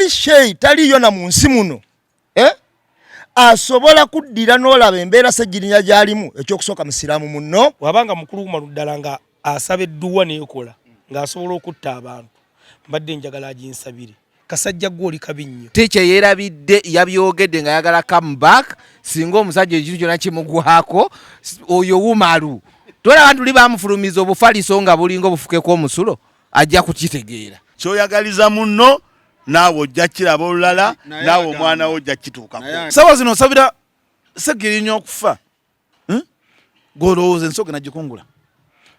Teri sheyi taliyo na mu nsi muno, eh? Asobola kuddira n'olaba embeera Ssegirinya gy'alimu. Ekyokusooka, musiraamu munno. Wabanga mukulu Umaru ddala nga asaba edduwa neekola ng'asobola okutta abantu, mbadde njagala aginsabire. Kasajja gwe oli kabi nnyo. Tikye yeerabidde yabyogedde nga yagala come back. Singa omusajja ekintu kyonna kimugwako, oyo Wumalu tolaba tuli bamufulumiza obufaliso nga bulinga obufukeko omusulo, ajja kukitegeera. Kyoyagaliza munno, naawe ojja kiraba olulala, naawe omwana wo ojja kituukako. Sawa zino osabira Segirinya okufa, Gwolowooza ensi ogenda gikungula?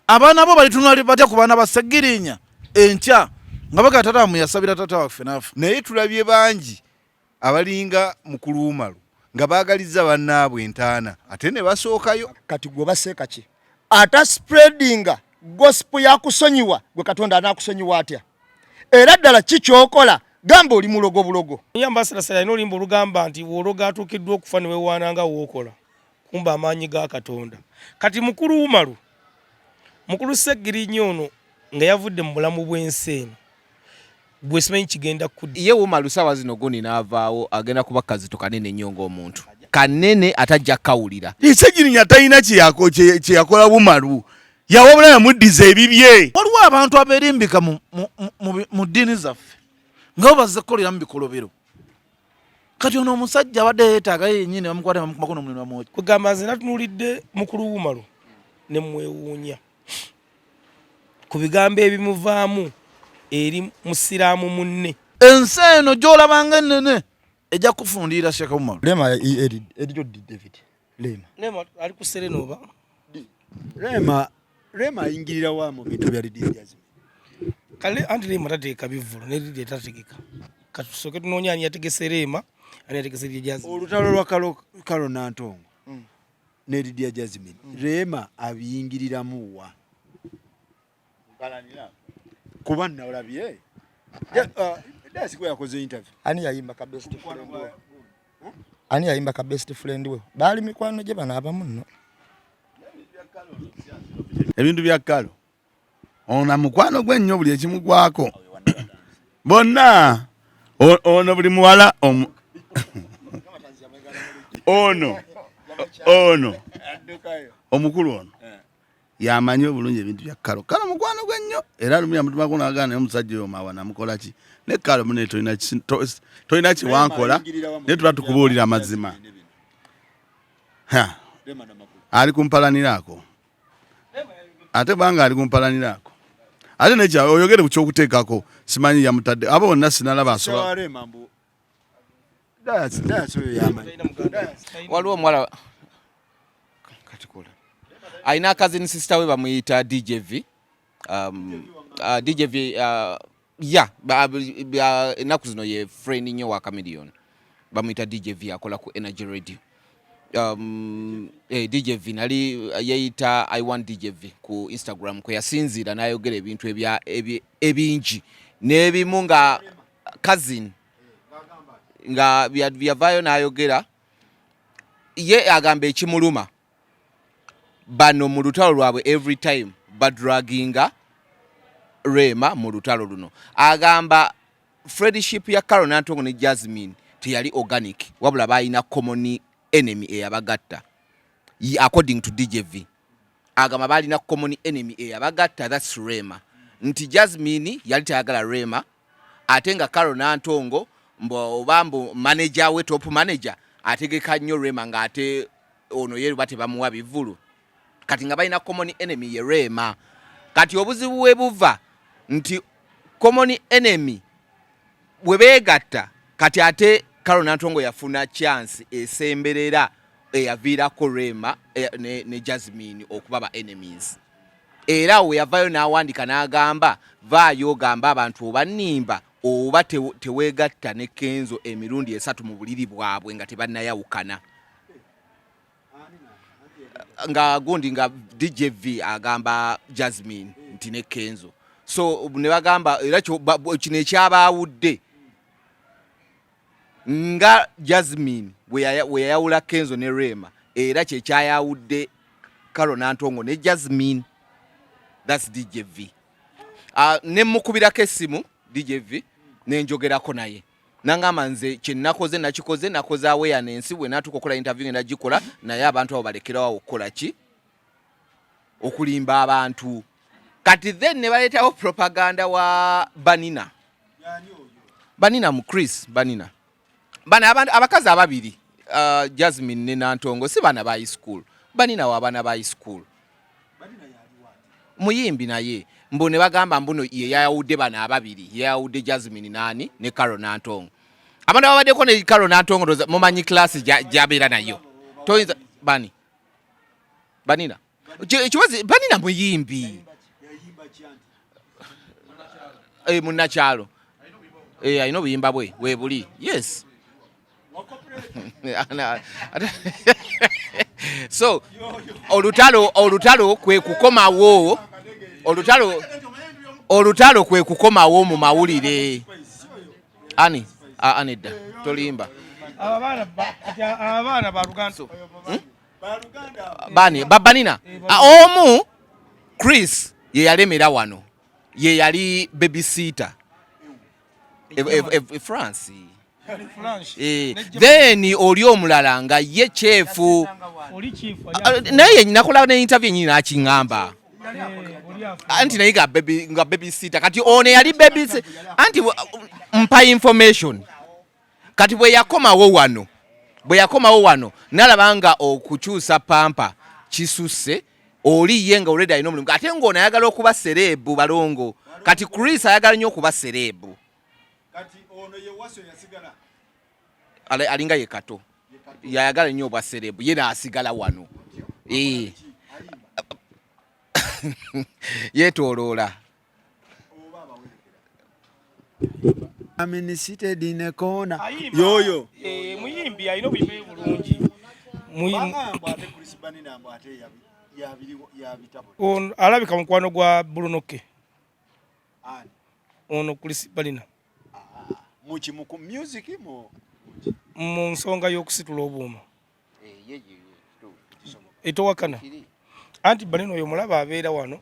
Abaana bo balitunula batya ku baana ba Segirinya enkya nga bagaa, "Tata wamwe yasabira tata waffe naafa"? Naye tulabye bangi abalinga mukulu Umaru nga baagalizza bannaabwe entaana ate ne basookayo. Kati gwe baseeka ki ata spreadinga gospel yakusonyiwa gwe? Katonda anaakusonyiwa atya? Era ddala kikyokola gamba oli mulogo bulogo. Ambassador alina oluyimba olugamba nti wologa atuukiddwa okufa ne weewaana nga wookola kumba amaanyi ga Katonda. Kati mukulu Umaru, mukulu Ssegirinya ono nga yavudde mu bulamu bw'ensi eno, gwe simanyi kigenda kudda. Ye Umaru saawa zino gundi n'avaawo agenda kuba kazito kanene nnyo ng'omuntu kanene atajja kawulira. Ssegirinya talina kyeyakola Bumalu, yawabula yamuddiza ebibye. Waliwo abantu aberimbika mu ddiini zaffe nga bo bazze kukolera mu bikolobero. Kati ono omusajja abadde yeetaaga ye yennyini bamukwata bamukumako n'omuliro bamwokya. Kugamba nze natunuulidde mukulu Umaru ne mwewuunya ku bigambo ebimuvaamu eri musiraamu munne. Ensi eno gy'olabanga ennene ejja kufundiira, Sheikh Umaru. Rema eriyo ddi, David Rema? Rema ali ku Serena oba? Rema ayingirira wa mu bintu bya Lydia Jazmine? Kale anti Rema tateeka bivvulu ne Lydia tategeka. Katusooke tunoonya ani yategese Rema, ani yategese Lydia Jazmine. Olutalo lwa Karo Nantongo ne Lydia Jazmine, Rema abiyingiriramu wa? Kuba nalabye Dasi gwe yakoze interview. Ani yayimba ka best friend we? Ani yayimba ka best friend we? Baali mikwano gye bano abamu nno. Ebintu bya Kalo ono mukwano gwe nnyo, buli ekimugwako bonna ono buli muwala ono omukulu ono yamanyi obulungi ebintu bya Kalo. Kalo mukwano gwe nnyo, era lumu yamutumako nagana, naye omusajja oyo mawa namukola ki? Ne Kalo mune tolina kiwankola, naye tuba tukubuulira amazima. Ali kumpalaniraako, ate banga ali kumpalaniraako, ate nekya oyogere ku kyokuteekako simanyi yamutadde abo bonna sinalaba asobola. Waliwo omuwala alina cousin sister we bamuyita DJV. DJV, ya ennaku zino ye friend nnyo wa Chameleone. Bamuyita DJV, akola ku Energy Radio. DJV nali yeyita I Want DJV ku Instagram kwe yasinziira n'ayogera ebintu ebingi n'ebimu nga cousin nga yavaayo n'ayogera. Ye agamba ekimuluma, bano mu lutalo lwabwe every time badraginga Rema mu lutalo luno. Agamba friendship ya Carol Nantongo ne Jasmine teyali organic, wabula balina common enemy eyabagatta. According to DJV, agamba balina common enemy eyabagatta, that's Rema, nti Jasmine yali tayagala Rema, ate nga Carol Nantongo oba mbu manager we, top manager, ategeka nnyo Rema, ng'ate ono ye ba tebamuwa bivulu. Kati nga balina common enemy ye Rema. Kati obuzibu we buva nti common enemy bwe beegatta, kati ate Carol Nantongo yafuna chance esemberera eyaviirako Rema ne Jasmine okuba ba enemies. Era we yavayo n'awandika n'agamba, vaayo ogamba abantu oba nnimba oba teweegatta ne Kenzo emirundi 3 mu buliri bwabwe nga tebannayawukana, nga gundi nga DJV agamba Jasmine nti ne Kenzo. So ne bagamba era kino ekyabaawudde nga Jasmine bwe yayawula Kenzo ne Rema, era kyekyayawudde Carol Nantongo ne Jasmine. That's DJV. Ne mukubirako essimu DJV nenjogerako naye. Nangamba nze kyenakoze nakikoze, nakoze awareness, bwe natuuka okukola interview ngenda gikola, naye abantu abo balekerawo okukola ki, okulimba abantu. Kati then ne baleetawo propaganda wa Banina, Banina mu Chris Banina, bano abantu abakazi ababiri, Jasmine ne Nantongo, si baana ba high school. Banina wa baana ba high school, muyimbi, naye mbu ne bagamba mbuno ye yayawudde bano ababiri, yayawudde Jasmine nani ne Carol Nantongo. Abantu ababaddeko ne Carol Nantongo, ndowooza mumanyi class gy'abeera nayo. Toyinza bani Banina. Ekibazi Banina muyimbi, munnakyalo, alina obuyimba bwe webuli. Yes. So olutalo kwe kukomawo, olutalo kwe kukomawo mu mawulire. Ani anedda, tolimba. Abaana baluganda. Bani babanina? Omu Chris ye yalemera wano, ye yali babysitter e France. Then oli omulala nga ye chef, naye nakola ne interview nyini nakiŋŋamba anti naye nga baby, nga babysitter. Kati ono yali baby, anti mpa information. Kati bwe yakomawo wano nalaba nga okukyusa pampers kisusse. Oli ye nga already alina omulimu, ate ng'ono ayagala okuba celeb balongo. Kati Chris ayagala nnyo okuba celeb. Kati ono ye Waso yasigala? Alinga ye Kato yayagala nnyo obwa celeb, ye n'asigala wano. Yeetooloola. I'm in seated in a corner. Yoyo. Muyimbi alina obuyimba bulungi. Bagamba ate Chris Banina mbu ate yabitabula. Ono alabika mukwano gwa Bruno K. Ani? Ono Chris Banina. Muki, mu ku music mu mu nsonga y'okusitula obuuma etowakana. Anti Banina oyo mulaba abeera wano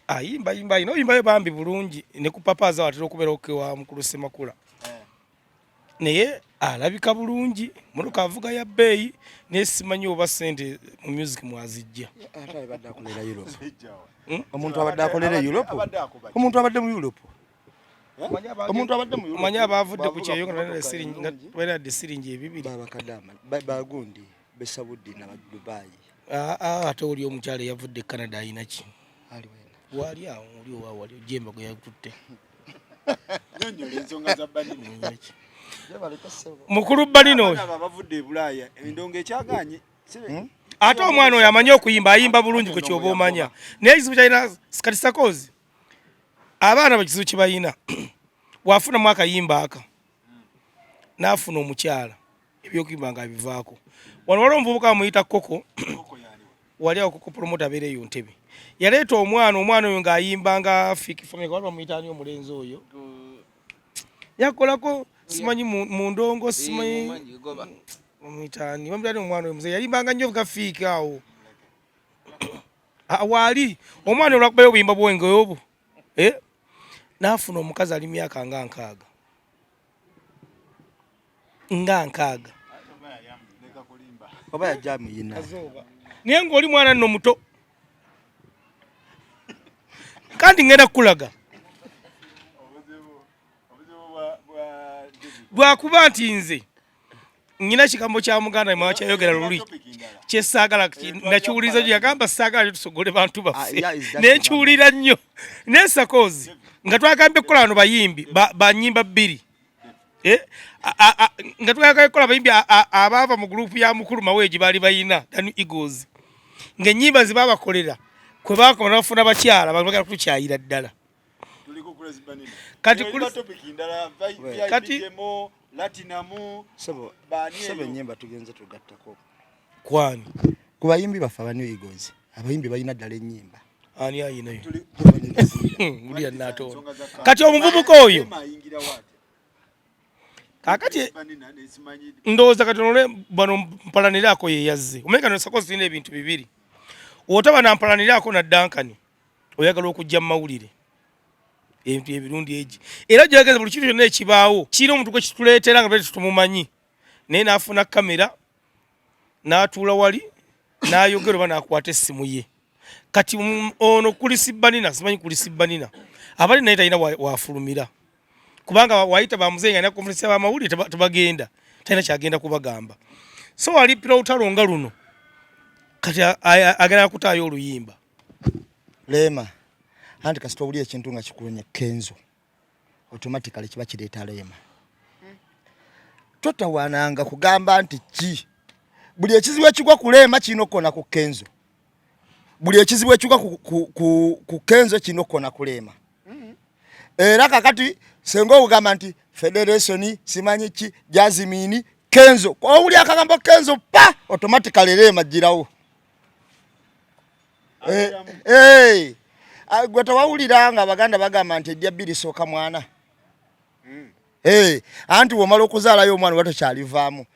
ayimba yimba, ayina oyimbayo bambi bulungi, ne ku papaza watera okubeera okewa mukulu Semakula, naye alabika bulungi, motoka avuga ya bbeeyi, naye simanyi oba sente mu music mwazijja. Ate abadde akolera Europe. Omuntu abadde akolera Europe, omuntu abadde mu Europe, omuntu abadde mu Europe, Omanyi abavudde ku bw'avuga kyeyo ku nga mmotoka ennungi, balina siringi 200. Babakadama bagundi besabuddi na Dubai. Ah, ate oli omukyala eyavudde e Canada ayina ki? Ali wena. Waali awo, oli owa wali ojemba gwe yakutte. Nyonnyola ensonga za Banina. Mukulu Banina oyo. Abaana abavudde e Bulaaya, endongo ekyaganye. Ate omwana oyo amanyi okuyimba, ayimba bulungi kwe kyoba omanya, naye ekizibu kyalina kati sakozi abaana bakizibu kye balina, bw'afunamu akayimba aka n'afuna omukyala, ebyokuyimba nga abivaako. Wano waliwo omuvubuka amuyita Koko, wali awo Koko promoter abeera eyo Ntebe, yaleeta omwana. Omwana oyo ng'ayimba nga Fik Fameica, wali bamuyita ani omulenzi oyo yakolako, simanyi mu ndongo, simanyi bamuyita ani, bamuyita ani omwana oyo muzeeyi yayimbanga nnyo nga Fik awo. Ah, waali omwana olwakubayo obuyimba bwenge obwo, eh? N'afuna omukazi ali myaka nga 60, nga 60. Oba yajja muyina. Kazooba, naye ng'oli mwana nno muto. Kandi ngenda kukulaga lwakuba nti nze nyina kigambo kya muganda mwakyayogera luli kyesaagala nakiwuliriza gye yagamba, saagala tusogole bantu baffe. Ah, yeah, is that Naye nkiwulira nnyo. Naye sakoozi nga twagambye kukola bano bayimbi banyimba bbiri. Eh, nga twagala kukola bayimbi abaava mu gurupu ya mukulu Maweegi, baali bayina The Eagles, ng'ennyimba ze babakolera kwe bakoma nabafuna bakyala bagala kutukyayira ddala. Kati Sebo, sebo, ennyimba tugenze tugattako. Kwani? Ku bayimbi baffe aba New Eagles, abayimbi balina ddala ennyimba. Ani ayinayo? Mulya natoona. Kati omuvubuka oyo kakati ndowooza kati olwe bano mpalaniraako ye yazze. Omanyi kano sakozi tulina ebintu bibiri, otaba nampalaniraako na Dankani oyagala okujja mu mawulire. Ebintu ebirungi egi era gyageza buli kintu kyonna ekibaawo kirina omuntu gwe kituleetera nga bwe tumumanyi, naye n'afuna kamera n'atuula wali n'ayogera oba n'akwata essimu ye. Kati ono kulisibanina simanyi kulisibanina abali naye talina wafulumira kubanga wayita bamuzeyi nga alina conference y'abamawulire tebagenda, talina kyagenda kubagamba. So walipira olutalo nga luno kati agenda kutaayo oluyimba. Leema anti kasita owulira ekintu nga kikulumya Kenzo automatically kiba kireeta Leema. Totawaananga kugamba nti ki buli ekizibu ekigwa ku Leema kirina okukona ku Kenzo, buli ekizibu ekigwa ku Kenzo kirina okukona ku Leema. Era kakati senga okugamba nti federation simanyi ki Jasmine Kenzo, owuli akagambo Kenzo pa automatically Leema girawo. Gwe tewawulira nga abaganda bagamba nti eddya bbiri sooka mwana. Anti womala okuzaalayo omwana oba tokyalivaamu,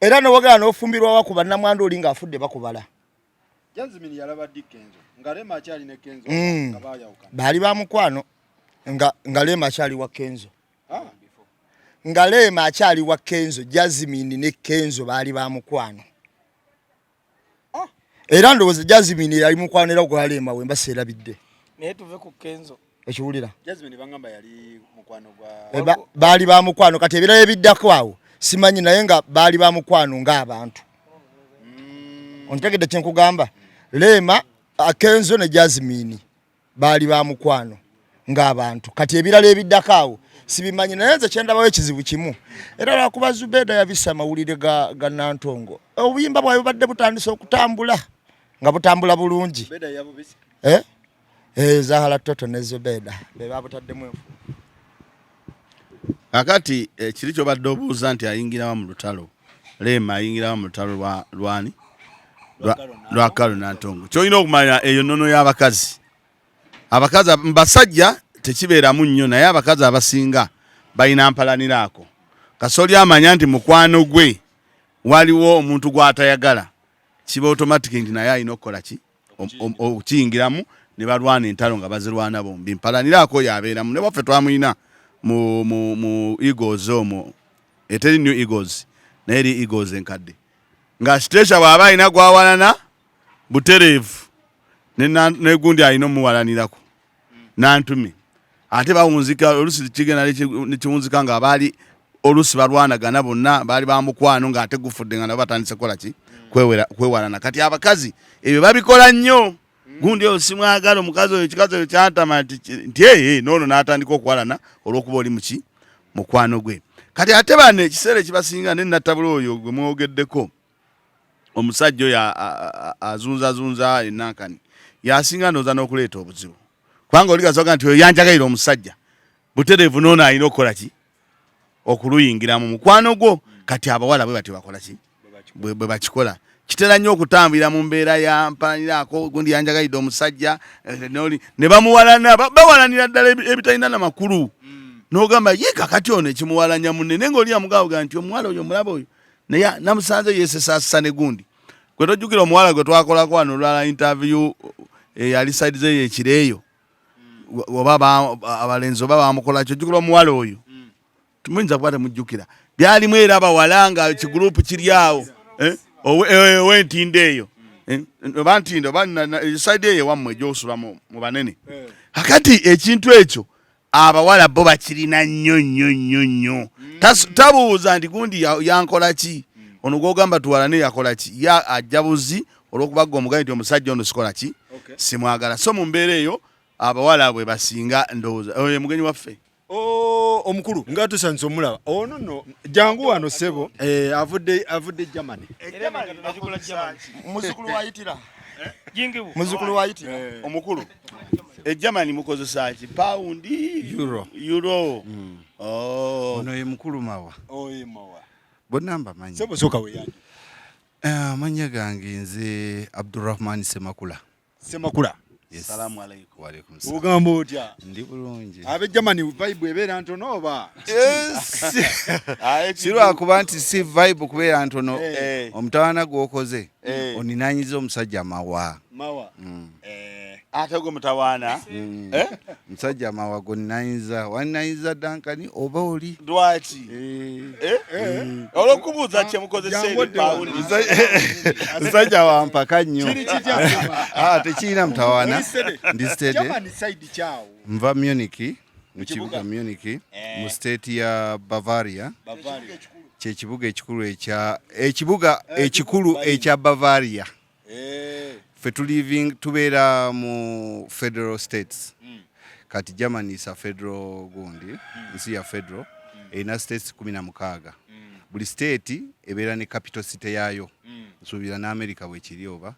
era nowogera n'ofumbirwa wa ku bannamwandu oli ng'afudde bakubala. Jasmine yalaba ddi Kenzo nga Rema akyali ne Kenzo nga bayawukana? Baali ba mukwano nga Rema akyali wa Kenzo. Nga Rema akyali wa Kenzo, Jasmine ne Kenzo baali ba mukwano. Era ndowooza Jasmine yali mukwano era gwa Rema we mba seerabidde. Naye tuve ku Kenzo. Ekiwulira? Jasmine bangamba yali mukwano gwa Baali ba mukwano, kati ebirala ebiddako awo simanyi, naye nga baali ba mukwano ng'abantu. Ontegedde kye nkugamba? Rema, Kenzo ne Jasmine baali ba mukwano ng'abantu, kati ebirala ebiddako awo sibimanyi, naye nze kyendabawo ekizibu kimu, era lwakuba Zubeda yabisa amawulire ga Nantongo, obuyimba bwawe bubadde butandise okutambula nga butambula bulungi. Zahara Toto ne Zubeda be babutaddemu enfu. Kakati kiri kyobadde obuuza nti ayingirawa mu lutalo, Rema ayingirawa mu lutalo lwani lwa Karo Nantongo. Kyolina okumanya eyo nnono y'abakazi. Abakazi basajja tekibeeramu nnyo, naye abakazi abasinga balina mpalanira ako. Kasoli amanya nti mukwano gwe waliwo omuntu gw'atayagala, kiba automatic nti naye alina okukola ki okukiyingiramu, ne balwana entalo nga bazirwana bombi. Mpalanira ako yabeeramu, ne waffe twamulina mu Eagles omwo, eteri New Eagles naye eri Eagles enkadde, nga Sitesha bw'aba alina gwawalana butereevu negundi alina omuwalanirako Nantume, ate bawunzika olusi kigenda nekiwunzika nga baali olusi balwanagana bonna baali bamukwano, ng'ate gufudde nga nabo batandise kukola ki kwewalana. Kati abakazi ebyo babikola nnyo, gundi oyo simwagala omukazi oyo kikazi oyo kyantama nti ee noono n'atandika okuwalana olw'okuba oli muki mukwano gwe. Kati ate bano ekiseera ekibasinga ne Nattabula oyo gwe mwogeddeko, omusajja oyo azunzazunza enankani yasinga ndowooza n'okuleeta obuzibu, kubanga oli gasoga nti oyo yanjagalira omusajja butereevu, noono alina okukola ki okuluyingiramu mukwano gwo. Kati abawala bwe batyo bakola ki bwe bakikola. Kitera nnyo okutambulira mu mbeera ya mpalaniraako gundi yanjagalidde omusajja ne bamuwalana, bawalanira ddala ebitalina na makulu, n'ogamba ye kakati ono ekimuwalanya munne, naye ng'oli yamugamba nti omuwala oyo omulaba oyo naye namusanze yeesesaasesa ne gundi. Gwe tojjukira omuwala gwe twakolako wano olulala interview eyali side ze ekireeyo, oba abalenzi oba bamukola ki, ojjukira omuwala oyo? Muyinza kuba temujjukira, byalimu era abawala nga kigurupu kiri awo ow'entindo eyo, oba ntindo oba side eyo ewammwe gy'osula mu banene. Kakati ekintu ekyo abawala bo bakirina nnyo nnyo nnyo nnyo. Tabuuza nti gundi yankola ki, ono gw'ogamba tuwalane yakola ki, ye ajja buzi olw'okuba gwe omugaye nti omusajja ono sikola ki simwagala. So mu mbeera eyo abawala bwe basinga ndowooza. Oyo mugenyi waffe omukulu nga tusanyuse omulaba ono nno, jangu wano ssebo. Avudde Germany. Muzukulu wayitira, muzukulu wayitira omukulu e Germany mukozesa ki? Paundi? Euro. Euro. Ono ye mukulu Mawa. Oyo Mawa. Bonna mbamanyi. Ssebo sooka weyanjule. Amannya gange nze Abdurrahman Semakula. Semakula. Yes. Salamu alaikum. Wa alaikum salam. Ogamba otya? Ndi bulungi. Ab'e Germany vibe ebeera ntono oba? Yes. Si lwakuba nti si vibe kubeera ntono, omutawaana gw'okoze oninanyiza omusajja Mawa. Mawa. Ate gwe mutawaana. Mm. Eh? Musajja mawago nayinza wanayinza Dankani oba oli lwaki? Eh. Eh? Olwokubuuza kye mukozesa ebipawundi. Musajja wampaka nnyo. Ah, tekirina mutawaana. Ndi steady. Nva Munich, mu kibuga Munich, mu state ya Bavaria. Kyekibuga ekikulu ekya ekibuga ekikulu ekya Bavaria. Ffe tuliving tubeera mu federal states. Kati Germany is a federal gundi, nsi ya federal, erina states 16. Buli state ebeera ne capital city yaayo. Nsuubira ne America bwekiri oba.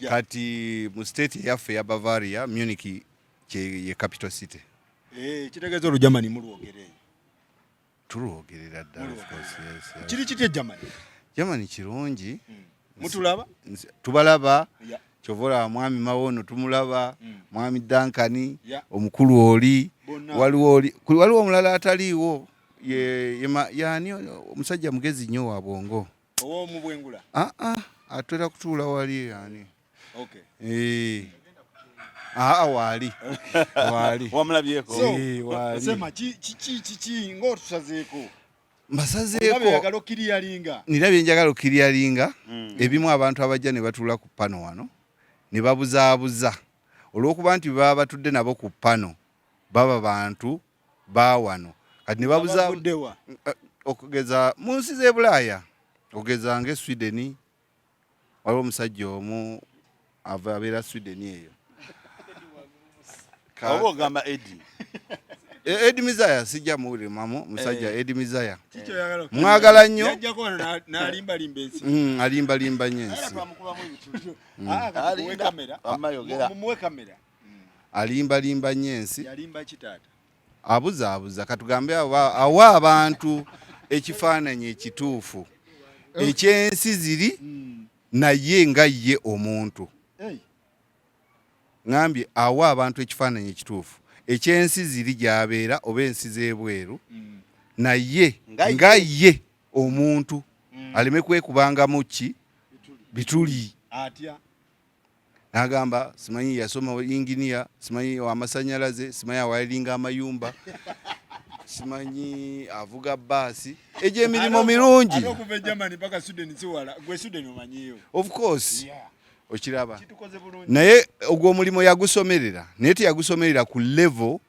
Kati mu state eyaffe eya Bavaria, Munich ye capital city. Kitegeeza Olugermany mulwogere. Tulwogerera ddala, of course, yes, yes. Kiri kitya Germany? Germany kirungi. Mutulaba? Tubalaba. Kyova olaba mwami Mawono tumulaba, mwami Duncan, omukulu oli, waliwo oli, waliwo omulala ataliiwo, yaani omusajja mugezi nnyo wa bwongo. Ow'omu Bwengula? Ah, ah, atera kutuula wali yaani. Okay. Ah, waali. Waali. Wamulabyeko? So, Waali. Sema, ki ng'otusazeeko? Mbasazeeko. Olabye oyagala okkiriyalinga. Nina bye njagala okkiriyalinga. Ebimu abantu abajja ne batuula ku pano wano ne babuzaabuza olw'okuba nti baba batudde nabo ku pano baba bantu ba wano kati ne babuza Abavudde wa? Okugeza mu nsi z'e Bulaaya, okugeza ng'e Sweden, waliwo omusajja omu ava abeera Sweden eyo. Oba ogamba Eddie? Eddie Mizaya sijja muwulirimamu, musajja Eddie Mizaya. Kiki oyagala okugamba? Mwagala nnyo. Yajjako wano n'alimbalimba ensi. Alimbalimba nnyo ensi. Era twamukubamu ebituli. Ah, kati muwe Alimba. kamera. Wamma yogera. Mumuwe kamera. Alimbalimba nnyo ensi. Yalimba ki taata? Abuzaabuza, katugambe awa abantu ekifaananyi ekituufu eky'ensi ziri naye nga ye omuntu. Ngambye awa abantu ekifaananyi ekituufu eky'ensi ziri gy'abeera oba ensi z'ebweru naye nga ye omuntu aleme kwekubangamu ki bituli. Atya? N'agamba simanyi yasoma engineer, simanyi w'amasannyalaze, simanyi awayalinga amayumba, simanyi avuga bbaasi. Egyo emirimu mirungi. Ate okuva e Germany mpaka Sweden si wala. Gwe Sweden omanyiyo. Of course. Okiraba. Kitukoze bulungi. Naye ogwo omulimu yagusomerera, naye teyagusomerera ku level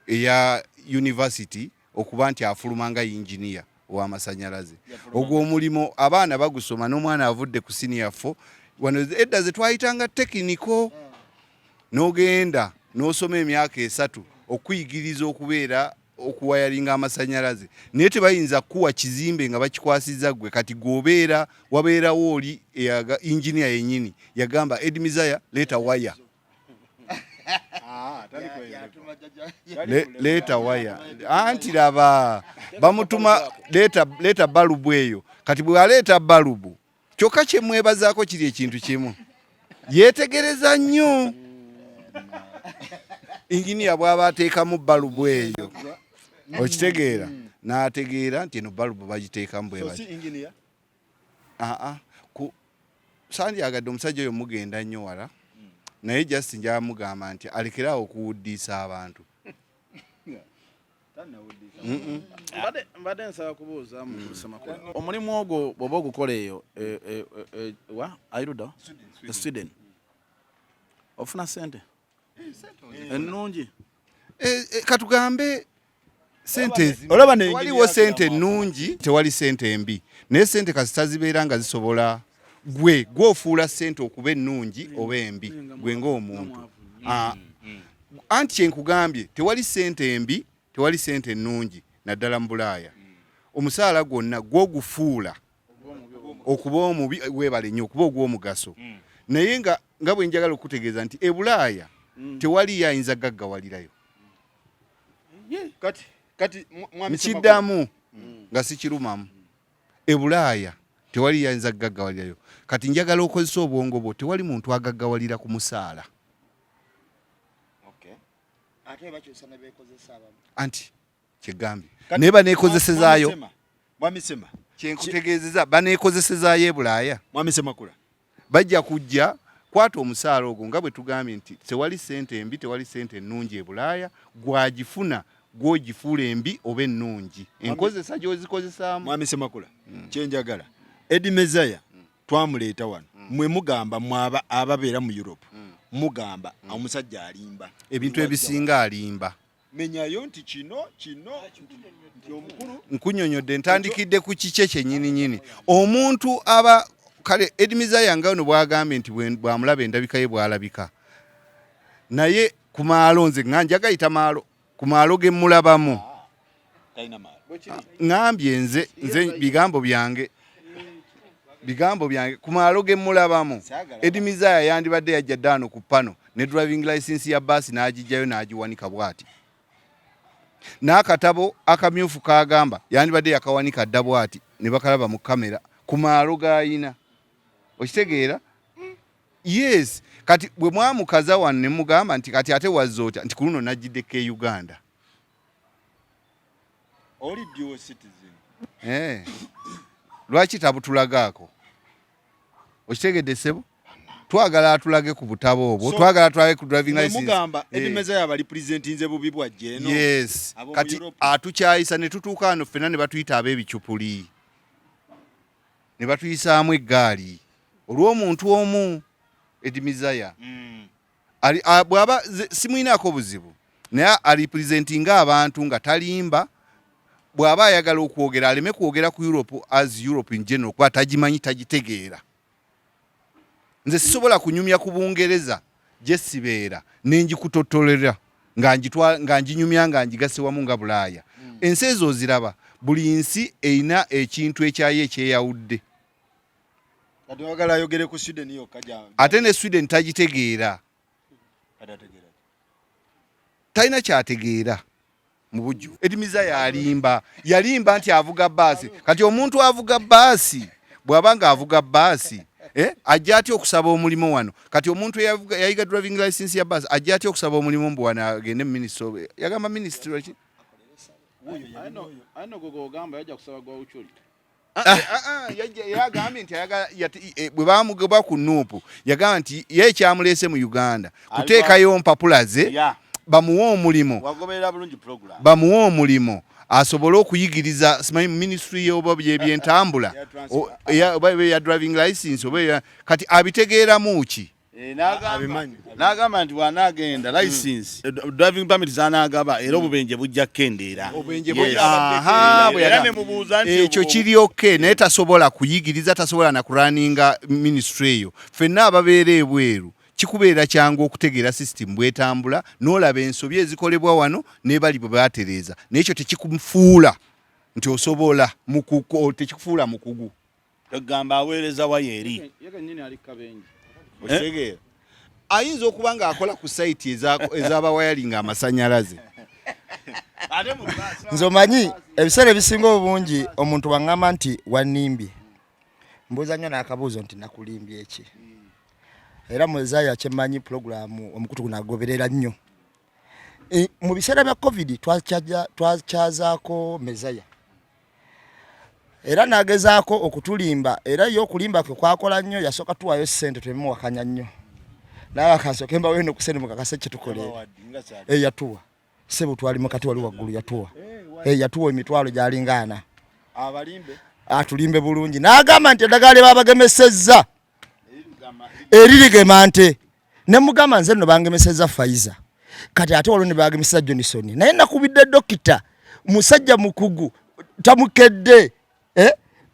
eya university okuba nti afuluma nga engineer ow'amasannyalaze. Ogwo omulimu abaana bagusoma n'omwana avudde ku senior 4. Wano edda ze twayitanga technical, n'ogenda n'osoma emyaka 3 okuyigiriza okubeera okuwayalinga amasannyalaze, naye tebayinza kukuwa kizimbe nga bakikwasizza ggwe. Kati gw'obeera wabeerawo oli engineer yennyini yagamba Eddie Mizaya leeta waya. Leeta waya. Anti laba bamutuma leeta balubu eyo. Kati bw'aleeta balubu, kyokka kye mwebazaako kiri ekintu kimu, yeetegereza nnyo engineer bw'aba ateekamu balubu eyo, okitegeera, n'ategeera nti eno balubu bagiteekamu bwe bati. So si engineer? Aa, ku sandyagadde omusajja oyo mugenda nnyo wala, naye just njagala mugamba nti alekere awo okuwuddiisa abantu. Mbadde nsaba kubuuza mu Ssemakula. Omulimu ogwo bw'oba ogukola eyo, wa? Airuda? Sweden. Ofuna ssente? Ennungi? Katugambe ssente ezimu. Olaba ne Waliwo engineer ssente Abdulrahman. ennungi, tewali ssente embi. Naye ssente kasita zibeera nga zisobola gwe ofuula ssente okuba ennungi oba embi, gwe ng'omuntu. Anti kye nkugambye, tewali ssente embi, tewali ssente ennungi, naddala mu Bulaaya. Omusaala gwonna gw'ogufuula okuba omubi, weebale nnyo, okuba ogw'omugaso. Naye nga bwe njagala okutegeeza nti e Bulaaya tewali ayinza gaggawalirayo. Kati mwami Nkiddamu nga sikirumamu. E Bulaaya tewali ayinza gaggawalirayo. Kati njagala okozesa obwongo bwo, tewali muntu agaggawalira ku musaala. Ate bakyusa ne beekozesa abamu. Anti kyegambye. Naye baneekozesezaayo. Mwami Sema. Kye nkutegeezezza, baneekozesezaayo e Bulaaya. Mwami Ssemakula. Bajja kujja Kwata omusaala ogwo nga bwe tugambye nti tewali ssente embi, tewali ssente ennungi e Bulaaya, gwagifuna gwogifuula embi oba ennungi, enkozesa gy'ozikozesaamu. Mwami Ssemakula, kyenjagala Eddie Mezaya twamuleeta wano, mwe mugamba mwe ababeera mu Europe, mugamba omusajja alimba ebintu ebisinga, alimba. Menyayo nti kino kino nti omukulu Nkunyonyodde, ntandikidde ku kikye kyennyini nyini. Omuntu aba kale Eddie Mezaya nga ono bwagambye nti bwamulaba endabika ye bwalabika, naye ku maalo nze nga njagayita maalo, ku maalo ge mmulabamu ŋambye nze bigambo byange ku maalo ge mmulabamu Eddie Mezaya yandibadde yajja ddaano ku pano ne driving license ya baasi n'agijjayo n'agiwanika bw'ati, n'akatabo akamyufu kagamba yandibadde yakawanika dda bw'ati ne bakalaba mu kamera ku maalo g'ayina. Okitegeera? Yes. Kati bwe mwamukaza wano ne mugamba nti kati ate wazze otya, nti ku luno najjiddeko e Uganda. Oli dual citizen. Lwaki tabutulagaako? Okitegedde ssebo? Twagala atulage ku butabo obwo, twagala atulage ku driving license. Mugamba Eddie Mezaya bali presentinze bubi bwa jeno. Yes. Kati atukyayisa ne tutuuka wano ffenna ne batuyita ab'ebicupuli, ne batuyisaamu eggaali olw'omuntu omu Eddie Mezaya. Bw'aba simwinaako buzibu, naye alipresentinga abantu nga talimba. Bw'aba ayagala okwogera aleme kwogera ku Europe as Europe in general, kuba tagimanyi, tagitegeera. Nze sisobola kunyumya ku Bungereza gye sibeera ne ngikutotolera nga nginyumya nga ngigase wamu nga Bulaaya. Ensi ezo oziraba, buli nsi erina ekintu ekyayo ekyeyawudde. Kati oyagala ayogere ku Sweden yokka? Ate ne Sweden tagitegeera, talina kyategeera mu bujjuvu. Eddie Mezaya alimba, yalimba nti avuga baasi. Kati omuntu avuga baasi bw'aba ng'avuga baasi ajja atya okusaba omulimu wano? Kati omuntu yayiga driving license ya baasi ajja atya okusaba omulimu mbu wano agende mu minisitule? Yagamba minisitule ki? Yagambye nti ayagala bwe bamugoba ku NUP, yagamba nti ye ekyamuleese mu Uganda kuteekayo mpapula ze bamuwe omulimu, bamuwe omulimu asobole okuyigiriza simanyi ministry oba byebyentambula oba ya driving license oba. Kati abitegeeramu ki? N'agamba nti bw'anaagenda license driving permit z'anaagaba era obubenje bujja kukendeera. Ekyo kiri okay, naye tasobola kuyigiriza, tasobola na kurunninga ministry eyo. Ffenna ababeera ebweru kikubeera kyangu okutegeera system bwetambula n'olaba ensobi ezikolebwa wano nebali bwe batereeza, naye ekyo tekikufuula nti osobola, tekikufuula mukugu. Egamba aweereza waya eri. Okitegeera? Ayinza okuba ng'akola ku site ez'abawayalinga amasanyalaze. Nze omanyi ebiseera ebisinga obungi omuntu waŋŋamba nti wannimbye, mbuuza nnyo n'akabuuzo nti nakulimbye eki? Era Mezaya kyemmanyi pulogulaamu omukutu guno agoberera nnyo. Mu biseera bya COVID twakyazaako Mezaya era n'agezaako okutulimba, era ye okulimba kwe kwakola nnyo. Yasooka tuwayo ssente, twemuwakanya nnyo, naye akansooke mbawo eno ku ssente mukakase kyetukolera. Yatuwa ssebo, twali mukati wali waggulu, yatuwa yatuwa emitwalo gyalinga ana. Atulimbe bulungi n'agamba nti eddagala lye babagemesezza eririgema nte. Ne mugamba nze nno bangemesezza Pfizer, kati ate waliwo ne bagemesezza Johnson, naye nakubidde dokita musajja mukugu tamukedde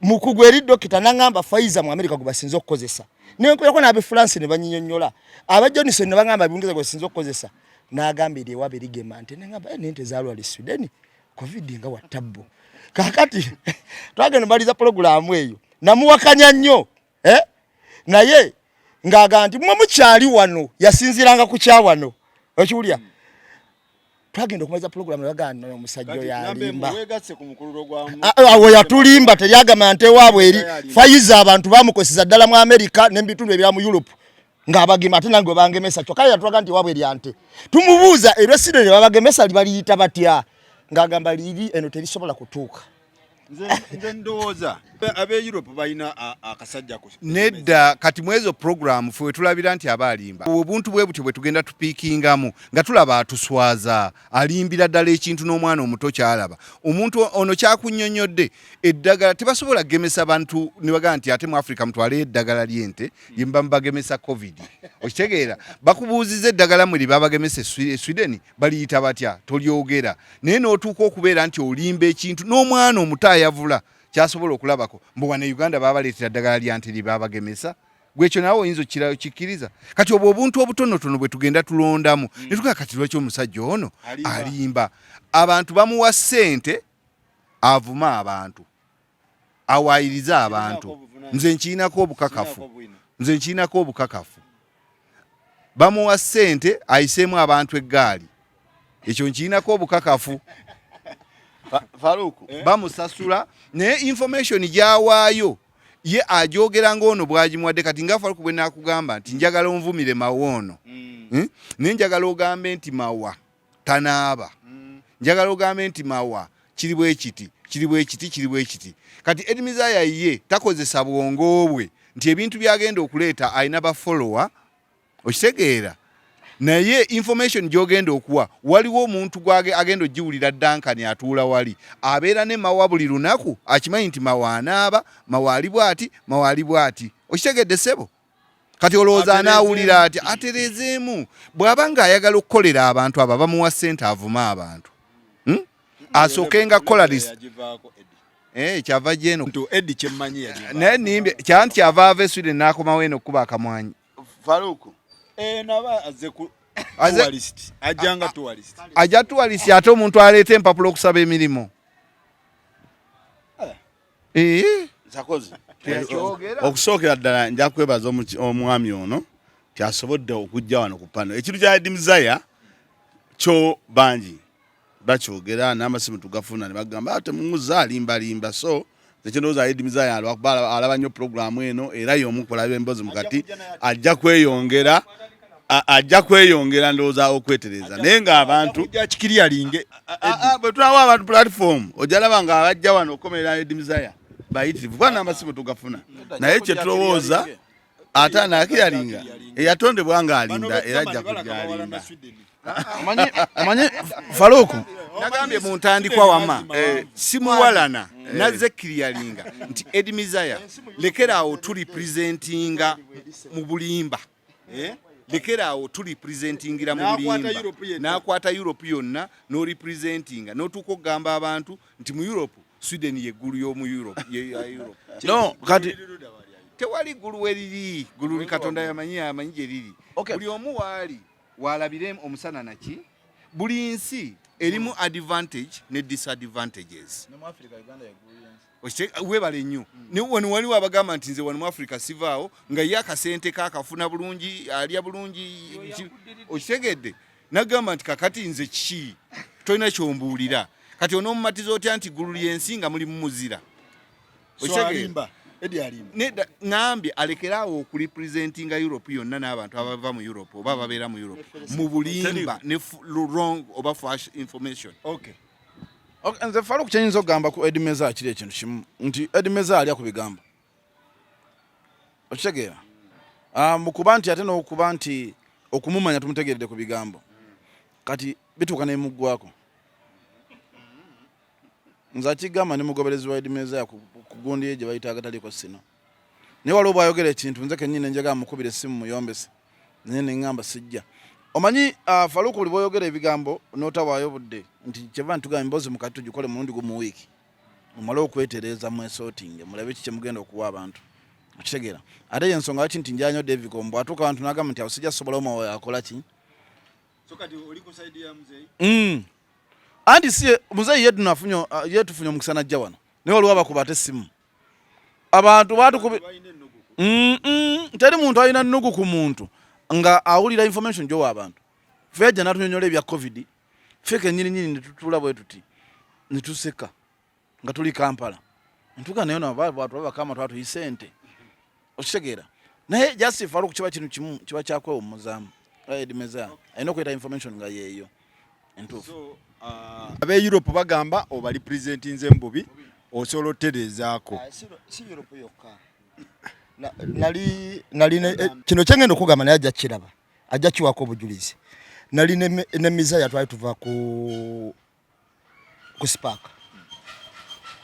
mukugu eri dokita nangamba Pfizer mu America gwe basinze okukozesa, nenkubirako n'abe France ne banyinyonnyola, aba Johnson ne bagamba Bungereza gwe basinze okukozesa, n'agamba eri ewaabwe erigema nte. Nengamba nente zaalwala e Sweden COVID nga wa tabbu. Kakati twagenda maliza pulogulaamu eyo, namuwakanya nnyo naye ng'agamba nti mwe mukyali wano, yasinziiranga ku kya wano okiwulira. Twagenda okumaliza pulogulaamu ne bagamba omusajja oyo alimba, awo yatulimba, teryagamba nte ewaabwe eri Pfizer abantu bamukozesa ddala mu Amerika ne mu bitundu ebira mu Europe ng'abagema, ate nange bangemesa, kyokka yatulaga nti ewaabwe erya nte. Tumubuuza erwesire lye babagemesa libaliyita batya, ng'agamba liri eno terisobola kutuuka. Nze ndowooza ab'e Europe balina akasajja ku Nedda, kati mu ezo program ffe wetulabira nti aba alimba. Obuntu bwe butyo bwe tugenda tupiikingamu nga tulaba atuswaza, alimbira ddala ekintu n'omwana omuto kyalaba. Omuntu ono kyakunnyonnyodde eddagala tebasobola kugemesa bantu ne bagamba nti ate mu Africa mutwaleyo eddagala ly'ente lye muba mubagemesa covid. Okitegeera? Bakubuuzizza eddagala mmwe lye babagemesa e Sweden baliyita batya? Tolyogera. Naye n'otuuka okubeera nti olimba ekintu n'omwana omuto ayavula kyasobola okulabako mbu wano e Uganda babaleetera ddagala lya nte lye babagemesa. Gwe ekyo naawe oyinza okikkiriza? Kati obwo obuntu obutonotono bwe tugenda tulondamu ne tugamba kati lwaki omusajja ono alimba? Abantu bamuwa ssente avuma abantu, awaayiriza abantu. Nze nkirinako obukakafu, nze nkirinako obukakafu. Bamuwa ssente ayiseemu abantu eggaali, ekyo nkirinako obukakafu. Faruku bamusasula, naye information gy'awaayo ye agyogera ng'ono bw'agimuwadde. Kati nga Faruku bwe naakugamba nti njagala onvumire Mawa ono, naye njagala ogambe nti Mawa tanaaba, njagala ogambe nti Mawa kiri bwe kiti, kiri bwe kiti, kiri bwe kiti. Kati Eddie Mezaya ye takozesa bwongo bwe nti ebintu by'agenda okuleeta alina ba follower, okitegeera? Naye information gy'ogenda okuwa waliwo omuntu gwage agenda ogiwulira. Duncan atuula wali abeera ne Mawa buli lunaku, akimanyi nti Mawa anaaba, Mawa ali bw'ati, Mawa ali bw'ati. Okitegedde ssebo? Kati olowooza anaawulira atya? Atereezeemu bw'aba ng'ayagala okukolera abantu abo abamuwa ssente avume abantu, Asookenga kukola kyava gyeno naye nimbye kyanti kyava ava e Sweden n'akomawo eno okukuba akamwanyi. Faruku ajja tourist, ate omuntu aleeta empapula okusaba emirimu. Okusookera ddala nja kwebaza omwami ono kyasobodde okujja wano ku pano. Ekintu kya Eddie Mezaya kyo bangi bakyogera n'amasimu tugafuna ne bagamba temumuza alimbalimba. So nze kyendowooza, Eddie Mezaya lwakuba alaba nnyo pulogulaamu eno era y'omu kulaba emboozi mukati, ajja kweyongera ndowooza okwetereza, naye ng'abantu bwe tulawa abantu platform ojja laba nga abajja wano okukomerera Eddie Mezaya bayitirivu, kuba n'amasimu tugafuna. Naye kye tulowooza, ate anaakiralinga eyatondebwa ng'alimba era ajja kujja alimba. Omanyi Faruku, nagambye mu ntandikwa wama simuwalana, nazze kiriyalinga nti Eddie Mezaya lekeraawo tuli presentinga mu bulimba, lekeraawo tuli presentingira mu bulimba, n'akwata Europe yonna n'orepresentinga n'otuuka okugamba abantu nti mu Europe Sweden yeggulu y'omu Europe. No, kati tewali ggulu weriri, ggulu Katonda yamanyi, amanyi gye riri. Buli omu waali walabire omusana naki. Buli nsi erimu advantage ne disadvantages. Webale nnyo. Wano waliwo abagamba nti nze wano mu Africa sivaawo, nga ye akasente kakafuna bulungi, alya bulungi, okitegedde? Nagamba nti kakati nze kiki, tolina kyombuulira. Kati onoomumatiza otya nti ggulu lyensi nga muli mumuzira? Nedda, ŋambye alekeraawo okurepresentinga Europe yonna n'abantu abava mu Europe oba ababeera mu Europe mu bulimba ne wrong oba false information. Nze Faruk, kyenyinza okugamba ku Eddie Mezaya kiri ekintu kimu, nti Eddie Mezaya alya ku bigambo, okitegeera? Mukuba nti ate n'okuba nti okumumanya tumutegeredde ku bigambo, kati bituuka nemuggwako. Nze akigamba ndi mugoberezi wa Eddie Mezaya ku gundi ye gye bayita agataliiko sino, naye waliwo bwayogera ekintu nze kennyini nenjagala mukubira essimu muyombese, naye neŋŋamba sijja. Omanyi Faluku, buli bw'oyogera ebigambo n'otawaayo budde, nti kyeva ntugamba emboozi mukati tugikole mulundi gumu wiiki, mumale okwetereeza, mwesortinge, mulabe ki kyemugenda okuwa abantu, okitegeera? Ate yensonga lwaki nti njanyo Davico mbwatuuka abantu n'agamba nti awo sijja sobola omawe akola ki. Anti si muzeeyi ye tunafunye, ye tufunye omukisa najja wano, naye waliwo abakuba ate essimu abantu batukubi. Teri muntu alina nnugu ku muntu nga awulira information gyowa abantu. Ffe yajja n'atunyonyola ebya COVID, ffe kennyini nyini ne tutuula bwe tuti ne tuseka nga tuli Kampala, ntuga naye no bwatulaba twatuyise ente, okitegeera? Naye just Faruku, kiba kintu kimu kiba kyakwewummuzaamu. Eddie Mezaya alina okuleeta information nga yeeyo entuufu. Ab'e Europe bagamba oba representinze mu bubi. Osobola otereezaako. Ah, si Europe yokka. Nali nali kino kyengenda okugamba naye ajja kiraba, ajja kiwako obujulizi. Nali ne Mizaya, twali tuva ku Spark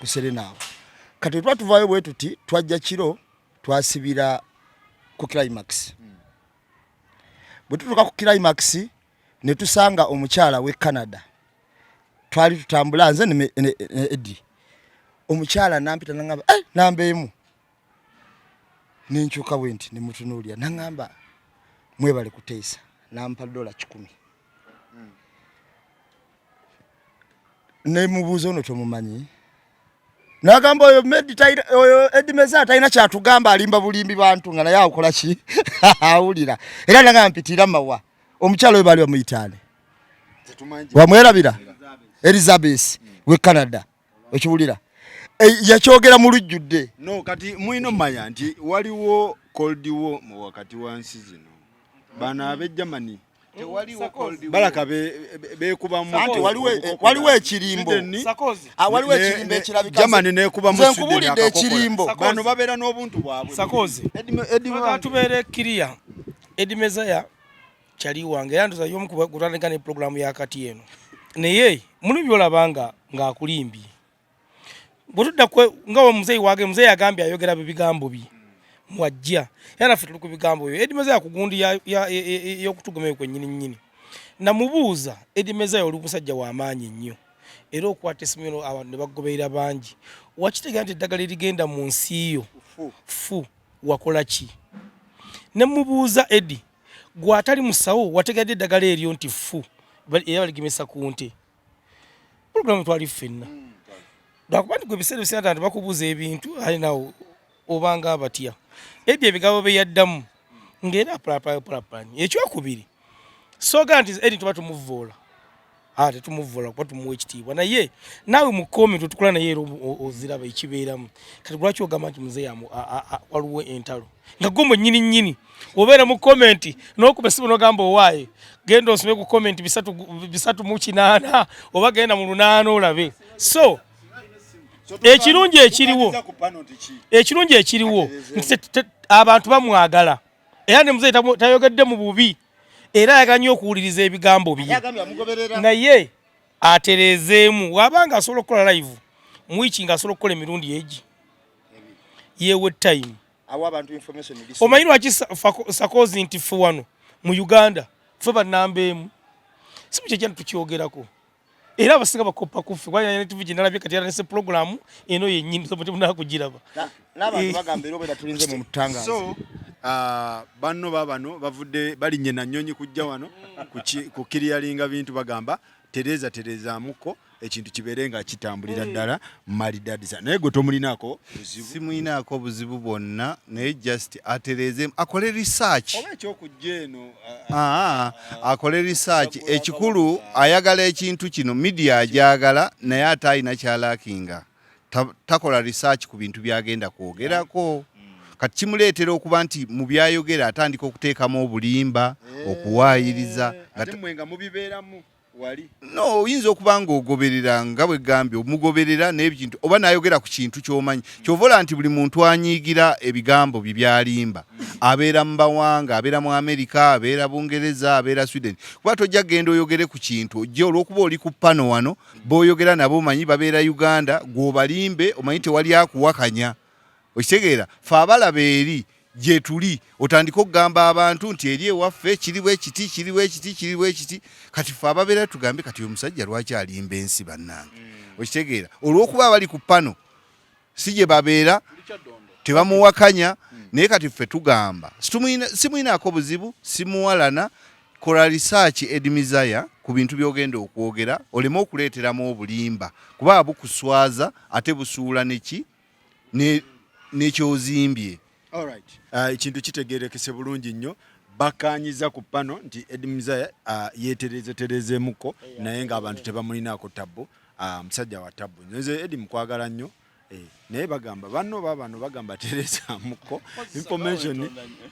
ku Serena awo. Kati twali tuvaayo bwe tuti, twajja kiro, twasibira ku Climax. Bwe tutuuka ku Climax ne tusanga omukyala w'e Canada. Twali tutambula nze ne Eddie. Omukyala nampita nangamba, eh, namba emu. Nenkyuka bwe nti nemutunuulira, nangamba mwebale kuteesa, nampa $100. Nemubuuza ono tomumanyi? Nagamba oyo Medi oyo Eddie Mezaya talina kyatugamba, alimba bulimbi bantu, nga naye akola ki awulira. Era nagamba mpitira mawa. Omukyala oyo baali bamuyitaane, wamwerabira, Elizabeth we Canada, okiwulira? Yakyogera mu lujjudde. No, kati mulina omanya nti waliwo cold war mu wakati wa nsi zino. Bano ab'e Germany balaka beekubamu. Anti waliwo ekirimbo. Ah, waliwo ekirimbo ekirabika. Germany nekubamu. Nze nkubuulidde ekirimbo. Bano babeera n'obuntu bwabwe. Sakozi, tubeere kiriya. Eddie Mezaya kyali wange, era ndoza y'omu kutandika ne pulogulaamu ya kati eno, naye mulimu byolaba nga ng'akulimbye. Bwe tudda nga omuzeeyi wage, muzeeyi agambye ayogera bigambo bye mwajja, era naffe tuli ku bigambo byo. Eddie Mezaya ku gundi y'okutugema kwennyini nnyini, namubuuza, Eddie Mezaya, oli musajja w'amaanyi nnyo era okwata esimu eno abantu ne bagoberera bangi, wakitegeera nti eddagala erigenda mu nsi yo fu, wakola ki? Ne mubuuza, Eddie, gwe atali musawo, wategedde eddagala eryo nti fu era baligemesa ku nte? Pulogulaamu twali ffenna, lwakuba nti gwe ebiseera ebisinga nti bakubuuza ebintu ali nawe obanga abatya. Eddie ebigambo bye yaddamu ng'era apulapulapulanyi. Ekyokubiri, soga nti Eddie tuba tumuvvoola, tetumuvvoola kuba tumuwa ekitiibwa, naye naawe mu comment otukola naye era oziraba ekibeeramu. Kati lwaki ogamba nti muzeeyi waliwo entalo nga gwe mwennyini nnyini obeera mu comment n'okuba essimu n'ogamba owaaye genda osome ku comment 308 oba genda mu 8 olabe. So ekirungi ekiriwo nti abantu bamwagala, era ne muzeeyi tayogedde mu bubi, era ayagala nnyo okuwuliriza ebigambo bye, naye atereezeemu. Wabanga asobola okukola live mu wiiki, ng'asobola okukola emirundi egi, yewe time. Omanyi lwaki sakozi nti ffe wano mu Uganda ffe banamba emu, si mukyekya tukyogerako, era abasinga bakopa kuffe. TV gyenalabye kati era nese pulogulaamu eno yennyini temunakugiraba. So banno babano bavudde balinnye na nnyonyi kujja wano kukiriyalinga bintu, bagamba tereza terezaamuko ekintu kibeere nga kitambulira ddala malidadisa. Naye gwe tomulinaako buzibu? Simulinaako buzibu bwonna, naye just atereeze, akole research. Oba ekyokujja eno? Akole research. Ekikulu ayagala ekintu kino, media agyagala, naye ate alina kyalakinga, takola research ku bintu byagenda kwogerako. Kati kimuleetera okuba nti mu byayogera atandika okuteekamu obulimba, okuwaayiriza. Ate mmwe nga mubibeeramu wali? No, oyinza okuba nga ogoberera, nga bwe gambye, omugoberera n'ebintu oba n'ayogera ku kintu ky'omanyi. Kyova olaba nti buli muntu anyiigira ebigambo bye byalimba abeera mu bawanga, abeera mu Amerika, abeera Bungereza, abeera Sweden, kuba tojja kugenda oyogere ku kintu ojje olw'okuba oli ku pano wano, b'oyogera nabo omanyi babeera Uganda, gw'obalimbe omanyi tewali akuwakanya. Okitegeera? Fe abalaba eri gye tuli, otandike okugamba abantu nti eri ewaffe kiri bwe kiti, kiri bwe kiti, kiri bwe kiti. Kati fe ababeera tugambe kati omusajja lwaki alimba ensi bannange? Okitegeera? Olw'okuba abali ku pano si gye babeera tebamuwakanya, naye kati ffe tugamba simuyinaako buzibu, simuwalana. Kola research, Eddie Mizaya, ku bintu by'ogenda okwogera, oleme okuleeteramu obulimba, kuba bukuswaza ate busuula neki nekyozimbye. Ekintu kitegerekese bulungi nnyo. Bakanyiza ku pano nti Eddie Mizaya yeetereezetereezeemuko, naye ng'abantu tebamulinaako tabbu. Musajja wa tabbu. Nze Eddie mukwagala nnyo. Naye bagamba banno babano bagamba tereezaamuko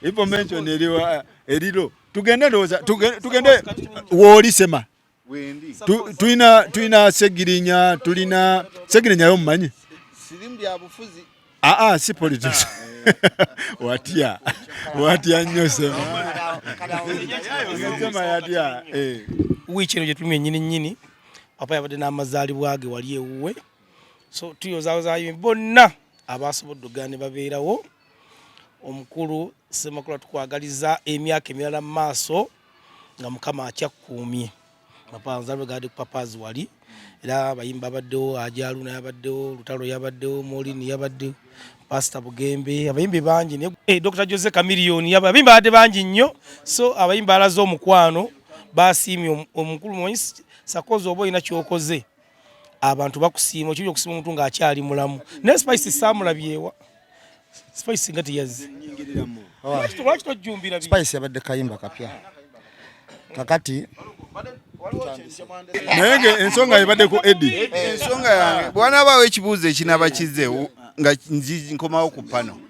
information eriwa eriro. Tugende, ndowooza tugende wooli sema. Tulina Segirinya, tulina Segirinya yo mumanyi. Sirimu byabufuzi. Aa, si politics. Watya watya nnyo sema sema yatya eh. Wiiki eno gye tulimu ennyini nnyini papa yabadde n'amazaalibwa ge wali ewuwe, so tuyozaayoza abayimbi bonna abasobodde okugenda ne babeerawo. Omukulu Ssemakula tukwagaliza emyaka emirala mu maaso nga Mukama akyakkuumye. Papa nzalwe gadi papazi wali era abayimbi babaddewo, Ajaluna yabaddewo, Lutalo yabaddewo, Molini yabaddewo, Pastor Bugembe, abayimbi bangi ne Dr. Jose Chameleone yaba abayimbi babadde bangi nnyo. So abayimbi alaze omukwano, basiimye omukulu. Manyi sakozi oba olina kyokoze abantu bakusiima, okiri okusiima omuntu ng'akyali mulamu. Naye Spice saamulabyewa, Spice nga teyazze. Lwaki tojjumbira? Spice yabadde kayimba kapya kakati. Naye nga ensonga ebadde ku Eddie. Ensonga yange bw'anaabaawo ekibuuzo ekinaaba kizze nga nkomawo ku pano.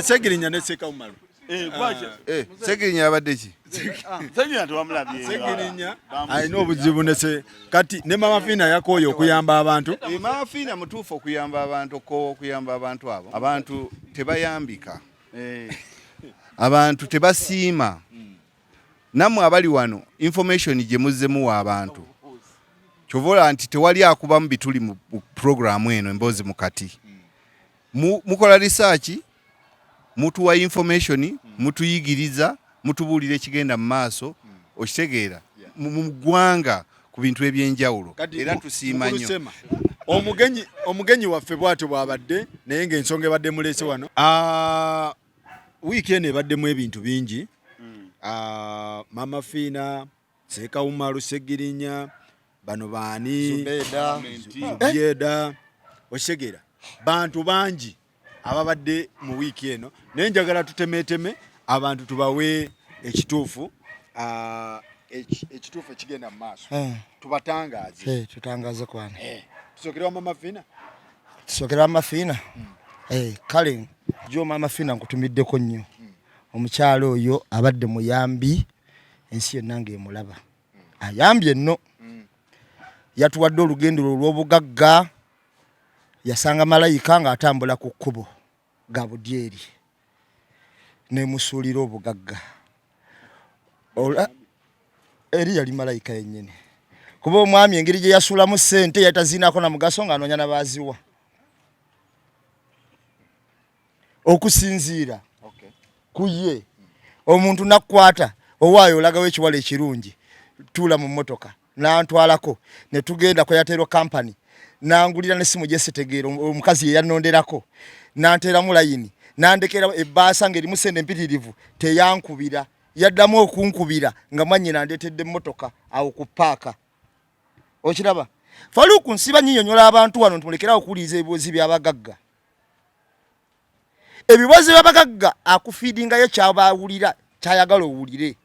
Segirinya ne Seka Umaru. Segirinya yabadde ki? Segirinya alina obuzibu ne se kati ne Mama Fina yakooye okuyamba abantu. Mama Fina mutuufu okuyamba abantu, okukoowa okuyamba abantu abo. Abantu tebayambika. Abantu tebasiima. Nammwe abali wano information gye muzze muwa abantu. Kyova olaba nti tewali akubamu bituli mu programu eno emboozi mukati. Mukola research, mutuwa information, mutuyigiriza, mutubuulira ekigenda mu maaso, okitegeera mu ggwanga ku bintu ebyenjawulo. Era tusiima nnyo. Omugenyi waffe bw'atyo bw'abadde, naye ng'ensonga ebadde muleese wano. Wiiki eno ebaddemu ebintu bingi. Mama Fiina, Seeka Umaru Segirinya, bano baani, Zubeeda, okitegeera, bantu bangi ababadde mu wiiki eno, naye njagala tutemeeteme abantu tubawe ekituufu ekituufu ekigenda mu maaso, tubatangaaze. Tutangaze kwana. Tusookere wa Mama Fiina. Tusookere wa Mama Fiina. Kale jo Mama Fiina nkutumiddeko nnyo. Omukyalo oyo abadde muyambi ensi yonna ng'emulaba. Ayambye nno. Yatuwadde olugendo lwe olw'obugagga, yasanga malayika ng'atambula ku kkubo ga budyeri n'emusuulira obugagga. Eri yali malayika yennyini, kuba omwami engeri gye yasuulamu ssente yali taziinaako na mugaso ng'anoonya n'abaaziwa okusinziira ku ye. Omuntu nakkwata owaayo olagawo ekiwala ekirungi, tuula mu mmotoka nantwalako ne tugenda ku Airtel company, nangulira n'essimu gye sitegeera omukazi ye yannonderako, nanteeramu layini, nandekera ebbaasa ng'erimu ssente empitirivu. Teyankubira, yaddamu okunkubira nga mwannyina andeetedde emmotoka awo ku paaka. Okiraba Faluku, nsiba nyinyonyola abantu wano nti mulekerawo okuwuliriza ebibuuzi by'abagagga. Ebibuuzi by'abagagga akufiidingayo kyabawulira kyayagala owulire.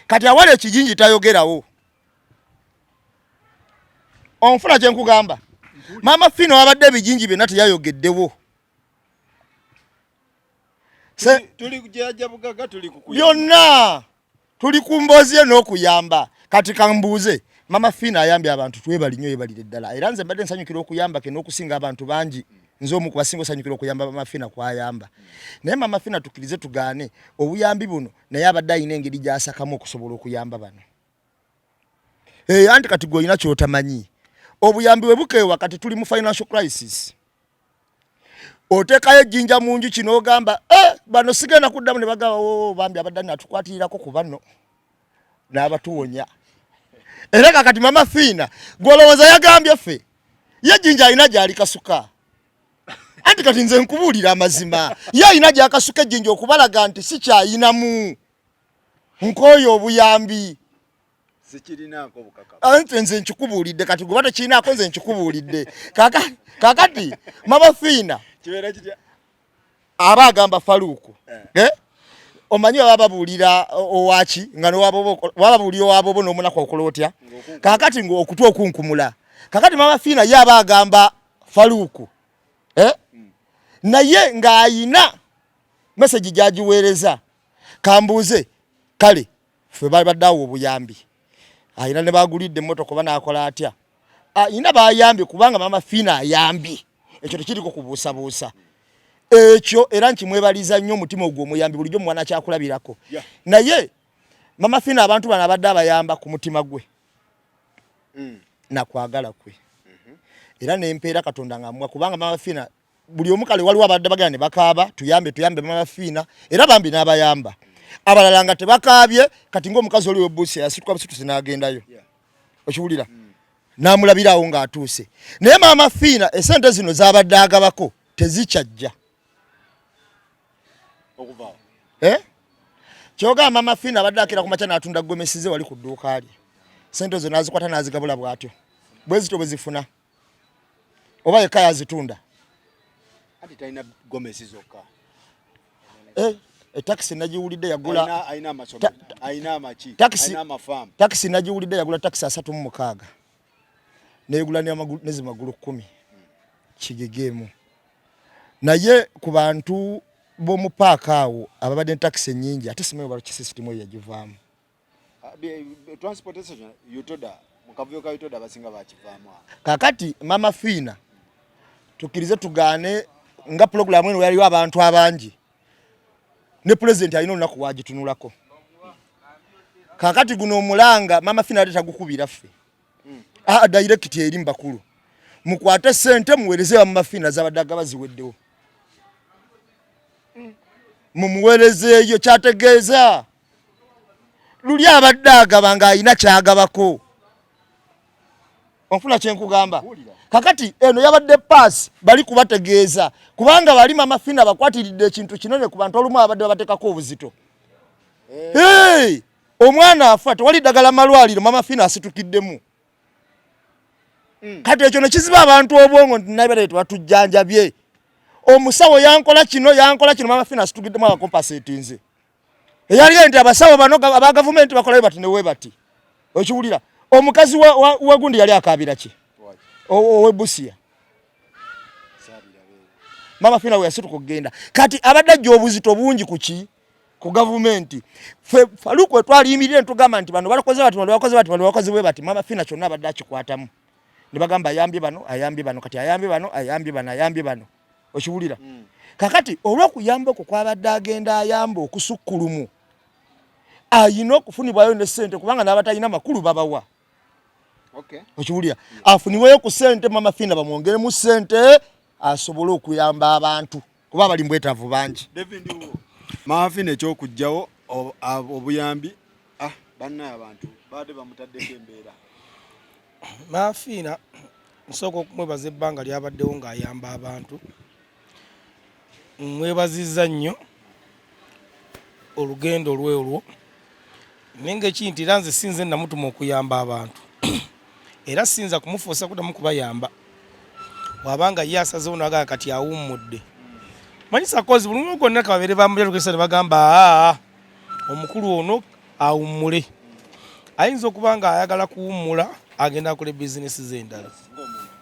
Kati awali ekijinji tayogerawo. Onfuna kye nkugamba? Mama Fino wabadde ebijinji byonna teyayogeddewo. Byonna tuli ku mboozi ye n'okuyamba. Kati kambuuze, Mama Fina ayambye abantu, twebali nnyo, yebalire ddala. Era nze mbadde nsanyukira okuyamba ke n'okusinga abantu bangi. Nze omu ku basinga osanyukira okuyamba Mama Fina kwayamba. Naye Mama Fina tukkirize tugaane obuyambi buno, naye abadde alina engeri gy'asakamu okusobola okuyamba bano. Anti kati gwe olina ky'otamanyi, obuyambi bwe bukeewa. Kati tuli mu financial crisis, oteekayo ejjinja mu nju kino ogamba bano sigenda kuddamu, ne bagamba oh, bambi abadde natukwatirako ku bano n'abatuwonya. Era kakati Mama Fiina gwolowooza yagambye ffe ye ejjinja alina gy'ali kasuka. Anti kati nze nkubuulira amazima, ye alina gy'akasuka ejjinja okubalaga nti si kyayinamu nkooyo obuyambi. Anti nze nkikubuulidde, kati gwe batekirinaako, nze nkikubuulidde. Kakati Mama Fiina aba agamba Faluuku, omanyi baba babuulira owaki nga babuulira owabobo n'omunaku okola otya? Kakati nga okutu okunkumula. Kakati Mama Fiina ye aba agamba Faluuku, naye ng'ayina meseji gy'agiweereza. Kambuuze, kale ffe babadde awo obuyambi alina ne bagulidde emmotoka oba n'akola atya? Ayina bayambye kubanga Mama Fina ayambye, ekyo tekiriko kubuusabuusa ekyo, era nkimwebaliza nnyo omutima ogwo omuyambi bulijjo mwana kyakulabirako. Naye Mama Fina abantu bano abadde abayamba ku mutima gwe nakwagala kwe, era nempeera Katonda nga amuwa, kubanga Mama Fina buli omu kale waliwo abadde bagenda ne bakaaba, tuyambe tuyambe Mama Fina, era bambi n'abayamba. Abalala nga tebakaabye, kati ng'omukazi oli webuusi yasituka busitusi n'agendayo, okiwulira, n'amulabirawo ng'atuuse. Naye Maama Fiina esente zino z'abadde agabako tezikyajja. Eh? Kyogamba Maama Fiina abadde akira ku makya n'atunda gomesi ze wali ku dduuka lye, sente ezo n'azikwata n'azigabula bw'atyo bwe zityo bwe zifuna, oba yekka yazitunda? Anti talina gomesi zokka. Eh, takisi nagiwulidde yagula Alina- alina amasomero, alina amaki, alina amafaamu. Takisi nagiwulidde yagula takisi 36, neyegula nezimagulu 10 kigegeemu. Naye ku bantu b'omu paaka awo ababadde ne takisi ennyingi, ate simanyi oba kisisitimu eyo yagivaamu. Ah, transportation UTODA, mu kavuyo ka UTODA abasinga bakivaamu awo. Kakati Mama Fiina, tukkirize tugaane, nga pulogulaamu eno yaliwo abantu abangi, ne pulezidenti alina olunaku wagitunulako. Kakati guno omulanga Mama Fiina ate tagukubira ffe. Ah, direct eri mu bakulu, mukwate sente muweereze Mama Fiina zabadde agaba ziweddewo, mumuweerezeeyo. Kyategeeza luli abadde agaba ng'alina kyagabako, onfuna kyenkugamba? Kakati eno yabadde paasi bali kubategeeza, kubanga bali Mama Fina bakwatiridde ekintu kinene ku bantu olumu abadde babateekako obuzito. Hey! Omwana afa, tewali ddagala malwaliro, Mama Fina asitukiddemu. Kati ekyo nekiziba abantu obwongo nti nabere tebatujjanjabye, omusawo yankola kino, yankola kino. Mama Fina asitukiddemu, abakompasetinze eyali nti abasawo bano aba gavumenti bakolayo bati newe bati. Okiwulira, omukazi wa gundi yali akabira ki owebusiya, Mama Fina we yasituka okugenda. Kati abadde ajja obuzito bungi kuki ku gavumenti. Fe Faluku twaliyimirire ntugamba nti bano bakoze bati, bano bakoze bati, bano bakoze bwe bati. Mama Fina kyonna abadde akikwatamu ne bagamba ayambye bano, ayambye bano, kati ayambye bano, ayambye bano, ayambye bano, okiwulira? Kakati olw'okuyamba okwo kwabadde agenda ayamba okusukkulumu, ayina okufunibwayo ne ssente, kubanga n'abatalina makulu babawa. Okiwulira, afunibweyo ku ssente, Mama Fina bamwongeremu ssente asobole okuyamba abantu, kuba abali mbwetaavu bangi. Mama Fina ekyokugjawo obuyambi, ah, bannaye abantu baadde bamutaddeko embeera. Mama Fiina nsooka okumwebaza ebbanga lyabaddewo ng'ayamba abantu. Mwebazizza nnyo olugendo lwe olwo, naye ngaeki nti era nze sinze namutuma okuyamba abantu, era siyinza kumufuusa kuddamu kubayamba bw'abanga ye asazewo nagamba kati awummudde. Manyi sakozi buli lumu gwonna kababeere bamulekesa ne bagamba, aa, omukulu ono awummule. Ayinza okuba nga ayagala kuwummula, agenda akola bizinesi ze endala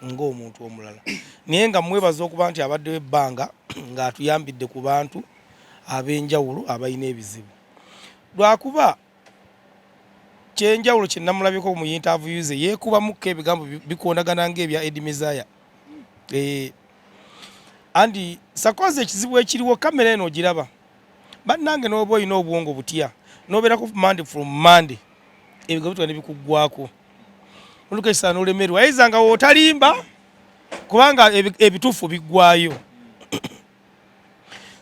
ng'omuntu omulala. Naye nga mwebaza okuba nti abaddewo ebbanga ng'atuyambidde ku bantu ab'enjawulo abalina ebizibu. Lwakuba kyenjawulo kye namulabyeko mu interview ze, yeekubamukko ebigambo bikondagana ng'ebya Eddie Mezaya. Andi sakozi ekizibu ekiriwo, kamera eno ogiraba bannange, n'oba olina obwongo butya, n'obeerako Monday from Monday, ebigambo bitwala ne bikuggwako, oluka ekisaana n'olemerwa, ayiza nga wootalimba, kubanga ebituufu biggwayo.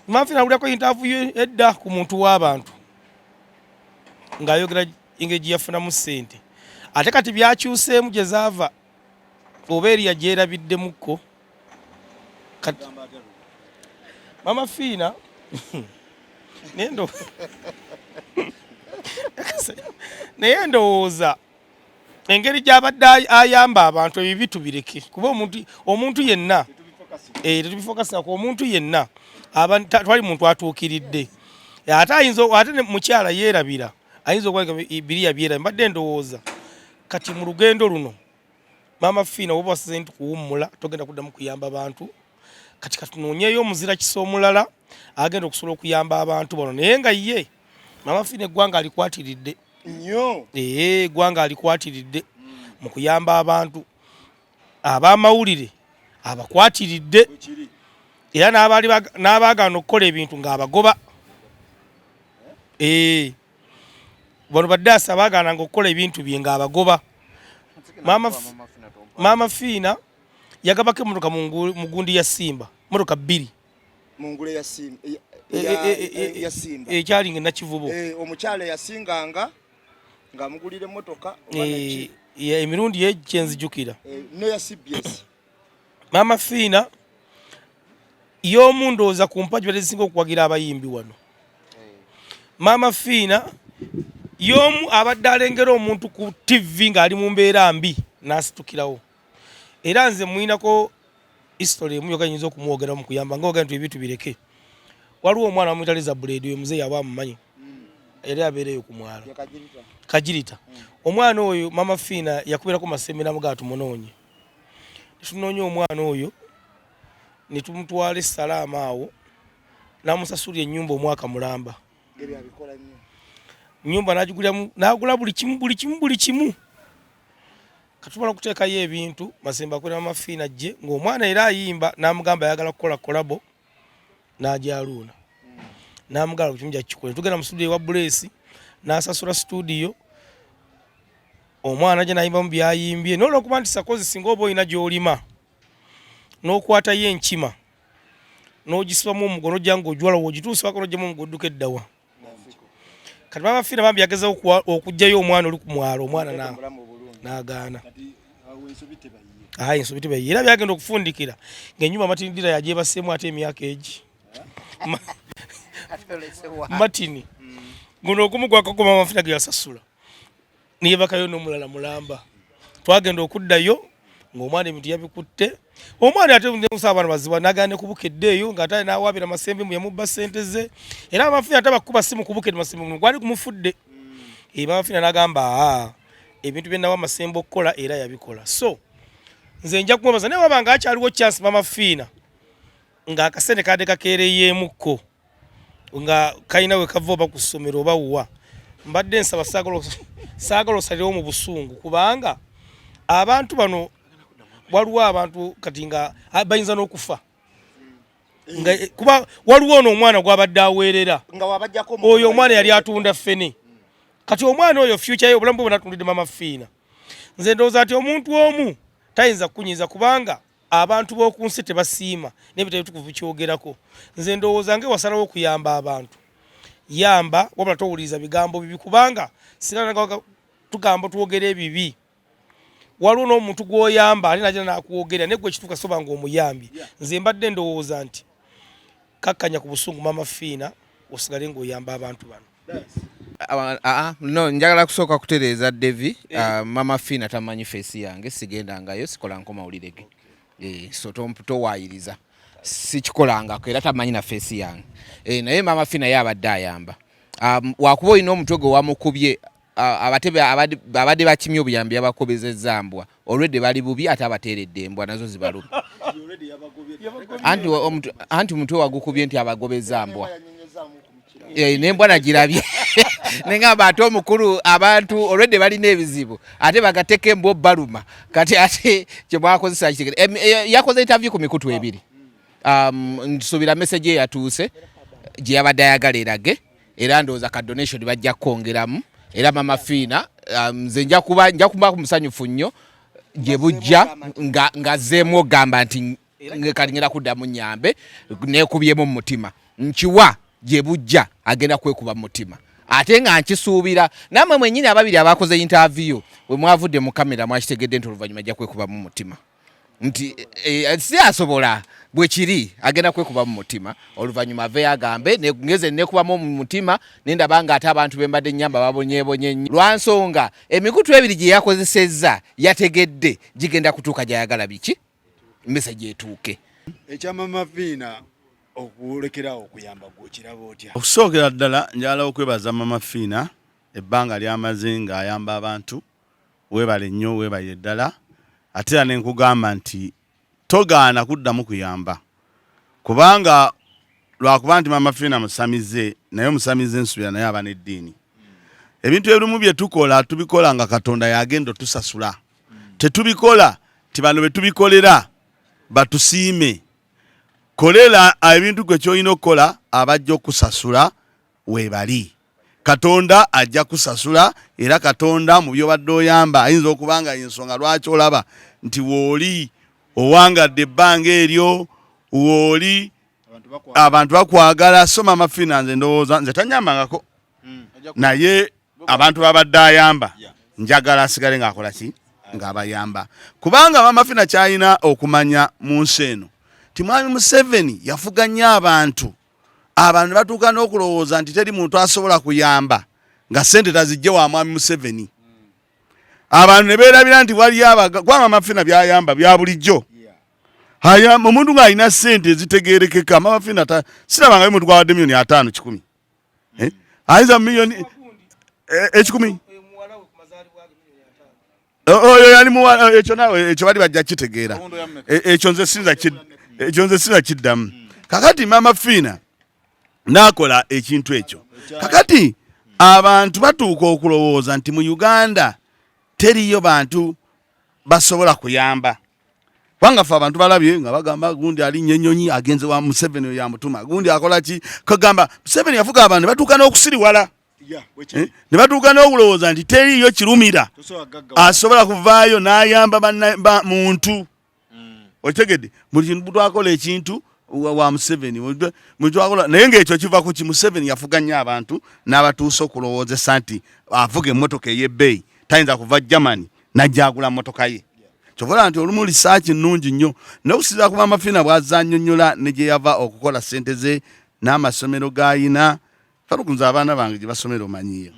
Manfi nawulyako interview edda ku muntu w'abantu ng'ayogera engeri gye yafunamu ssente, ate kati byakyuseemu gye zaava oba eriya gyerabiddemukko. Kati Mama Fiina naye ndowooza engeri gy'abadde ayamba abantu, ebibi tubireke, kuba omuntu yenna tetubifokasako. Omuntu yenna twali muntu atuukiridde, ate ayinza ate mukyala yeerabira, ayinza okuba biriya byerabira. Mbadde ndowooza kati mu lugendo luno Maama Fiina oba wasize nti kuwummula, togenda kuddamu kuyamba bantu, kati katunoonyeeyo omuzira kisa omulala agenda okusobola okuyamba abantu bano. Naye nga ye Maama Fiina eggwanga alikwatiridde nnyo. Eggwanga alikwatiridde mu kuyamba abantu. Ab'amawulire abakwatiridde era n'abaagaana okukola ebintu ng'abagoba. Eh, bano baddaasi abaagaananga okukola ebintu bye ng'abagoba. Maama Fiina yagabako emmotoka mu gundi ya Simba, mmotoka bbiri mu ngule ya Simba ya Simba ekyali nga Nakivubo. Omukyala eyasinganga ng'amugulira emmotoka. Emirundi gyenzijukira neya CBS. Maama Fiina y'omu ndowooza ku mpagi badde zisinga okuwagira abayimbi wano. Maama Fiina y'omu abadde alengera omuntu ku TV ng'ali mu mbeera mbi n'asitukirawo. Era nze muyinako history emu yokka nyinza okumwogera mu kuyamba nga ogenda nti ebintu bireke. Waliwo omwana bamuyita Liza Blade, oyo muzeeyi aba amumanyi, yali abeera eyo ku mwalo Kagirita. Omwana oyo Maama Fiina yakubirako Masembe n'amugamba tumunoonye. Netunoonya omwana oyo ne tumutwala e Salaama awo, n'amusasulira ennyumba omwaka mulamba. Ennyumba n'agiguliramu, n'agula buli kimu, buli kimu, buli kimu. Katumala okuteekayo ebintu, Masembe akwera Maama Fiina ajje ng'omwana era ayimba, n'amugamba ayagala kukola collabo n'ajaluuna, n'amugamba buli kimu gyakikole. Tugenda mu studio ewa Buleesi, n'asasula studio, omwana ajja n'ayimbamu by'ayimbye. Naye olw'okuba nti sakozi singa oba olina gy'olima n'okwatayo enkima n'ogisibamu omugo n'ojja ng'ogiwala, w'ogituusa waka n'oggyamu omugo odduka eddawa. Kati Maama Fiina bambi yagezaho okuggyayo omwana oli ku mwalo, omwana n'agaana. Ayi, ensobi tebayiye. Era byagenda okufundikira ng'ennyumba Martin Dira yagyebaseemu ate emyaka egi. Martin guno ogumu gwakako Maama Fiina ge yasasula neyebakayo n'omulala mulamba. Twagenda okuddayo ng'omwana ebintu yabikutte. Omwana ate nsa abaana bazibu nagaana ne kubukedde eyo ng'ate n'awaabira Masembe mbu yamubba ssente ze. Era Maama Fiina tabakuba simu kubukedde Masembe mulimu gwali gumufudde. Maama Fiina n'agamba aa ebintu bye nawa Masembe okukola era yabikola. So nze nja kumwebaza, naye waba ng'akyaliwo chance Maama Fiina ng'akasente kadde kakeereyeemukko nga kalina we kava oba ku ssomero oba wuwa, mbadde nsaba saagala osalirewo mu busungu, kubanga abantu bano waliwo abantu kati nga bayinza n'okufa nga kuba waliwo ono omwana gwabadde aweerera oyo omwana yali atunda ffene. Kati omwana oyo future ye obulamu bwe bwonatundidde Maama Fiina. Nze ndowooza nti omuntu omu tayinza kukunyiiza, kubanga abantu b'oku nsi tebasiima n'ebitabo ebitukuvu bikyogerako. Nze ndowooza nga wasalawo okuyamba abantu, yamba, wabula towuliriza bigambo bibi, kubanga singa tugamba twogera ebibi, waliwo n'omuntu gw'oyamba ate najja n'akwogera naye gwe ekituuka soba ng'omuyambye. Nze mbadde ndowooza nti kakkanya ku busungu Maama Fiina, osigale ng'oyamba abantu bano. No, njagala kusooka kutereeza Devi. Mama Fiina tamanyi face yange, sigendangayo, sikola nkomawulire ge. So towaayiriza, sikikolangako era tamanyi na face yange. Naye Mama Fiina ye abadde ayamba. Wakuba olina omutwe gwe wamukubye, abatebe abadde bakimye obuyambi yabakobezezza mbwa, olwedde bali bubi ate abateeredde embwa nazo zibaluma. Anti omutwe wagukubye nti abagobezza mbwa, nembwa nagirabye nengamba ate omukulu abantu olwedde balina ebizibu ate bagateko embwa obbaluma. Kati ate kyemwakozesa kitegere, yakoze interview ku mikutu ebiri. Nsuubira message ye yatuuse gye yabadde ayagala erage, era ndowooza ka donation bajja kukwongeramu. Era Mama Fiina, nze nja kuba musanyufu nnyo gye bujja ng'azzeemu okugamba nti kati ngenda kuddamu nnyambe neekubyemu mu mutima. Nkiwa gye bujja agenda kwekuba mu mutima, ate nga nkisuubira nammwe mwennyini ababiri abakoze interview bwe mwavudde mu kamera mwakitegedde nti oluvannyuma ajja kwekuba mu mutima nti si asobola bwe kiri, agenda kwekuba mu mutima oluvannyuma aveeyo agambe ngeze nekubamu mu mutima nendaba nga ate abantu be mbadde nnyamba babonyeebonye nnyo lwa nsonga emikutu ebiri gye yakozesezza yategedde gigenda kutuuka gy'ayagala biki message etuuke. Ekya Mama Fiina okulekerawo okuyamba gwe okiraba otya? Okusookera ddala njagala okwebaza Mama Fiina ebbanga ly'amaze ng'ayamba abantu. Weebale nnyo, weebalire ddala. Ate era ne nkugamba nti togaana kuddamu kuyamba, kubanga lwakuba nti Mama Fiina musamize, naye omusamize nsuubira naye aba n'eddiini. Ebintu ebimu bye tukola tubikola nga Katonda y'agenda otusasula, tetubikola Ti bano be tubikolera batusiime. Kolera ebintu gwe ky'olina okukola, abajja okusasula weebali. Katonda ajja kusasula, era Katonda mu by'obadde oyamba ayinza okuba nga y'ensonga lwaki olaba nti wooli owangadde ebbanga eryo, wooli abantu bakwagala. So Mama Fina nze ndowooza nze tanyambangako, naye abantu babadde ayamba njagala asigale ng'akola ki, ng'abayamba, kubanga Mama Fina kyalina okumanya mu nsi eno ti Mwami Museveni yafuga nnyo abantu, abantu ne batuuka n'okulowooza nti teri muntu asobola kuyamba nga ssente tazijje wa Mwami Museveni. Abantu ne beerabira nti waliyo abaga, kuba Mama Fina byayamba bya bulijjo. Omuntu ng'alina ssente ezitegeerekeka, Mama Fina sirabangayo muntu gwawadde miliyoni 50 100. Eh? Ayinza miliyoni 100. Oyo yali muwala, ekyo nawe ekyo bali bajja kitegeera. Ekyo nze sinza kiddamu. Kakati Mama Fina n'akola ekintu ekyo. Kakati abantu batuuka okulowooza nti mu Uganda teriyo bantu basobola kuyamba, kubanga ffe abantu balabye nga bagamba gundi alinnya ennyonyi agenze wa Museveni, oyo yamutuma, gundi akola ki. Kagamba Museveni yafuga abantu ne batuuka n'okusiriwala, ne batuuka n'okulowooza nti teriiyo kirumira asobola kuvaayo n'ayamba muntu. Okitegedde? Buli kintu twakola ekintu wa Museveni, buli twakola, naye ng'ekyo kiva ku ki? Museveni yafuga nnyo abantu n'abatuusa okulowoozesa nti avuga emmotoka ey'ebbeeyi tayinza kuva Germany n'ajja agula mmotoka ye. Kyova nti olumu lisaaki nnungi nnyo n'okusinziira ku Mama Fina bw'azannyonnyola ne gye yava okukola ssente ze n'amasomero g'ayina. Faruku, nze abaana bange gye basomera omanyiyo,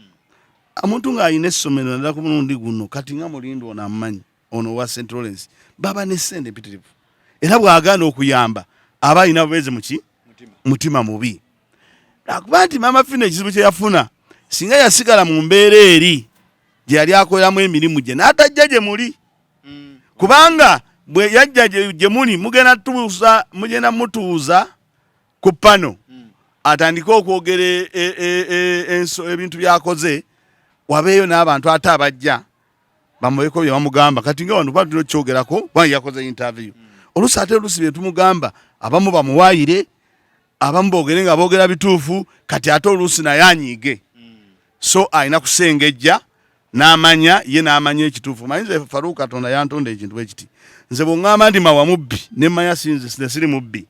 omuntu ng'alina essomero naddala ku mulundi guno kati nga Mulindwa ono amumanyi, ono owa St Lawrence, baba ne ssente empitirivu, era bw'agaana okuyamba aba alina bubeezi muki mutima mubi. Lwakuba nti Mama Fina ekizibu kye yafuna, singa yasigala mu mbeera eri gye yali akoleramu emirimu gye n'atajja gye muli, kubanga bwe yajja gye muli mugenda mutuuza ku pano atandike okwogera ebintu byakoze, wabeeyo n'abantu ate abajja bamubeko bye bamugamba. Kati nga wano tulina okukyogerako kubanga yakoze interview. Oluusi ate oluusi bye tumugamba abamu bamuwaayire, abamu boogere nga boogera bituufu. Kati ate oluusi naye anyiige, so alina kusengejja n'amanya ye n'amanya ekituufu. Manyi nze Faruku, Katonda yantonda ekintu bwe kiti: nze bw'oŋŋamba nti Mawa mubbi, ne mmanya sinze nze siri mubbi,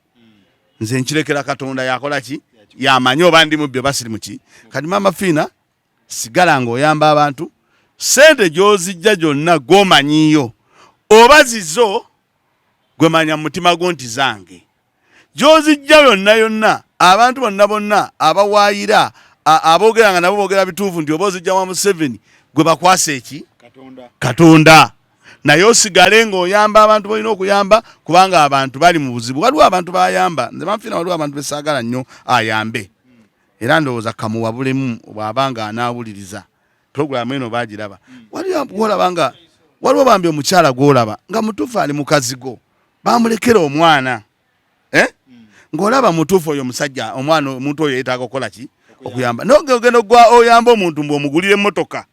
nze nkirekera Katonda yakola ki, yamanye oba ndi mubbi oba siri muki. Kati Mama Fiina, sigala ng'oyamba abantu, sente gy'ozijja gyonna gw'omanyiyo oba zizo, gwe manya mu mutima gwo nti zange. Gy'ozijja yonna yonna, abantu bonna bonna abawaayira, aboogera nga nabo boogera bituufu nti oba ozijja wa Museveni, gwe bakwasa eki? Katonda. Naye osigale ng'oyamba abantu bolina okuyamba, kubanga abantu bali mu buzibu. Waliwo abantu bayamba, nze Mama Fina waliwo abantu besaagala nnyo ayambe, era ndowooza kamuwabulemu bw'aba nga anaawuliriza puroguramu eno bagiraba. Waliwo gwolaba nga waliwo bambi omukyala gwolaba nga mutuufu ali mu kazigo, bamulekera omwana, eh? Ng'olaba mutuufu oyo omusajja, omwana, omuntu oyo yeetaaga okukola ki? Okuyamba. Naye ogenda ogwa oyamba omuntu mbu omugulira emmotoka,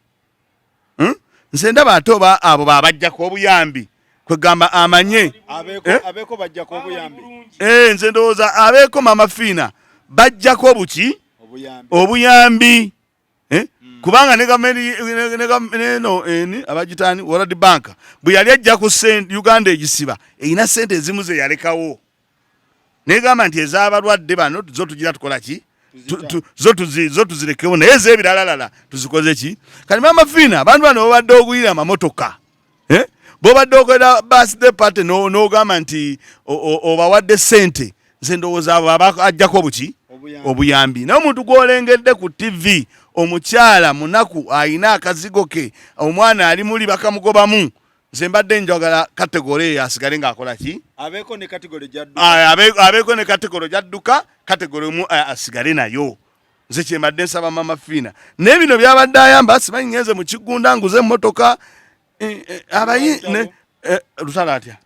Nze ndaba ate oba abo babajjako obuyambi, kwegamba amanye Abeeko, Eh? abeeko bajjako obuyambi. Eh, nze ndowooza abeeko Mama Fiina bajjako obuki? Obuyambi. Obuyambi, eh? Kubanga ne gavumenti neno eni abagitani World Bank bwe yali ajja ku Uganda egisiba erina sente ezimu ze yalekawo, negamba nti ez'abalwadde bano zo tugira tukola ki, zo tuzirekewo, naye ez'ebiralalala tuzikoze ki? Kati Mama Fiina, abantu bano babadde ogulira amamotoka, eh? Bobadde okolera birthday party n'ogamba nti obawadde sente, nze ndowooza abo aba ajjako buki? Obuyambi. Naye omuntu gw'olengedde ku TV, omukyala munaku ayina akazigo ke, omwana ali muli bakamugobamu, nze mbadde njagala category eyo asigale ng'akola ki? Abeeko ne category gy'adduka. Abeeko ne category gy'adduka, category emu asigale nayo. Nze kyembadde nsaba Mama Fiina, naye bino byabadde ayamba, simanyi ngenze mu Kigunda nguze emmotoka, abayi Eh, lutalo atya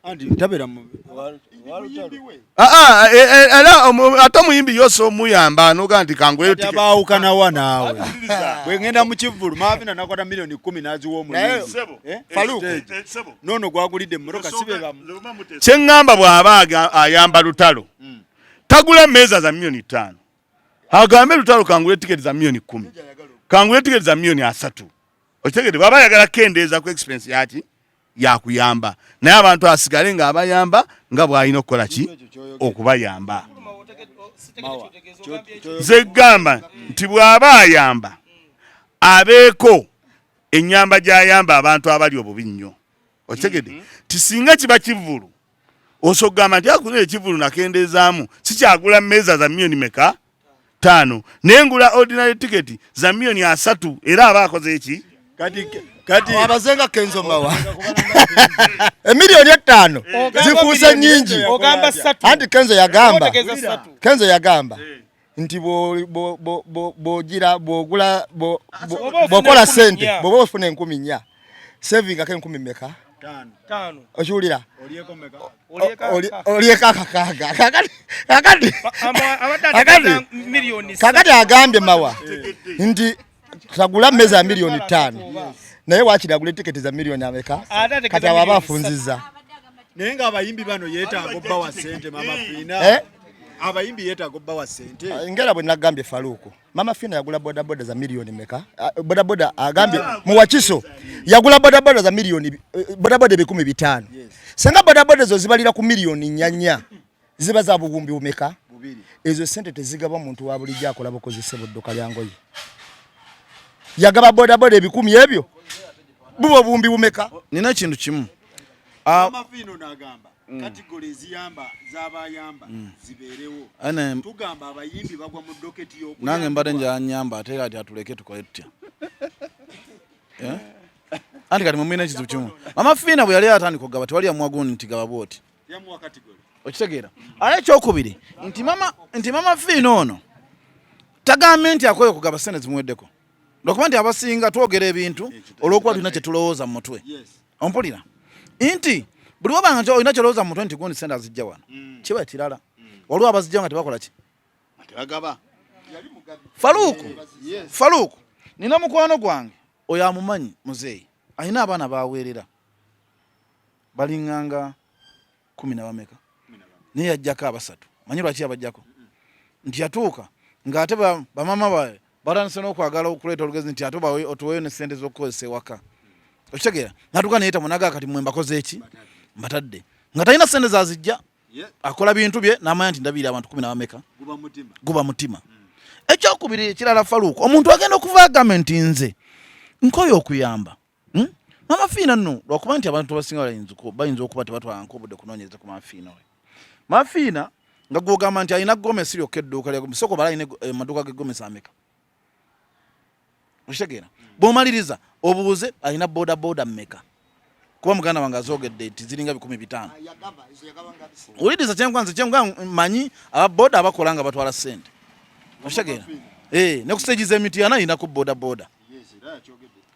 Ah, ah, eh, eh, era ate omuyimbi yose omuyamba noga nti kangulebaawukanawa naawe bwengenda mu kivvulu maavina nakwata miliyoni kumi naziwa omuyimbi noono gwagulidde emmotoka sibebamu kyeŋŋamba bw'aba ayamba lutalo hmm. tagula meeza za miliyoni ttaano agambe lutalo kangule tiketi za miliyoni kumi kangule tiketi za miliyoni asatu okitegedde bwaba ayagala kukendeeza ku expense yaki yakuyamba naye abantu asigale nga abayamba nga bwalina okukola ki okubayamba nze gamba nti bw'aba ayamba abeeko ennyamba gy'ayamba abantu abali obubi nnyo okitegedde mm-hmm. ti singa kiba kivvulu osobola okugamba nti akuna ekivvulu nakendeezaamu sikyagula mmeeza za miliyoni meka taano naye ngula ordinary ticket za miliyoni asatu era aba akoze eki kati abazenga Kenzo Mawa emiliyoni ettaano zifuuse nyingi anti Kenzo yagamba Kenzo yagamba eh. nti bwogira bwogula bwokola sente bwoba ofuna enkumi nnya savingako enkumi meka okiwulira olyeko akakaaga kakati agambye mawa nti tagula meza ya miliyoni ttaano naye wakiri agula etiketi za miliyoni ameka kati awo aba afunziza naye nga abayimbi bano yetaaga obbawa sente mama fiina eh? abayimbi yetaaga obbawa sente ah, ngera bwe nagambye faluuku mama fiina yagula bodaboda za miliyoni meka ah, bodaboda agambye muwakiso yagula bodaboda za miliyoni eh, bodaboda ebikumi bitaano senga bodaboda ezo zibalira ku miliyoni nnya nnya ziba za buwumbi bumeka ezo sente tezigaba muntu wa bulijjo akola bukozi ssebo dduka lya ngoye yagaba bodaboda ebikumi ebyo buba obuwumbi bumeka nina ekintu kimu ah, mm. kategori eziyamba zabayamba mm. zibeerewo tugamba abayimbi bagwa mu doketi nange mbadde njanyamba ate kati atuleke tukole tutya eh? anti kati mumulina ekizibu kimu mama fiina bwe yali atandika okugaba tewali yamuwa gundi nti gaba bwoti okitegeera ate ekyokubiri nti mama nti mama fiina ono tagambye nti akoye okugaba sente zimuweddeko lwakuba nti abasinga twogera ebintu olwokuba tulina kyetulowooza mu mutwe ompulira nti buli wabanga nti olina kyolowooza mu mutwe nti gundi sente azijja wano mm. kiba kirala mm. waliwo abazijja nga tebakola ki faluuku faluuku nina mukwano gwange oyo amumanyi muzeeyi alina abaana baweerera balinganga kumi na bameka naye yajjako abasatu manyi lwaki yabajjako nti yatuuka ng'ate bamama bae batandise n'okwagala okuleeta olugezi nti ate otuweyo ne sente z'okukozesa ewaka okitegeera natuuka neyeta munaga kati mwe mbakoze eki mbatadde nga talina sente zazijja akola bintu bye n'amanya nti ndabirira abantu kumi na bameka guba mutima mm. ekyokubiri ekirala faluuku omuntu agenda okuva agambe nti nze nkoye okuyamba Hmm? Mama Fiina nno lwakuba nti abantu abasinga bayinza okuba tebatwala nk'obudde kunoonyereza ku Mama Fiina oyo. Mama Fiina nga gw'ogamba nti alina gomesi lyokka edduuka lya gomesi sooka obala alina eh, amaduuka ge gomesi ameka okitegeera bw'omaliriza obuuze alina boda boda mmeka kuba muganda wange azoogedde nti ziringa bikumi bitaano wuliriza kyenkuba nze kyenkuba manyi aba boda abakola nga batwala ssente okitegeera eh, ne ku siteegi z'emityana alinako boda boda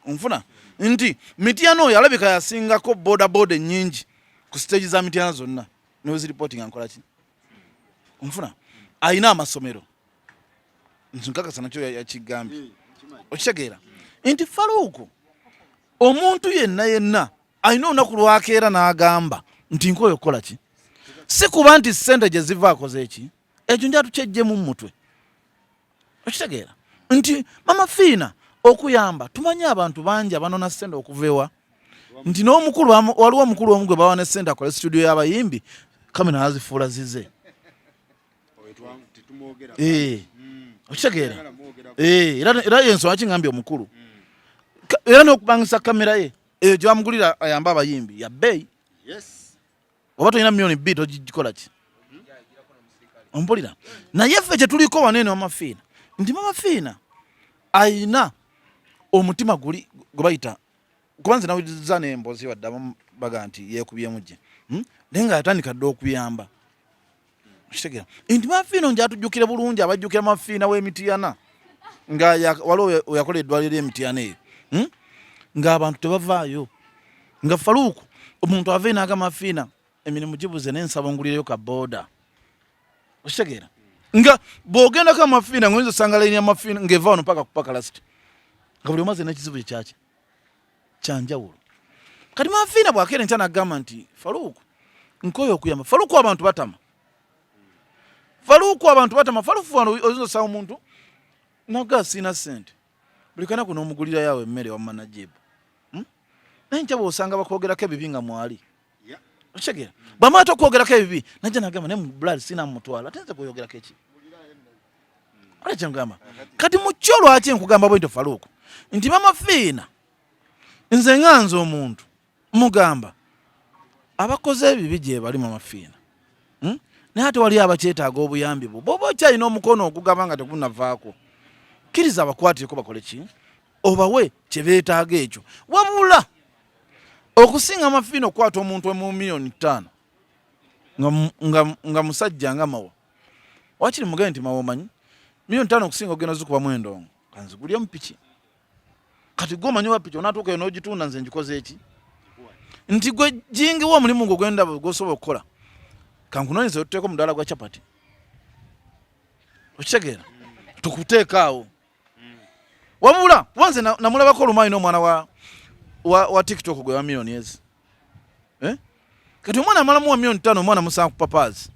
onfuna nti mityana oyo alabika yasingako boda boda ennyingi ku siteegi za mityana zonna neweziripooti nga nkola ki onfuna alina amasomero nkakasa nakyo yakigambye okitegeera nti faluuku omuntu yenna yenna alina olunaku lwakeera n'agamba nti nkoyo okukola ki si kuba nti sente gye ziva akoze eki ekyo njatukyejjemu mu mutwe okitegeera nti mama fiina okuyamba tumanyi abantu bangi abanona sente okuva ewa nti n'omukulu waliwo omukulu omu gwe bawa ne sente akole situdiyo y'abayimbi kamera nazifuula zize eh, okitegeera eh, era yensonga kingambye omukulu era n'okupangisa kamera ye eyo gyebamugulira ayambe abayimbi ya bbeeyi oba tolina miliyoni bbiri togikola ki ompulira naye ffe kyetuliko wano eno mama fiina nti mama fiina ayina omutima guli gwe bayita kuba nze nawuliriza nembozi wadde abamu baga nti yekubyemu gye hmm? naye nga yatandika dda okuyamba okitegera nti mama fiina onjo atujjukire bulungi abajjukira mama fiina w'emitiyana nga waliwo weyakola eddwaliro ly'emitiyana eyo hmm? ng'abantu tebavaayo nga faluuku Omuntu ava enagamba Fiina emirimu gibuze naye nsaba ongulireyo ka boda, okitegeera? Nga bw'ogendako amafiina nga oyinza osanga layini y'amafiina ng'eva wano paka kupaka lasiti, nga buli omaze n'ekizibu kye kyaki kyanjawulo. Kati mafiina bw'akeera enkya n'agamba nti Faruuku nkoye okuyamba, Faruuku abantu batama, Faruuku abantu batama. Faruuku wano oyinza osanga omuntu naga siina ssente, buli kanaku n'omugulirayo awo emmere wamma Najibu, Naye nkya bw'osanga bakwogerako ebibi nga mwali, okitegeera? Bwamala tokwogerako ebibi najja nagamba naye blood sina mutwala, ate nze kweyogerako eki ola kyengamba. Kati mukyo lwaki nkugamba bwentyo Faruuku nti mama Fiina, nze nga nze omuntu mugamba abakoze ebibi gye bali mama Fiina, Naye ate wali abakyetaaga obuyambi bwo, bw'oba okyalina omukono ogugaba nga tegunavaako, kkiriza abakwatireko bakole ki, obawe kye beetaaga ekyo. Wabula okusinga Mafiina okukwata omuntu mu 5,000,000 nga musajja nga Mawa, wakiri mugende nti Mawa omanyi 5,000,000 okusinga ogenda ozikubamu endongo, kanzigulye mu piki. Kati gwe omanyi wa piki onaatuuka eyo n'ogitunda, nze ngikoze eki nti gwe jingiwo omulimu gwo gwenda gwosobola okukola, kankunoonyeze otuteeka omudaala gwa chapati, okitegeera? Tukuteeka awo. Wabula kuba nze namulabako olumu alina omwana wa TikTok gwe wa miliyoni ezi, eh? Kati omwana amalamu wa 5,000,000, omwana musanga ku papaazi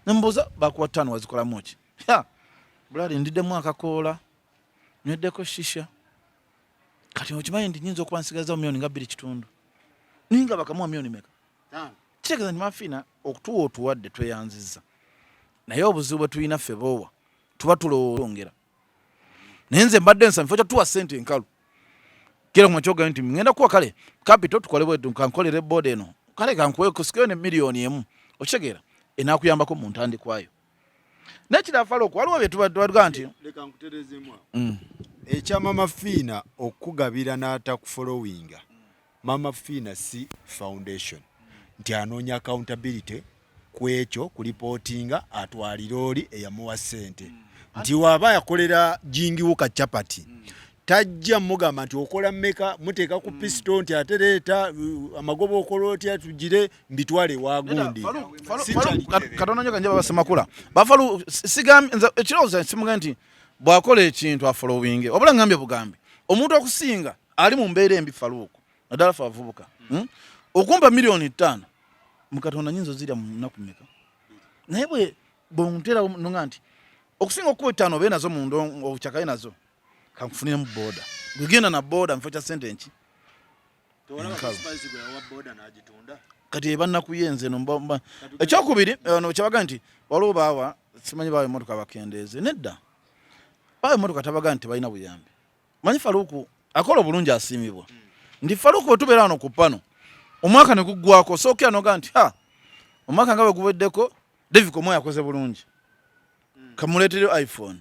nemubuuza bakuwa 5 wazikolamu ki? Bulali ndiddemu akakoola, nyweddeko shisha. Kati okimanyi nti nyinza okuba nsigaza miliyoni nga 2.5, naye nga bakamuwa miliyoni meka? Kitegeeza nti Mafiina okutuwa otuwadde tweyanzizza, naye obuzibu bwe tulina ffe boowa tuba tulowongera. Naye nze mbadde nsaba mufo kyatuwa ssente enkalu kera kuma kyogayo nti ngenda kuwa kale capital tukole bwetu, kankolere boda eno, kale kankuwe kusikeyo ne 1,000,000, okitegeera, enakuyambako mu ntandikwayo. Nekirala Farouk, waliwo bye tubaga nti leka nkuterezeemu awo. Ekya Mama Fiina okukugabira n'atakufolowinga, Mama Fiina si foundation nti anoonya accountability ku ekyo kulipootinga atwalire oli eyamuwa ssente nti waaba yakolera jingiwo ka chapati, tajja mugamba nti okola mmeka, muteeka ku pisito nti ate leeta amagoba okola otya tugire mbitwale wa gundi. Katono nyo kanje babasemakula bafalu sigambye nze ekirowoozo simuga nti bw'akola ekintu afolowinge, wabula ngambye bugambi omuntu okusinga ali mu mbeera embi Faluuku, naddala fe abavubuka, Okumpa 5,000,000 mu Katonda nyinza ozirya mu nnaku mmeka? Naye bwe bwontera nonga nti okusinga okukuba 5 obeere nazo munda okyakaye nazo, kankufuniremu boda, gwegenda na boda mufo kya ssente nki enkalu. Kati eba nnaku ye nze no. Ekyokubiri ono kyabaga nti waliwo baawa, simanyi baawa emmotoka bakendeeze, nedda, baawa emmotoka tabaga nti tebalina buyambi. Manyi Faruku akola obulungi asiimibwa nti Faruku bwe tubeera wano ku pano omwaka ne guggwako sookera noga nti ha omwaka nga bwe guweddeko David Komo yakoze bulungi, kamuleetereyo iPhone,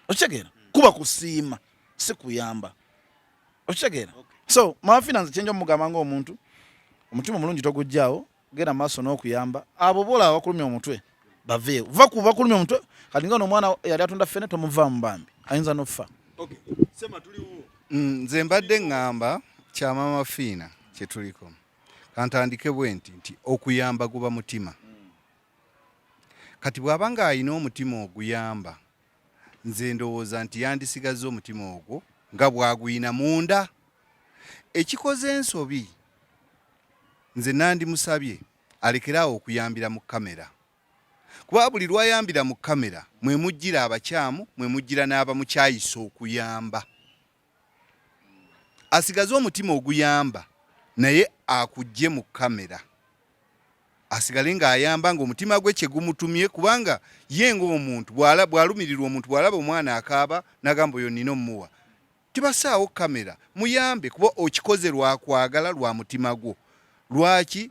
okitegeera? Kuba kusiima si kuyamba, okitegeera? So Mama Finance kyenja omugamba ng'omuntu omutima omulungi toguggyaawo, genda maaso n'okuyamba abo boolaba bakulumya omutwe, baveewo, va ku bakulumya omutwe. Kati nga ono omwana yali atunda ffene, tomuvaamu bambi, ayinza n'okufa. Nze mbadde ŋŋamba kya Mama Fiina kye tuliko, kantandike bwe nti nti okuyamba guba mutima. Kati bw'aba ng'alina omutima oguyamba, nze ndowooza nti yandisigazza omutima ogwo nga bw'aguyina munda. Ekikoze ensobi, nze nandimusabye alekere awo okuyambira mu kamera, kuba buli lwayambira mu kamera mwe mujjira abakyamu, mwe mujjira n'abamukyayisa okuyamba. Asigaze omutima oguyamba naye akujje mu kamera, asigale ng'ayamba ng'omutima gwe kye gumutumye, kubanga ye ng'omuntu bw'alumirirwa omuntu, bw'alaba omwana akaaba n'agamba oyo nina omumuwa, tibasaawo kamera, muyambe kuba okikoze lwakwagala, lwa mutima gwo. Lwaki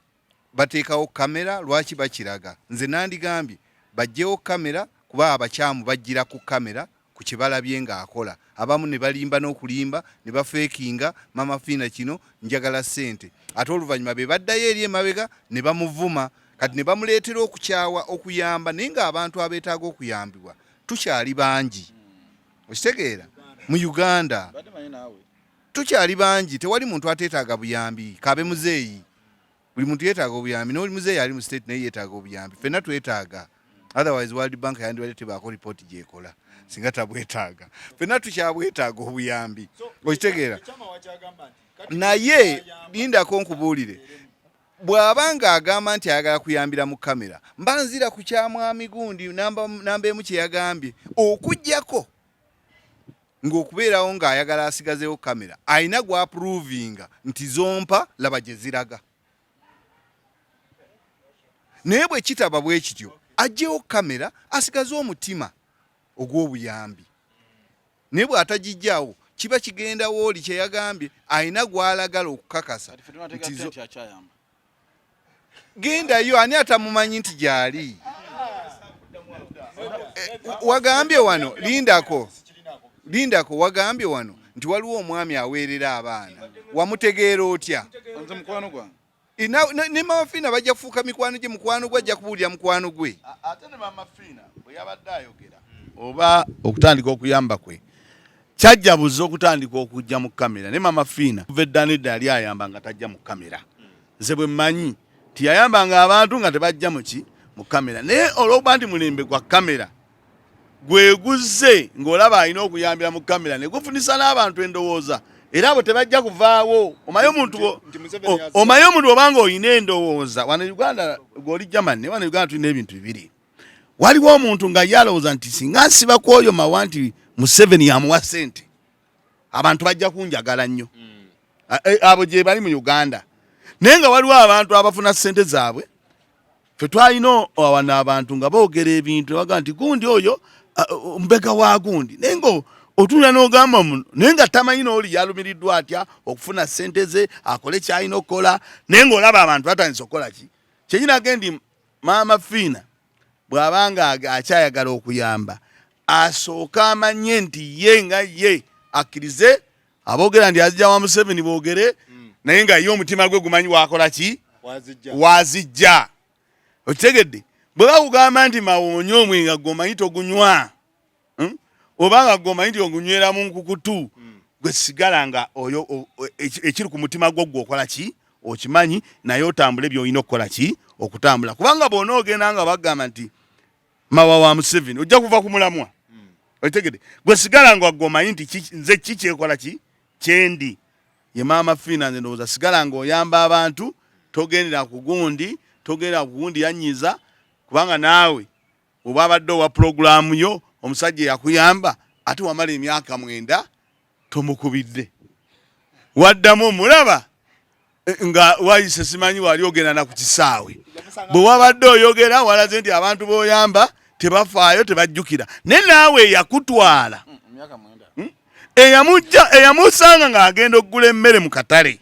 bateekawo kamera? Lwaki bakiraga? Nze nandigambye bajjewo kamera, kuba abakyamu bajjira ku kamera ku kye balabye ng'akola, abamu ne balimba n'okulimba ne bafeekinga Mama Fiina kino njagala ssente, ate oluvannyuma be baddayo eri emabega ne bamuvuma, kati ne bamuleetera okukyawa okuyamba. Naye ng'abantu abeetaaga okuyambibwa tukyali bangi, okitegeera? Mu Uganda tukyali bangi, tewali muntu ateetaaga buyambi, kabe muzeeyi. Buli muntu yeetaaga obuyambi, n'oli muzeeyi ali mu state naye yeetaaga obuyambi. Ffenna twetaaga, otherwise World Bank yandibadde tebaako ripooti gyekola singa tabwetaaga. Ffenna tukyabwetaaga obuyambi, okitegeera? Naye lindako nkubuulire, bw'aba ng'agamba nti ayagala kuyambira mu kamera, mba nzira ku kya mwami gundi namba emu kye yagambye, okuggyako ng'okubeerawo ng'ayagala asigazeewo kamera, alina gw'apuruvinga nti zompa laba gye ziraga. Naye bwe kitaba bwe kityo, aggyewo kamera asigaze omutima ogw'obuyambi. Naye bw'atagiggyaawo, kiba kigenda wooli kye yagambye, alina gw'alagala okukakasa nti zo gendayo. Ani atamumanyi nti gyali? Wagambye wano, lindako, lindako, wagambye wano nti waliwo omwami aweerera abaana, wamutegeera otya? Nze mukwano gwange. Ne Mama Fiina bajja kufuuka mikwano gye, mukwano gwe ajja kubuulira mukwano gwe. Ate ne Mama Fiina bwe yabadde ayogera oba okutandika okuyamba kwe kyajja buze okutandika okujja mu kamera, ne Mama Fiina kuva edda nedda yali ayamba nga tajja mu kamera. Nze bwe mmanyi nti yayambanga abantu nga tebajja muki mu kamera, naye olw'okuba nti mulembe gwa kamera gwe guzze ng'olaba alina okuyambira mu kamera ne gufunisa n'abantu endowooza, era abo tebajja kuvaawo. Omanyi omuntu obanga olina endowooza wano Uganda, gw'oli Germany, wano Uganda tulina ebintu bibiri. Waliwo omuntu nga ye alowooza nti singa nsiba ku oyo Mawa nti Museveni yamuwa ssente, abantu bajja kunjagala nnyo. Abo gye bali mu Uganda. Naye nga waliwo abantu abafuna ssente zaabwe. Ffe twalina wano abantu nga boogera ebintu baga nti gundi oyo mbega wa gundi, naye nga otunula n'ogamba muno, naye nga tamanyi n'oli yalumiriddwa atya okufuna ssente ze akole kyalina okukola, naye ng'olaba abantu batandise okukola ki kyenyina gendi. Maama Fiina bw'aba nga akyayagala okuyamba, asooke amanye nti ye nga ye akkirize aboogera nti azijja wa Museveni boogere, naye nga ye omutima gwe gumanyi wakola ki, wazijja. Okitegedde? Bwe bakugamba nti mawoonye omwenge gwe omanyi togunywa, oba nga gwe omanyi nti ogunywera mu nkukutu, gwe sigala nga oyo ekiri ku mutima gwo gwe okola ki okimanyi, naye otambule by'olina okukola ki okutambula. Kubanga bw'onoogenda nga bagamba nti Mawa wa Museveni, ojja kuva ku mulamwa. Okitegedde? Gwe sigala nga gwe omanyi nti nze ki kyekola ki kyendi. Ye Maama Fiina, nze ndowooza sigala ng'oyamba abantu, togendera ku gundi, togendera ku gundi yanyiza, kubanga naawe oba abadde owa pulogulaamu yo omusajja eyakuyamba ate wamala emyaka 9 tomukubidde, waddamu omulaba nga wayise simanyi wali ogenda na ku kisaawe. Bwe wabadde oyogera walaze nti abantu b'oyamba tebafaayo, tebajjukira, naye naawe eyakutwala, eyamujja, eyamusanga ng'agenda okugula emmere mu katale,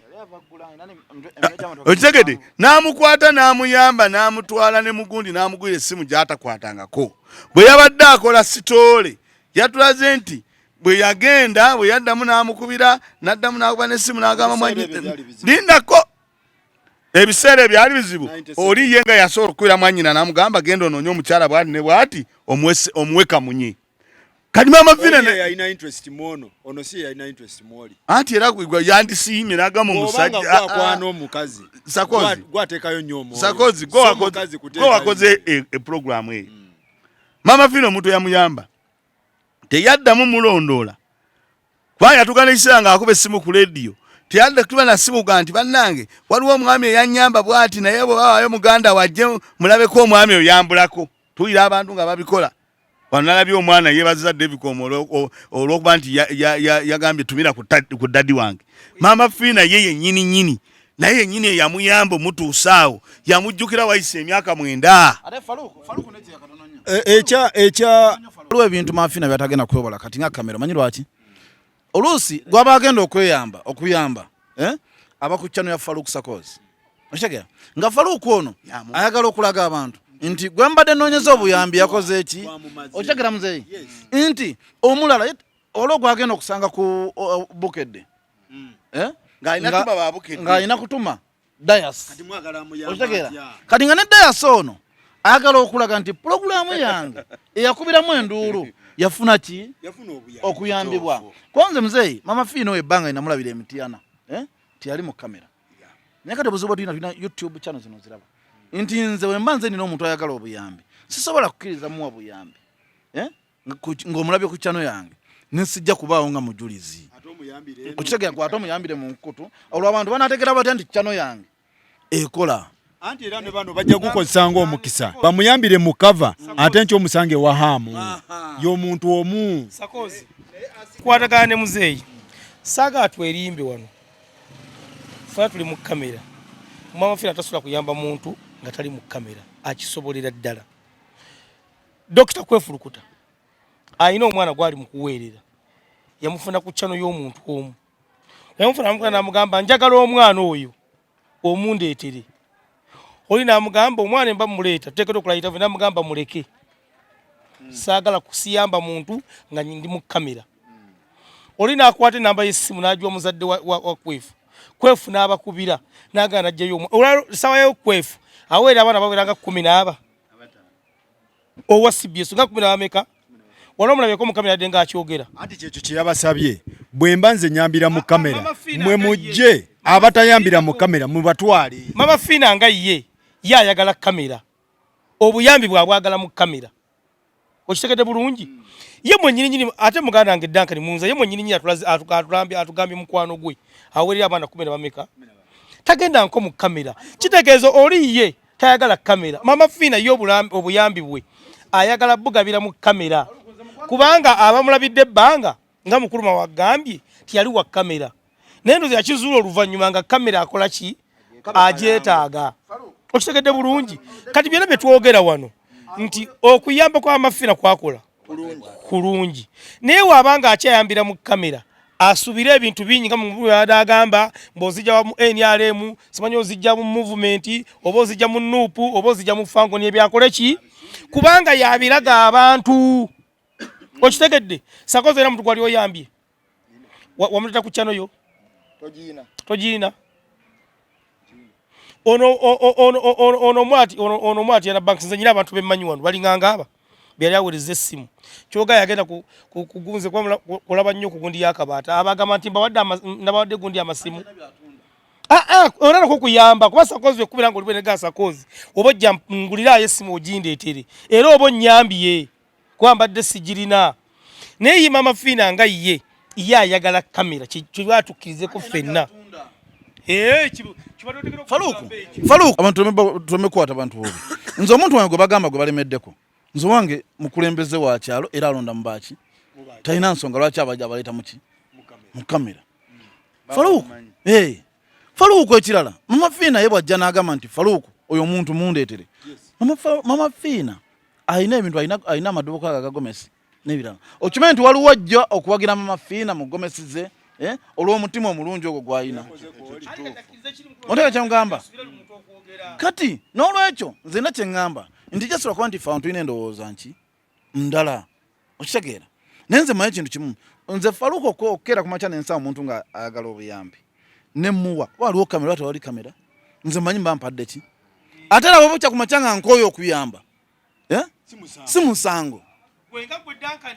okitegedde, n'amukwata n'amuyamba n'amutwala ne mugundi n'amugwira essimu gy'atakwatangako. Bwe yabadde akola sitoole yatulaze nti bwe yagenda, bwe yaddamu n'amukubira, n'addamu n'akuba n'essimu n'agamba mwanyi lindako, ebiseera ebyali bizibu. Oli ye nga yasobola okukubira mwannyina n'amugamba genda onoonye omukyala bw'ati ne bw'ati omuwe kamunye. Kati Maama Fina yalina interest muono, ono si yalina interest muoli. Anti era gwe yandisiimye n'agamba omusajja akwana omukazi. Sakozi gwatekayo nnyo omwoyo. Sakozi gwe wakoze e program eyo. Maama Fina omuntu yamuyamba teyaddamu mulondoola, kubanga yatuuka n'ekiseera ng'akuba essimu ku lediyo, teyadda tuba na ssimu ga nti bannange waliwo omwami eyanyamba bw'ati, naye bwe babaayo muganda wajje mulabeko omwami oyo yambulako. Tuwulira abantu nga babikola wano. Nalabye omwana yeebaziza Davicom olw'okuba nti yagambye tumira ku daddy wange. Maama Fiina ye yennyini nnyini, naye yennyini eyamuyamba omutuusa awo yamujjukira wayise emyaka 9. Ekya ekya waliwo ebintu Maama Fiina byatagenda kwewala kati nga kamera. Omanyi lwaki? Oluusi gwaba agenda okweyamba okuyamba, eh? Aba ku channel ya Faruk Sakozi, okitegera nga Faruk ono ayagala okulaga abantu nti gwe mbadde noonyeza obuyambi yakoze eki. Okitegera muzeeyi nti omulala olwo gwagenda okusanga ku Bukedde, eh? Ng'alina kutuma Dayas, okitegera kati nga ne Dayas ono ayagala okulaga nti pulogulaamu yange eyakubiramu enduulu yafuna ki okuyambibwa. Kwanze muzeeyi Mama Fiina oyo ebbanga linamulabira emityana, eh? Tiyali mu kamera. Naye kati obuzibu bwetulina, tulina YouTube channel zino ziraba nti nze wemba nze nina omuntu ayagala obuyambi, sisobola kukkiriza muwa buyambi, eh? Ng'omulabye ku channel yange nesijja kubaawo nga mujulizi. Okitegeera? Gwe ate omuyambire mu nkukutu, olwo abantu banategera batya nti channel yange ekola? Anti era ne bano bajja gukozesa ng'omukisa bamuyambire mu kava, ate nkyo omusange wa haamu y'omuntu omu. Sakozi kwatagana ne muzeeyi, saagala twerimbe wano, fena tuli mu kamera. Mama Fina tasobola kuyamba muntu nga tali mu kamera, akisobolera ddala. Dokita Kwefulukuta alina omwana gwali mu kuweerera, yamufuna ku channel y'omuntu omu, yamufuna namugamba, namugamba njagala omwana oyo omundeetere. Oli namugamba omwana emba muleeta tuteekeddwa okulayita, namugamba muleke, saagala kusiyamba muntu nga ndi mu kamera. Oli nakwata enamba y'essimu n'agiwa muzadde wa Kwefu. Kwefu n'abakubira n'agana najjayo olwalo sawa yo. Kwefu aweera abaana baweranga 10 n'aba owa CBS nga 10 n'abameka, wali omulabyeko mu kamera yadde ng'akyogera? Anti kyekyo kye yabasabye, bwe mba nze nyambira mu kamera, Mama Fina mwe nga mujje, abatayambira mu kamera mubatwale. Mama Fina nga ye ayagala kamera, obuyambi bwabwagala mu kamera, okitegedde bulungi? Ye mwenyininyini, ate muganda wange Duncan Munza, ye mwenyininyini atulambye, atugambye mukwano gwe awerera abaana kumi na bameka tagenda nko mu kamera, kitegeeza oli ye tayagala kamera. Mama Fina ye obuyambi bwe ayagala bugabira mu kamera, kubanga abamulabidde ebbanga nga mukuluma wagambye tiyali wa kamera, naye ndozi yakizuula oluvannyuma nga kamera akola ki, agyetaaga. Okitegedde bulungi? Kati byonna bye twogera wano nti okuyamba kwa Mama Fina kwakola kulungi, naye waaba nga akyayambira mu kamera asubire ebintu bingi nga mubadde agamba mbw'ozijja mu NRM, simanyi ozijja mu movement oba ozijja mu NUP oba ozijja mu Fankoni, ebyakole ki, kubanga yabiraga abantu. Okitegedde? Sakozi era muntu gwali oyambye wamuleta ku channel yo. Togiina. Togiina. Ono mwati ono mwati yana banks, nze nyina abantu bemmanyi wano balinganga aba byali awereza essimu kyoga yagenda kugunze kulaba nnyo ku gundi yakabaata, abagamba nti mbawadde nabawadde gundi amasimu. Ah, ah, olaba kuyamba kuba sakozi ekubira nga olibwenega sakozi oba ojja ngulirayo essimu ogindeetere, era oba onnyambye kuba mbadde sigirina. Naye ye Mama Fiina nga ye ayagala kamera, kiba ffenna. Eh, Faluku, Faluku, abantu tuleme kukwata abantu bobi. Nze omuntu wange gwe bagamba gwe balemeddeko, nze wange mukulembeze wa kyalo era alonda mu baki, talina nsonga lwaki abajja abaleeta muki mu kamera. Faluku, eh, Faluku, ekirala Mama Fiina ye bwajja n'agamba nti Faluku oyo omuntu mundeetere. Mama Fiina alina ebintu, alina amaduuka ago agagomesi n'ebirala. Okimanyi nti waliwo ajja okuwagira Mama Fiina mu gomesi ze, eh, olw'omutima omulungi ogwo gw'alina. Otega kyengamba kati n'olwekyo nze na kyeŋŋamba nti jasobola kuba nti fe abantu tulina endowooza nki ndala, okitegeera? Naye nze mmanyi ekintu kimu, nze Faluka okukeera ku makya nensawa omuntu nga ayagala obuyambi nemuwa, waliwo kamera oba tewali kamera, nze mmanyi mba mpadde ki. Ate era bwebukya ku makya nga nkooye okuyamba, eh? Si musango.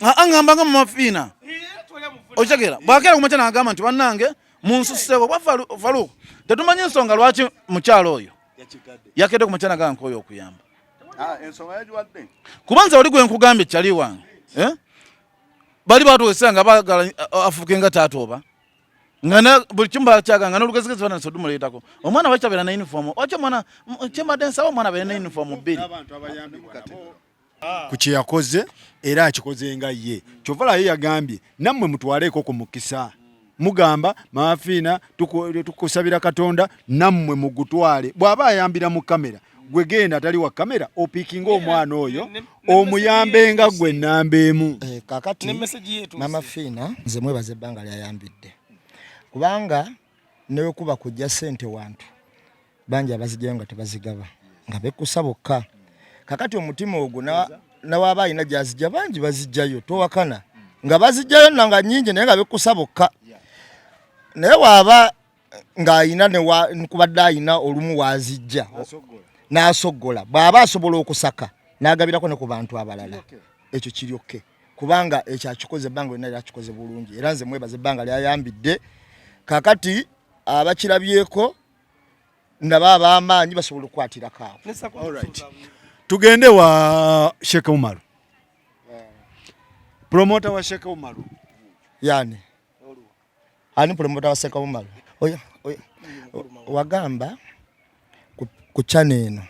Aŋŋamba nga Mama Fiina, okitegeera, bwakeera ku makya n'agamba nti bannange munsuseeko kuba Faluku tetumanyi nsonga lwaki mukyalo oyo yakedde ku makya n'agamba nkooye okuyamba. Ah, ensonga yagiwadde. Kuba nze oli gwe nkugambye kyali wange, eh? Bali batuwesa nga bagala afuuke nga taata oba nga buli kimu bakyaga nga n'olugezigezi bana sodumuleetako omwana wakyabeera ne uniform wakyo omwana kyembadde nsaba omwana abeere ne uniform bbiri. Ku kye yakoze era akikoze nga ye, kyova laye yagambye nammwe mutwaleeko ku mukisa, mugamba Mama Fiina tukusabira Katonda nammwe mugutwale. Bw'aba ayambira mu kamera, gwe genda atali wa kamera opiikinga omwana oyo omuyambe nga gwe namba emu. Eh, kakati Mama Fiina nze mwebaza ebbanga lyayambidde, kubanga newekuba kujja sente wantu bangi abazigyayo nga tebazigaba nga bekusa bokka. Kakati omutima ogwo nawaaba alina gyazijja, bangi bazijjayo, towakana nga bazijjayo nanga nyingi, naye nga bekusa bokka. Naye waaba ng'ayina nekubadde ayina olumu wazijja n'asoggola, bw'aba asobola okusaka n'agabirako ne ku bantu abalala, ekyo kiryokke, kubanga ekyo akikoze ebbanga lyonna lyakikoze bulungi, era nze mwebaza ebbanga lyayambidde. Kakati abakirabyeko Nabo ab'amaanyi basobola okukwatirako awo. Tugende wa Sheikh Umaru. Promoter wa Sheikh Umaru. Yani? Ani promoter wa Sheikh Umaru? Oya, oya. Wagamba ku channel eno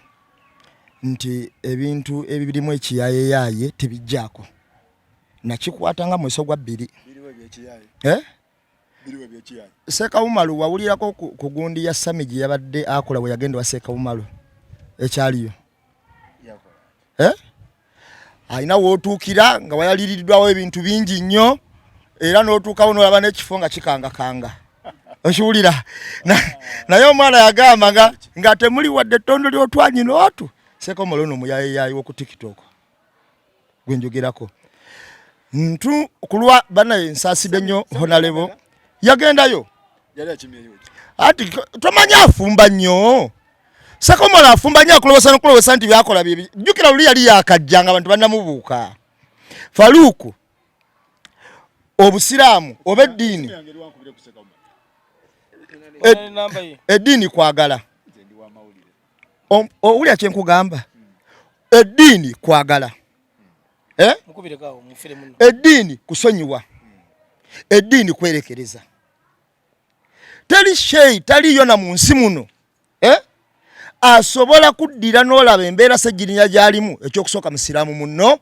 nti ebintu ebirimu ekiyayeyaye tebijjaako. Nakikwata nga mweso gwa bbiri. Eh? Sheikh Umaru wawulirako ku gundi ya Sami gye yabadde akola bwe yagenda wa Sheikh Umaru ekyaliyo? Eh? Alina w'otuukira nga wayaliriddwawo ebintu bingi nnyo era n'otuukawo n'olaba n'ekifo nga kikangakanga. Okiwulira? Naye omwana yagamba nga temuli wadde ettondo ly'otwanyi n'otu. Sheikh Umaru ono muyayeyayi w'oku TikTok gwe njogerako. Ntu kulwa banaye nsaasidde nnyo Honorable yagendayo. Ati tomanyi afumba nnyo. Sheikh Umaru afumba nnyo akulowoosa n'okulowoosa nti byakola bye. Jjukira luli yali yakajja nga abantu bannamubuuka. Faruku obusiraamu oba eddiini eddiini kwagala. Owulira kye nkugamba? Eddiini kwagala. Eh? Eddiini kusonyiwa. Eddiini kwerekereza. Teri sheyi taliyo na mu nsi muno. Eh? Asobola kuddira n'olaba embeera Ssegirinya gy'alimu, ekyokusooka musiraamu munno,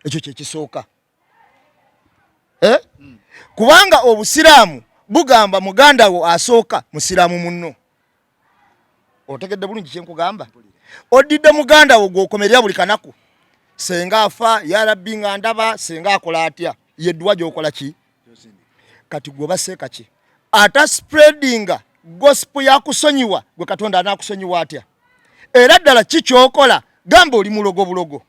ekyo kye kisooka. Eh? Kubanga obusiraamu bugamba muganda wo asooka musiraamu munno. Otegedde bulungi kye nkugamba? Oddidde muganda wo gw'okomerera buli kanaku. Senga afa, ya Rabbi nga ndaba, senga akola atya? Ye dduwa gy'okola ki? Kati gwe oba seeka ki? Ata spreadinga gospel ya kusonyiwa, gwe Katonda anaakusonyiwa atya? Era ddala ki ky'okola? Gamba oli mulogo bulogo.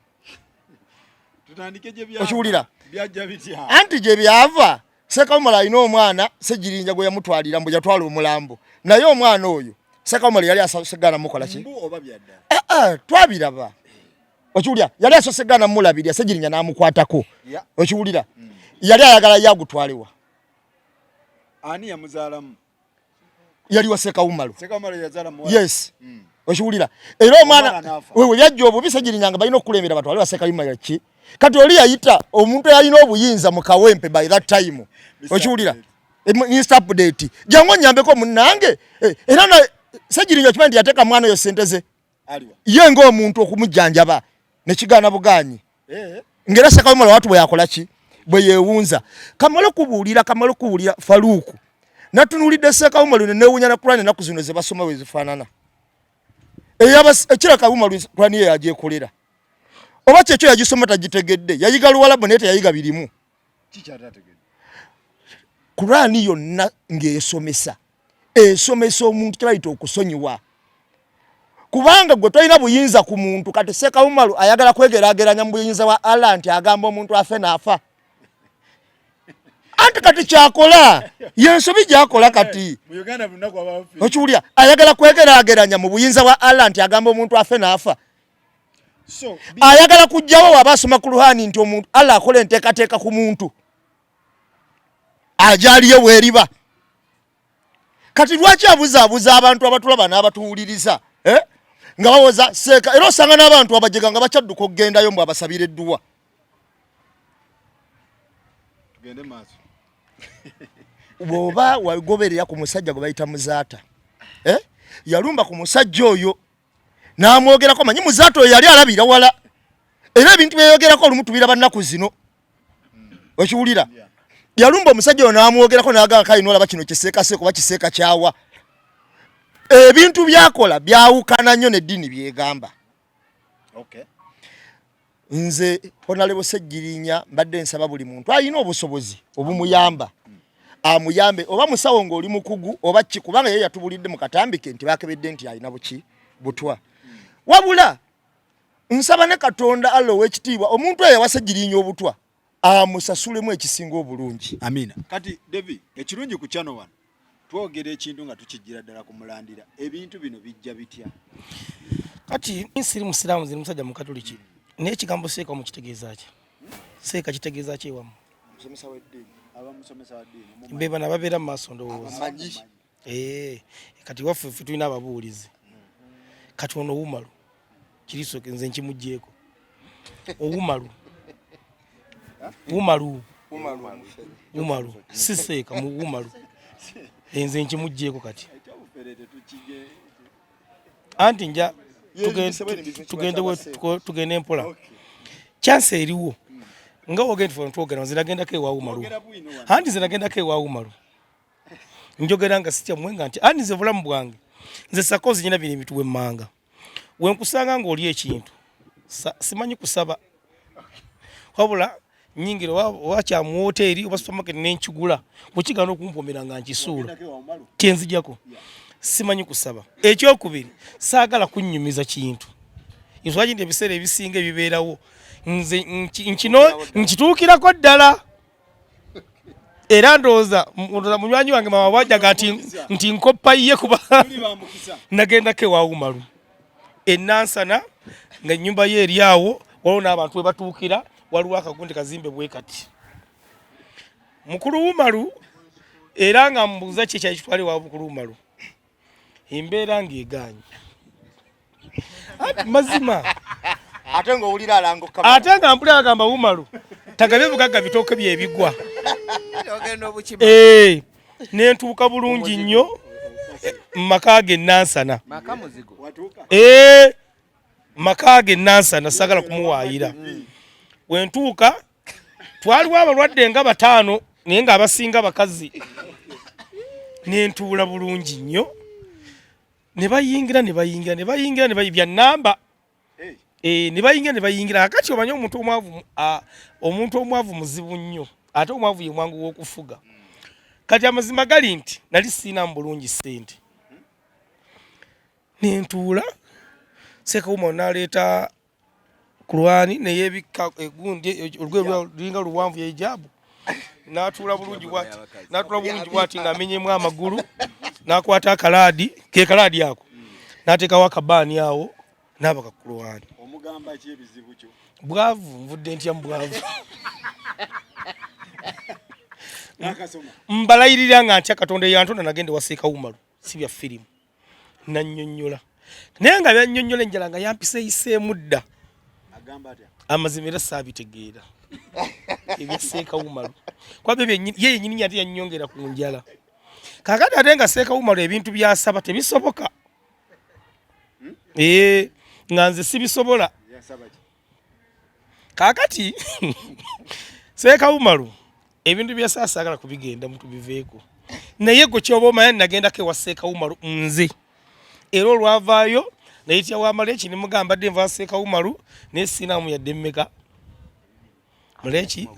Okiwulira? Anti gye byava, Sheikh Umar alina omwana Ssegirinya gwe yamutwalira mbu yatwala omulambo. Naye omwana oyo Sheikh Umar yali asosegaana mukola ki? Twabiraba. Okiwulira? Yali asosegaana mulabirira Ssegirinya n'amukwatako. Okiwulira? Yali ayagala ye agutwalewa. Ani yamuzaalamu? Yali wa Sheikh Umar. Yes. Okiwulira? Era omwana wewe byajja obubi Ssegirinya nga balina okukulembera batwale wa Sheikh Umar ki? Kati oli yayita omuntu eyalina obuyinza mu Kawempe by that time. Okiwulira? Mr. Update. Jangu onnyambeko munnange. Era na Ssegirinya okimanyi nti yateeka mwana oyo ssente ze. Ye ng'omuntu okumujjanjaba ne kigaana bugaanyi. Ng'era Sheikh Umar watu bwe yakola ki? Bwe yeewunza. Kamale kubuulira Faruku. Natunuulidde Sheikh Umar ne neewuunya na Kurani ennaku zino ze basoma bwe zifaanana. Ekiraka Umar Kurani ye yagyekolera. Oba kyekyo yagisoma tagitegedde, yayiga Luwalabu naye teyayiga birimu. Kurani yonna ng'esomesa, esomesa omuntu kye bayita okusonyiwa. Kubanga gwe tolina buyinza ku muntu. Kati Sheikh Umar ayagala kwegeraageranya mu buyinza bwa Allah nti agamba omuntu afe n'afa. Anti kati kyakola yensobi gyakola kati. Okiwulira? Ayagala kwegeraageranya mu buyinza bwa Allah nti agamba omuntu afe n'afa. Ayagala kujjawo waba asoma ku Ruhani nti omuntu Allah akola enteekateeka ku muntu ajaliyo bweriba. Kati lwaki abuzaabuza abantu abatulaba n'abatuwuliriza, eh? Nga bawoza seeka, era osanga n'abantu abajega nga bakyadduka okugendayo mbu abasabira edduwa. Bw'oba wagoberera ku musajja gwe bayita Muzaata, eh? Yalumba ku musajja oyo n'amwogerako, manyi Muzaata oyo yali alabira wala, era ebintu byeyogerako olumu tubiraba nnaku zino. Okiwulira? Yalumba omusajja oyo n'amwogerako n'agamba kale n'olaba kino kiseekaseeka oba kiseeka kyawa. Ebintu byakola byawukana nnyo n'eddiini byegamba. Nze Honorable Ssegirinya mbadde nsaba buli muntu alina obusobozi obumuyamba amuyambe, oba musawo ng'oli mukugu oba ki, kubanga ye yatubulidde mu katambi ke nti bakebedde nti alina buki butwa. Wabula nsaba ne Katonda Allah ow'ekitiibwa omuntu oyo yawa Ssegirinya obutwa amusasulemu ekisinga obulungi. Amina. Kati Devi, ekirungi ku channel wano twogera ekintu nga tukijjira ddala ku mulandira. Ebintu bino bijja bitya? Kati siri musiraamu, ziri musajja mukatuliki, naye ekigambo seeka mukitegeeza ki? Seeka kitegeeza ki ewammwe? Musomesa w'eddiini. Aba musomesa wa ddiini. Be bano ababeera mu maaso ndowooza. Kati waffe ffe tulina ababuulizi. Kati ono Umaru kirisoke nze nkimugyeko Umaru Umaru Umaru siseeka mu Umaru nze nkimugyeko kati anti nja tugende mpola chance eriwo nga wogenda fo twogera nze nagendako ewa Umaru anti nze nagendako ewa Umaru njogera nga sitya mwenga nti anti nze bulamu bwange nze sakozi nyina bino ebintu wemmanga wenkusanga ng'oli ekintu simanyi kusaba wabula nyingira oba mu woteeri oba supermarket nenkigula bwekigana okumpomera nga nkisuula kyenzijako simanyi kusaba. Ekyokubiri saagala kunnyumiza kintu ensonga nti ebiseera ebisinga ebibeerawo nze nkituukirako ddala era ndowooza munywanyi wange mama bwajjaga nti nkoppa ye kuba nagendako ewa Umaru enansana nga ennyumba ye eri awo waliwo n'abantu we batuukira waliwo akagundi kazimbe bwe kati mukulu Umaru era nga mbuuza ki ekyali kitwala ewa mukulu Umaru embeera ng'egaanye mazima ate ng'owulira alango ate nga mpulira agamba Umaru tagabye bugagga bitooke byebigwa nentuuka bulungi nnyo mu maka ge Nansana maka ge Nansana sagala kumuwaayira wentuuka twaliwo abalwadde nga bataano naye ng'abasinga bakazi nentuula bulungi nnyo ne bayingira ne bayingira ne bayingira ne bayibya namba ne bayingira ne bayingira akati omanyi omuntu omwavu omuntu omwavu muzibu nnyo ate omwavu ye mwangu w'okufuga kati amazima gali nti nali siina mu bulungi ssente nentuula Seeka Umaru n'aleeta kulwani neyebikka egundi olugoye lulinga luwanvu yeijaabu n'atuula bulungi bwati n'atuula bulungi bwati ng'amenyemu amagulu n'akwata akalaadi ke kalaadi ako n'ateekawo akabaani awo n'abaka kulwani. Omugamba ki ebizibu kyo? Bwavu nvudde ntya mu bwavu mbalayirira nga ntya Katonda eyantonda nagenda ewa Seeka Umaru si bya firimu nannyonnyola naye nga byannyonnyola enjala nga yampisa eyiseemu dda amazima era saabitegeera ebya Seeka Umaru kuba ye yennyini ate yannyongera ku njala kaakati ate nga Seeka Umaru ebintu byasaba tebisoboka nga nze sibisobola kaakati Seeka Umaru ebintu bya saa saagala kubigenda mutubiveeko naye gwe kyoba omanya nagendako ewa Seeka Umaru nze era olwavaayo nayitya wa Maleki nemugamba dde nva Seeka Umaru naye siinaamu yadde mmeka Maleki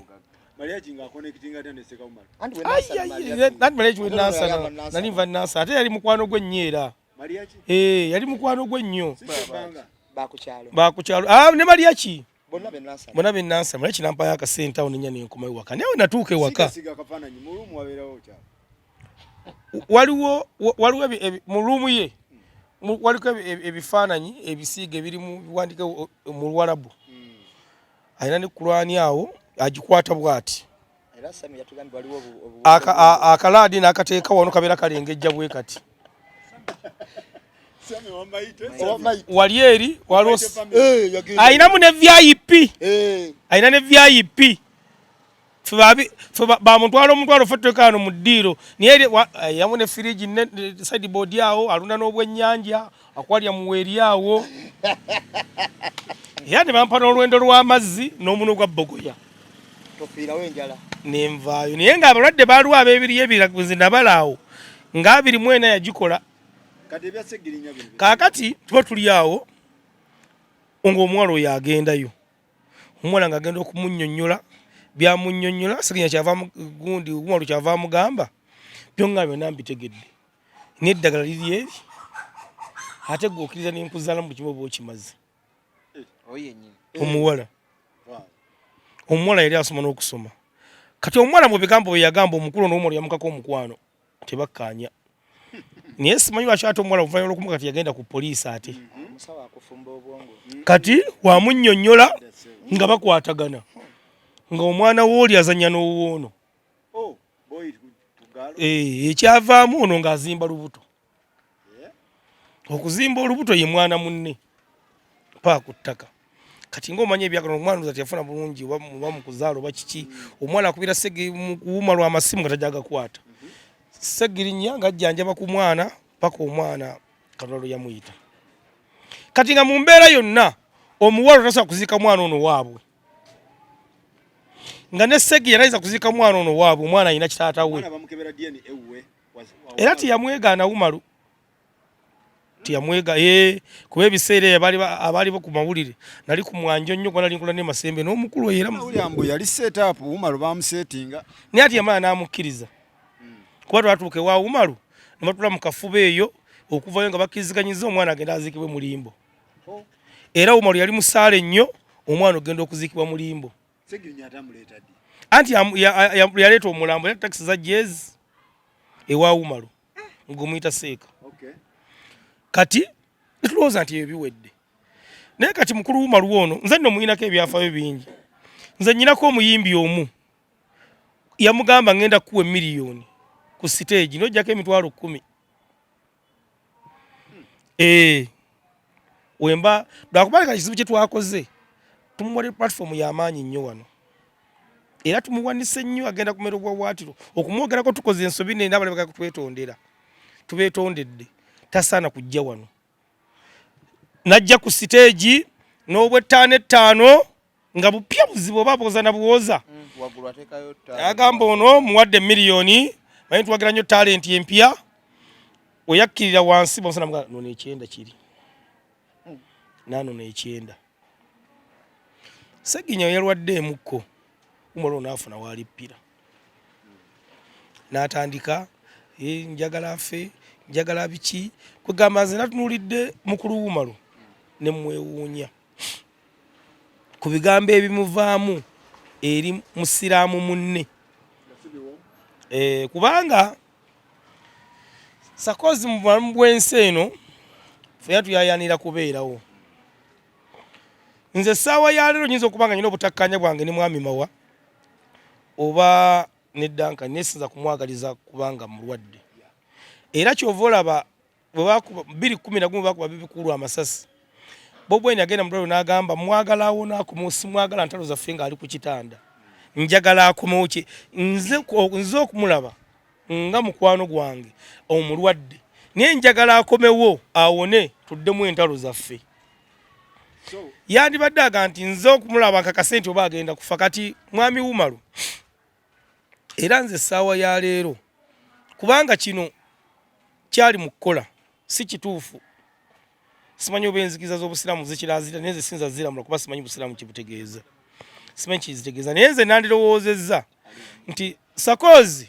Maleki wenansana nali nva Nansana ate yali mukwano gwe nnyo era yali mukwano gwe nnyo bakukyalo ne Mariaki bonna be Nansana Maleki nampayo akasente awo nenya nenkomayo waka naye natuuka ewaka waliwo mu ruumu ye waliko ebifaananyi ebisiiga ebirimu biwandike mu Luwarabu alina ne kulwani awo agikwata bw'ati akalaadi n'akateeka wano kabeera kalengejja bwe kati wali eri waliwo alinamu ne VIP alina ne VIP bamutwala omutwalo ffe tuteeka wano mu ddiiro naye yamu ne firigi ne sideboard awo alunda n'obwennyanja akwalya muweeri awo era ne bampa n'olwendo lw'amazzi n'omuno gwa bbogoya nenvaayo naye ng'abalwadde baaliwo ab'ebiri ebiraguzi nabala awo nga 24 yagikola kaakati tuba tuli awo ng'omuwala oyo agendayo omuwala ng'agenda okumunnyonnyola byamunnyonnyola Segenya kyava gundi Umaru kyava amugamba byonna byonna mbitegedde n'eddagala liri eri ate gwe okkiriza nenkuzaala mu kimu oba okimaze omuwala omuwala yali asoma n'okusoma kati omuwala mu bigambo bye yagamba omukulu n'omuwala yamukako omukwano tebakkaanya naye simanyi lwaki ate omuwala oluvannyuma lw'okumuka kati yagenda ku poliisi ate kati wamunnyonnyola nga bakwatagana nga omwana wooli azannya n'owoono ekyavaamu ono ng'azimba lubuto. Okuzimba olubuto ye mwana munne paka ku ttaka. Kati ng'omanya ebyakano omwana oza teyafuna bulungi oba mu kuzaala oba kiki, omwana akubira Wumalu amasimu nga tajja gakwata. Ssegirinya ng'ajjanjaba ku mwana paka omwana Katonda lwe yamuyita. Kati nga mu mbeera yonna omuwala tasobola kuziika mwana ono waabwe, nga ne Ssegirinya tayinza kuziika mwana ono waabwe, omwana alina kitaata we. Era teyamwegaana Wumalu, teyamwega kuba ebiseera ebyo abaali ku mawulire nali ku mwanjo nnyo kuba nali nkola ne Masembe n'omukulu oyo era mbu yali set up Wumalu bamusetinga naye ati yamala n'amukkiriza kuba twatuuka ewa Wumalu ne batula mu kafuba eyo okuvayo nga bakkiriziganyizza omwana agenda aziikibwe mu limbo. Era Wumalu yali musaale nnyo omwana ogenda okuziikibwa mu limbo. Anti yaleeta omulambo yaleeta takisi za jezi ewa Wumalu ng'omuyita Seeka. Kati netulowooza nti ebyo biwedde, naye kati mukulu Wumalu ono nze nno muyinako ebyafaayo bingi. Nze nnyinako omuyimbi omu yamugamba ngenda kukuwa emiliyoni ku siteegi n'ojjako 10,000. Wemba lwakuba leka kizibu kye twakoze tumuwadde platform y'amaanyi nnyo wano era tumuwanise nnyo, agenda kumera obwawaatiro okumwogerako tukoze ensobi nene n'abalala bagala kutwetondera, tubeetondedde, tasaana kujja wano. Najja ku siteegi n'obwettaano ettaano nga bupya buzibu oba bwoza na buwoza. Agamba ono muwadde miliyoni, manyi tuwagira nnyo talenti empya. Oyakkirira wansi bamusana muga nono ekyenda kiri nanono ekyenda. Ssegirinya yalwadde emukko Umaru ono afuna walippira n'atandika njagala afe njagala biki kwegamba nze natunuulidde mukulu Umaru ne mwewuunya ku bigambo ebimuvaamu eri musiraamu munne kubanga sakozi mu bulamu bw'ensi eno ffenna tuyayaanira kubeerawo. Nze essaawa ya leero nyinza okuba nga nyina obutakkaanya bwange ne mwami Mawa oba ne Duncan, naye sinza kumwagaliza kubanga mulwadde. Era ky'ova olaba bwe bakuba 2011 bakuba bibikulu amasasi, Bobi Wine agenda mu ddwaliro n'agamba mwagala awone akomewo, simwagala ntalo zaffe ng'ali ku kitanda, njagala akomewo ki nze okumulaba nga mukwano gwange omulwadde, naye njagala akomewo awone tuddemu entalo zaffe. Yandibadde aga nti nze okumulaba nkakase nti oba agenda kufa. Kati mwami Wumalu era nze essaawa ya leero kubanga kino kyali mu kukola si kituufu, simanyi oba enzikiriza z'obusiraamu zikirazira, naye nze sinza ziramula kuba simanyi busiraamu kibutegeeza, simanyi kizitegeeza, naye nze nandirowoozezza nti sakozi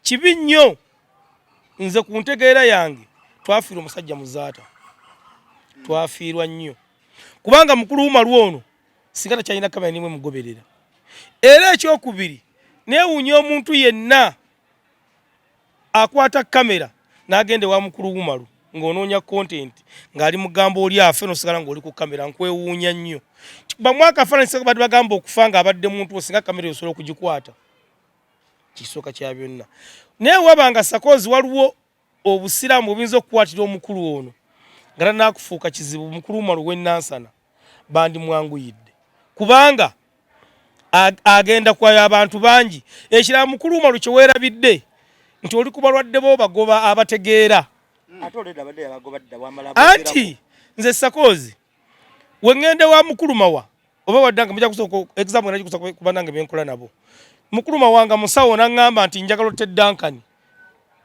kibi nnyo. Nze ku ntegeera yange twafiirwa omusajja Muzaata, twafiirwa nnyo kubanga mukulu Wumalu ono singa takyalina kamera nimwe mugoberera. Era ekyokubiri neewuunya omuntu yenna akwata kamera n'agenda ewa mukulu Wumalu ng'onoonya content ng'ali mugamba oli afe n'osigala ng'oli ku kamera, nkwewuunya nnyo. Bamu akafaananyi badde bagamba okufa ng'abadde muntu, singa kamera osobola okugikwata kisooka kya byonna. Naye wabanga sakozi waliwo obusiraamu obuyinza okukwatira omukulu ono nga tanaakufuuka kizibu, mukulu Wumalu w'e Nansana bandimwanguyidde kubanga agenda kwayo abantu bangi. Ekirala mukulu Wumalu kye weerabidde nti oli ku balwadde bo bagoba abategeera. Anti nze sakozi we ŋŋende wa mukulu Mawa oba waddanga mujja kusooka example nagikusa ku bannange be nkola nabo. Mukulu Mawa nga musawo n'aŋŋamba nti njagala otte Duncan,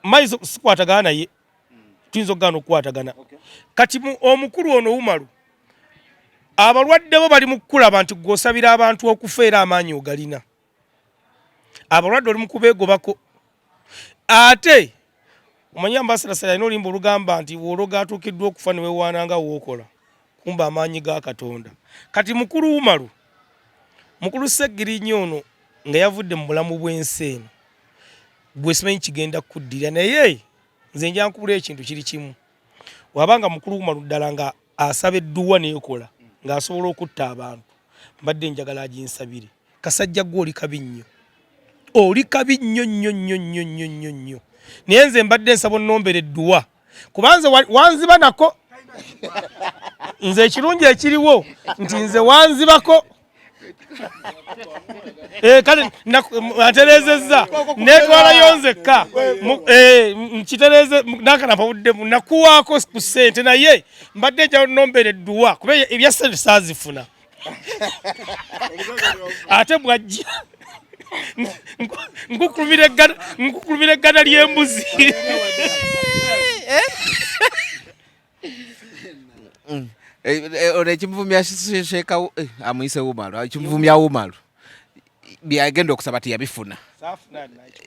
mayinza sikwatagana naye, tuyinza okugaana okukwatagana. Kati omukulu ono Wumalu abalwadde bo bali mu kukulaba nti gwe osabira abantu okufa era amaanyi ogalina, abalwadde oli mu kubeegobako. Ate omanyi ambassador alina oluyimba olugamba nti w'ologa atuukiddwa okufa ne weewaana nga wookola, kumba amaanyi ga Katonda. Kati mukulu Wumalu, mukulu Ssegirinya ono nga yavudde mu bulamu bw'ensi eno, gwe simanyi kigenda kuddira, naye nze nja nkubula ekintu kiri kimu, wabanga mukulu Wumalu ddala nga asaba edduwa n'ekola ng'asobola okutta abantu, mbadde njagala aginsabire. Kasajja gwe oli kabi nnyo, oli kabi nnyo nnyo nnyo nnyo nnyo nnyo nnyo, naye nze mbadde nsaba onnombera edduwa kuba nze wanziba nako. Nze ekirungi ekiriwo nti nze wanzibako. Eh, kale atereezezza netwalayo nzekka eh, nkitereeze nakanapawudde nakuwaako ku ssente naye mbadde nja nombera edduwa kuba ebya ssente saazifuna ate bwajja nkukulumira eggana ly'embuzi. Eh, eh, ono ekimuvumya sheeka eh, amuyise wumalu, ekimuvumya wumalu byagenda okusaba teyabifuna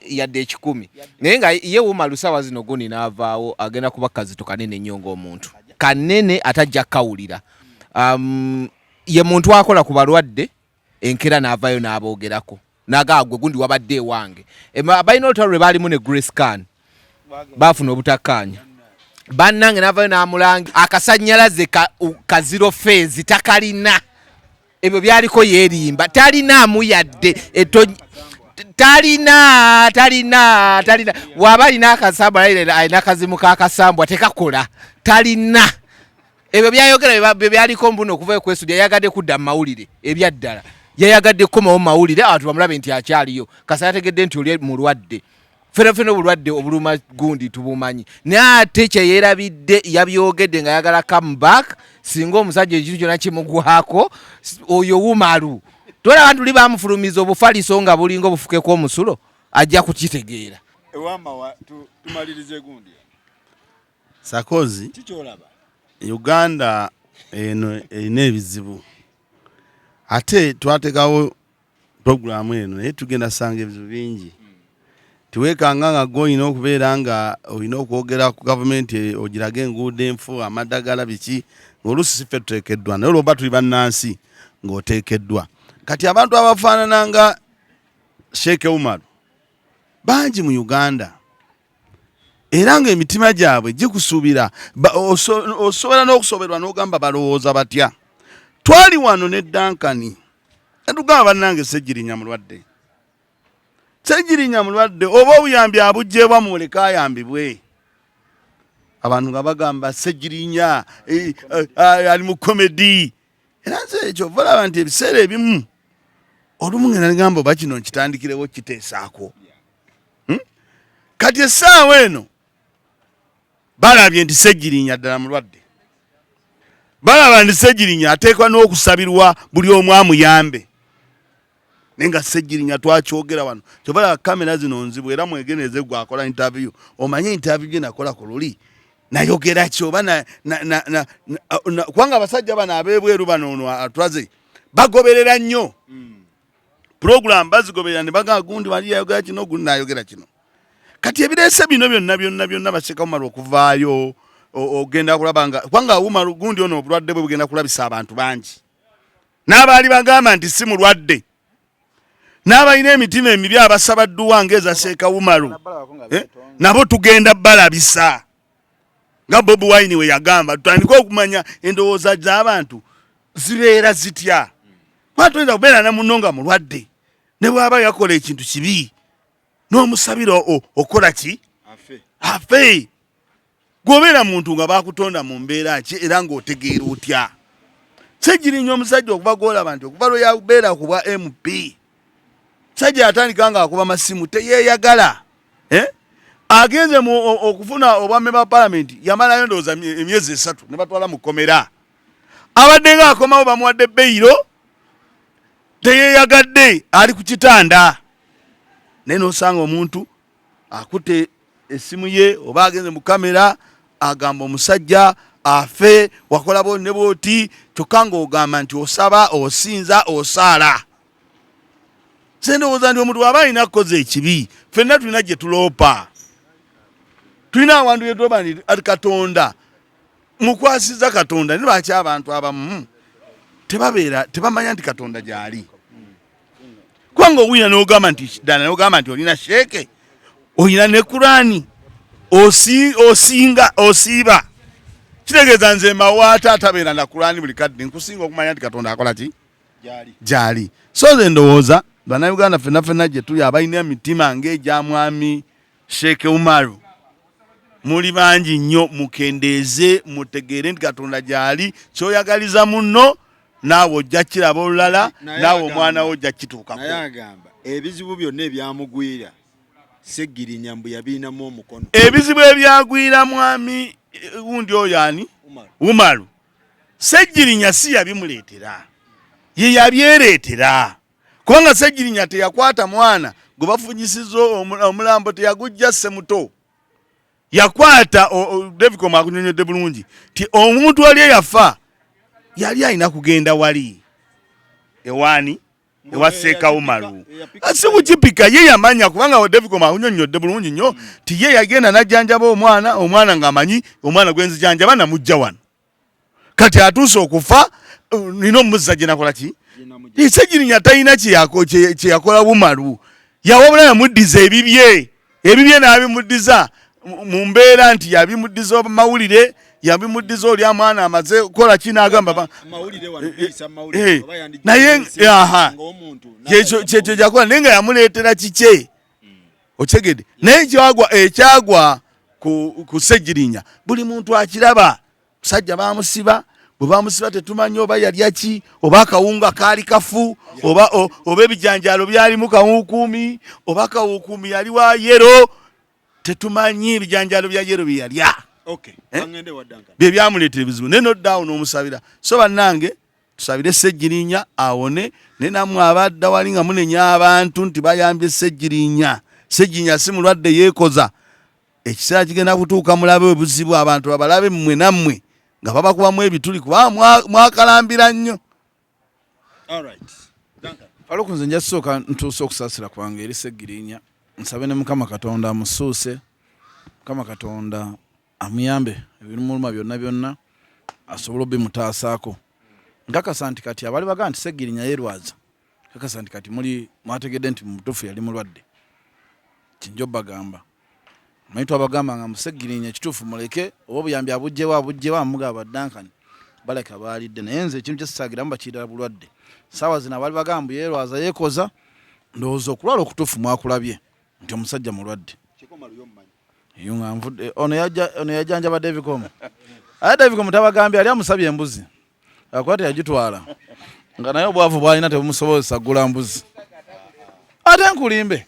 yadde 100, naye nga ye wumalu sawa zino gundi n'avaawo agenda kuba kazito kanene nnyo ng'omuntu kanene atajja kawulira. Ye muntu akola ku balwadde enkera n'avaayo n'aboogerako nagaa gwe gundi wabadde ewange. Balina olutalo lwe baalimu ne Grace Khan, baafuna obutakkaanya bannange, n'avaayo n'amulanga akasannyalaze ka zero phase takalina, ebyo byaliko yeerimba talinaamu yadde talina talina talina waba alina akasambwa alina akazimu k'akasambwa tekakola talina ebyo byayogera bye byaliko mbuno okuva ekwesudya yayagadde kudda mu mawulire ebyaddala yayagadde kukomawo mu mawulire abantu bamulabe nti akyaliyo kasa yategedde nti oli mulwadde fena fena obulwadde obuluma gundi tubumanyi naye ate kyeyerabidde yabyogedde nga ayagala come back singa omusajja ekintu kyonna kimugwako oyo wumalu tola abantu li bamufulumiza obufaliso nga bulinga obufukeko omusulo ajja kukitegeera. Ewamawa tumalirize gundi. Sakozi Kikyolaba. Uganda eno erina ebizibu ate twateekawo puroguramu eno naye tugenda sanga ebizibu bingi. Tiweekanga nga gwe olina okubeera nga olina okwogera ku gavumenti ogirage enguudo enfu amaddagala biki ng'oluusi si ffe tuteekeddwa naye olwoba tuli bannansi ng'oteekeddwa. Kati abantu abafaanana nga Sheikh Umar bangi mu Uganda era ng'emitima gyabwe gikusuubira osobola n'okusoberwa n'ogamba balowooza batya. Twali wano ne Duncan netugamba bannange Ssegirinya mulwadde, Ssegirinya mulwadde oba obuyambi abuggyebwa mumuleke ayambibwe. Abantu nga bagamba Ssegirinya ali mu komedi. Era nze ekyo ova olaba nti ebiseera ebimu olumu ngenda negamba oba kino nkitandikirewo kiteesaako. Kati essaawa eno balabye nti Ssegirinya ddala mulwadde, balaba nti Ssegirinya ateekwa n'okusabirwa buli omu amuyambe, naye nga Ssegirinya twakyogera wano kyobalaba kamera zino nzibu era mwegeneze gwe akola interview omanye interview gye nakola ku luli nayogera ki oba kubanga abasajja bano ab'ebweru bano ono atwaze bagoberera nnyo program bazigoberera ne bagamba gundi wali yayogera kino gundi nayogera kino. Kati ebireese bino byonna byonna byonna Basheeka Umaru okuvaayo ogenda kulaba nga kubanga Umaru gundi ono obulwadde bwe bugenda kulabisa abantu bangi n'abaali bagamba nti si mulwadde n'abalina emitima emibi abasaba dduwa ng'eza Sheikh Umaru nabo tugenda balabisa nga Bobi Wine we yagamba tutandike okumanya endowooza z'abantu zibeera zitya. Kuba toyinza kubeera na munno nga mulwadde ne bw'aba yakola ekintu kibi n'omusabira okola ki afe. Gwobeera muntu nga bakutonda mu mbeera ki era ng'otegeera otya. Ssegirinya omusajja okuva gw'olaba nti okuva lwe yabeera ku bwa MP musajja yatandika ng'akuba masimu teyeeyagala agenze mu okufuna obwa member wa parliament yamalayo ndowooza emyezi 3 ne batwala mu kkomera. Abadde ng'akomawo bamuwadde beyiro teyeeyagadde ali ku kitanda naye n'osanga omuntu akutte essimu ye oba agenze mu kamera agamba omusajja afe wakola bo ne bw'oti kyokka ng'ogamba nti osaba osinza osaala. Nze ndowooza nti omuntu bw'aba alina kukoza ekibi ffenna tulina gye tuloopa, tulina awantu gye tuloopa nti Katonda mukwasiza Katonda. Naye lwaki abantu abamu tebabeera tebamanya nti Katonda gy'ali? Kubanga owulira n'ogamba nti ddala n'ogamba nti olina sheeke olina ne Kurani osinga osiiba kitegeeza nze mawaata atabeera na Kurani buli kadde nkusinga okumanya nti Katonda akola ki gyali. So nze ndowooza Bannayuganda ffenna ffenna gye tuli abalina emitima ng'egya mwami Sheikh Umaru Muli bangi nnyo, mukendeeze, mutegeere nti Katonda gyali. Kyoyagaliza munno naawe ojja kiraba olulala, naawe omwana wo ojja kituukako. Naye agamba ebizibu byonna ebyamugwira Ssegirinya mbu yabiinamu omukono. Ebizibu ebyagwira mwami gundi oyo ani Umaru, Ssegirinya si yabimuleetera, ye yabyereetera, kubanga Ssegirinya teyakwata mwana gwe bafunyisiza omulambo, teyagujja Ssemuto, yakwata David akunyonyodde bulungi ti omuntu wali eyafa yali alina kugenda wali ewaani ewa Seeka Umaru, si kukipika ye yamanya, kubanga David akunyonyodde bulungi nnyo ti ye yagenda n'ajjanjaba omwana, omwana ng'amanyi omwana gwe nzijanjaba namujja wano, kati atuuse okufa nina omuzza gye nakola ki. Ssegirinya talina kye yakola Umaru, yawabula yamuddiza ebibye, ebibye n'abimuddiza mu mbeera nti yabimuddiza mawulire, yabimuddiza oli amwana amaze kukola ki n'agamba naye aha kyekyo kyakola, naye nga yamuleetera kikye okitegedde. Naye ekyagwa ku Ssegirinya buli muntu akiraba, musajja bamusiba, bwe bamusiba tetumanyi oba yalya ki, oba akawunga kaali kafu, oba ebijanjaalo byalimu kawukuumi, oba kawukuumi yali wa yero, tetumanyi ebijanjaalo bya yero bye yalya bye byamuleetera ebizibu, naye noddaawo n'omusabira. So bannange tusabire Ssegirinya awone, naye nammwe abadda wali nga munenya abantu nti bayambye Ssegirinya, Ssegirinya si mulwadde, yeekoza. Ekiseera kigenda kutuuka mulabe obuzibu, abantu babalabe mmwe nammwe nga babakubamu ebituli, kuba mwakalambira nnyo. Faluku, nze nja kusooka ntuuse okusaasira kwange eri Ssegirinya, nsabe ne Mukama Katonda amusuuse, Mukama Katonda amuyambe ebimuluma byonna byonna asobole obimutaasaako. Nkakasa nti kati abali bagamba nti Ssegirinya yeerwaza, nkakasa nti kati muli mwategedde nti mutuufu yali mulwadde. Kinjo bagamba manyi twabagamba nga Musegirinya ekituufu muleke oba obuyambi abugyewo abugyewo amugaba Duncan baleka baalidde, naye nze ekintu kyesisaagiramu bakiyitira bulwadde. Saawa zino abali bagamba mbu yeerwaza yeekoza, ndowooza okulwala okutuufu mwakulabye nti omusajja mulwadde. Ono yajjanjaba Davicom, ate Davicom tabagambye ali amusabye embuzi akuba teyagitwala, nga naye obwavu bwalina tebumusobozesa kugula mbuzi. Ate nkulimbe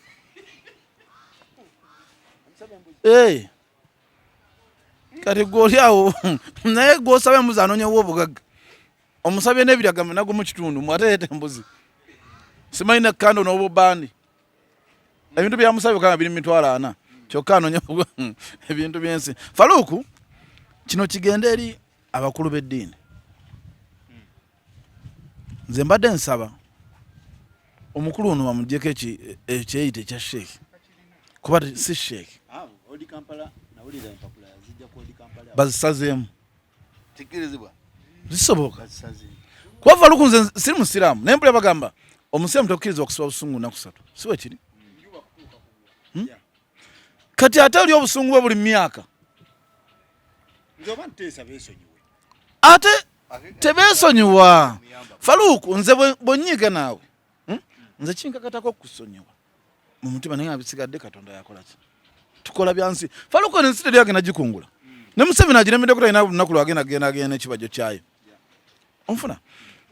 kati gwe oli awo naye gwosaba embuzi anonyewo obugagga, omusabye n'ebiragamo nagumu kitundu ate yeta embuzi simanyi nekando n'obubandi, ebintu byamusabye kanga biri 400,000 kyokka anonye ebintu byensi. Faluku, kino kigende eri abakulu b'eddiini. Nze mbadde nsaba omukulu ono bamugyeko ekyeyita ekya sheekh, kuba si sheekh, bazisazeemu zisoboka kuba Faluku nze siri musiraamu, naye mpulira bagamba omusiraamu tokkirizibwa kusiba busungu nnaku 3, si bwe kiri? Kati ate oli obusungu bwe buli myaka ate tebeesonyiwa. Faluku, nze bwenyiiga naawe nze kinkakatako okusonyiwa mu mutima, naye nga bisigadde Katonda yakola ki, tukola byansi. Faluku, eno ensi teri agenda gikungula, ne Museveni agiremiddeko, talina lunaku lwagenda genda agenda n'ekibajjo kyayo onfuna,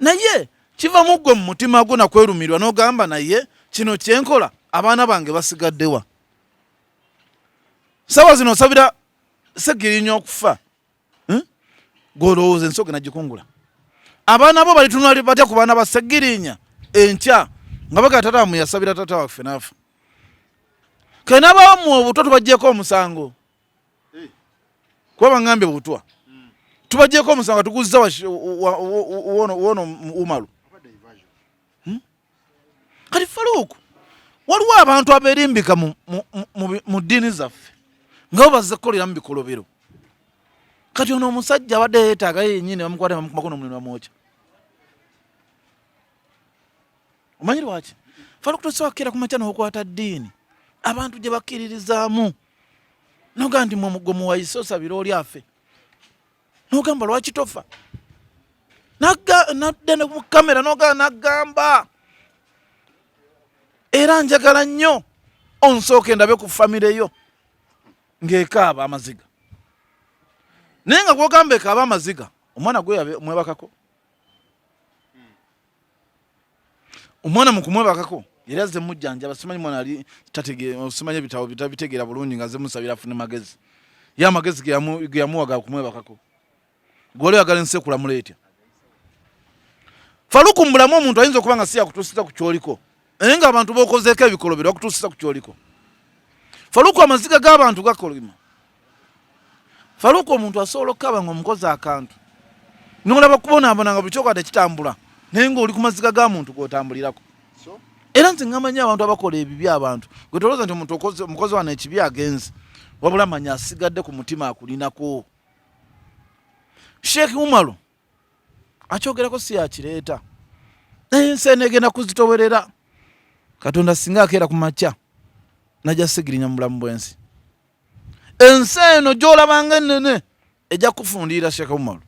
naye kiva mu ggwe mu mutima gwo nakwerumirwa n'ogamba naye kino kyenkola abaana bange basigaddewa. Sawa zino osabira Ssegirinya okufa, gw'olowooza ensi ogenda gikungula, abaana bo balitunula batya ku baana ba Ssegirinya enkya nga bagala tata wamwe yasabira tata waffe n'afa, kale n'abawammwe obutwa tubaggyeko omusango, kuba bangambye butwa tubaggyeko omusango tuguzza wono Umaru. Kati Faluku, waliwo abantu aberimbika mu ddiini zaffe nga bo bazze kukolera mu bikolobero. Kati ono omusajja abadde yeetaaga yennyini bamukwata bamukumako n'omuliro bamwokya. Omanyi lwaki? Faluku, tosobola kukeera ku makya n'okwata ddiini abantu gye bakkiririzaamu nogaa nti gwe muwayise osabire oli afe, nogamba lwaki tofa, nadda ne mu kamera nogaa nagamba era njagala nnyo onsooke ndabe ku famire yo ng'ekaaba amaziga. Naye nga gwogamba ekaaba amaziga, omwana gwe mwebakako. Omwana mu kumwebakako yali azze mujjanjaba, simanyi mwana ali tategeera, simanyi ebitabo bitabitegeera bulungi, nga azze musabira afune magezi. Ye amagezi ge yamuwa ga kumwebakako. Gwali oyagala ensi ekulamula etya? Faluku, mu bulamu omuntu ayinza okuba nga si yakutuusiza ku kyoliko, naye ng'abantu b'okozeeko ebikolobero bakutuusiza ku kyoliko. Faluku, amaziga g'abantu gakolima. Faluku, omuntu asobola okukaaba ng'omukozi akantu n'olaba kubonaabona nga buli kyokola tekitambula, naye ng'oli ku maziga ga muntu gw'otambulirako. Era nze ngamba nnyo abantu abakola ebibi, abantu gwe tolowooza nti omuntu omukozi wano ekibi agenze, wabula manya asigadde ku mutima akulinako. Sheikh Umaru akyogerako si yakireeta, ensi eno egenda kuzitowerera. Katonda singa akeera ku makya najja Segirinya mu bulamu bw'ensi, ensi eno gy'olabanga ennene ejja kufundiira Sheikh Umaru.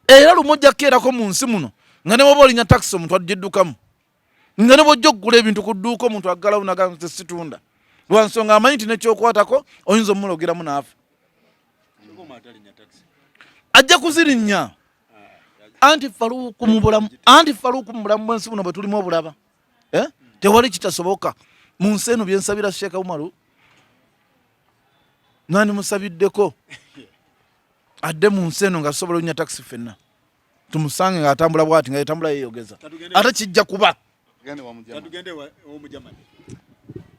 Era lumu ojja kukeerako mu nsi muno nga ne bwoba olinya takisi omuntu agiddukamu, nga ne bwojja okugula ebintu ku dduuka omuntu aggalawo nagamba nti situnda, lwa nsonga amanyi nti nekyokwatako oyinza omulogeramu n'afa. Ajja kuzirinnya. Anti Faluuku mu bulamu, anti Faluuku mu bulamu bw'ensi buno bwe tulimu obulaba, eh? Tewali kitasoboka mu nsi eno. Byensabira Sheikh Umaru, nandimusabiddeko adde mu nsi eno nga tusobola onya takisi ffenna tumusange ng'atambula bwati, nga yetambula yeyogeza, ate kijja kuba.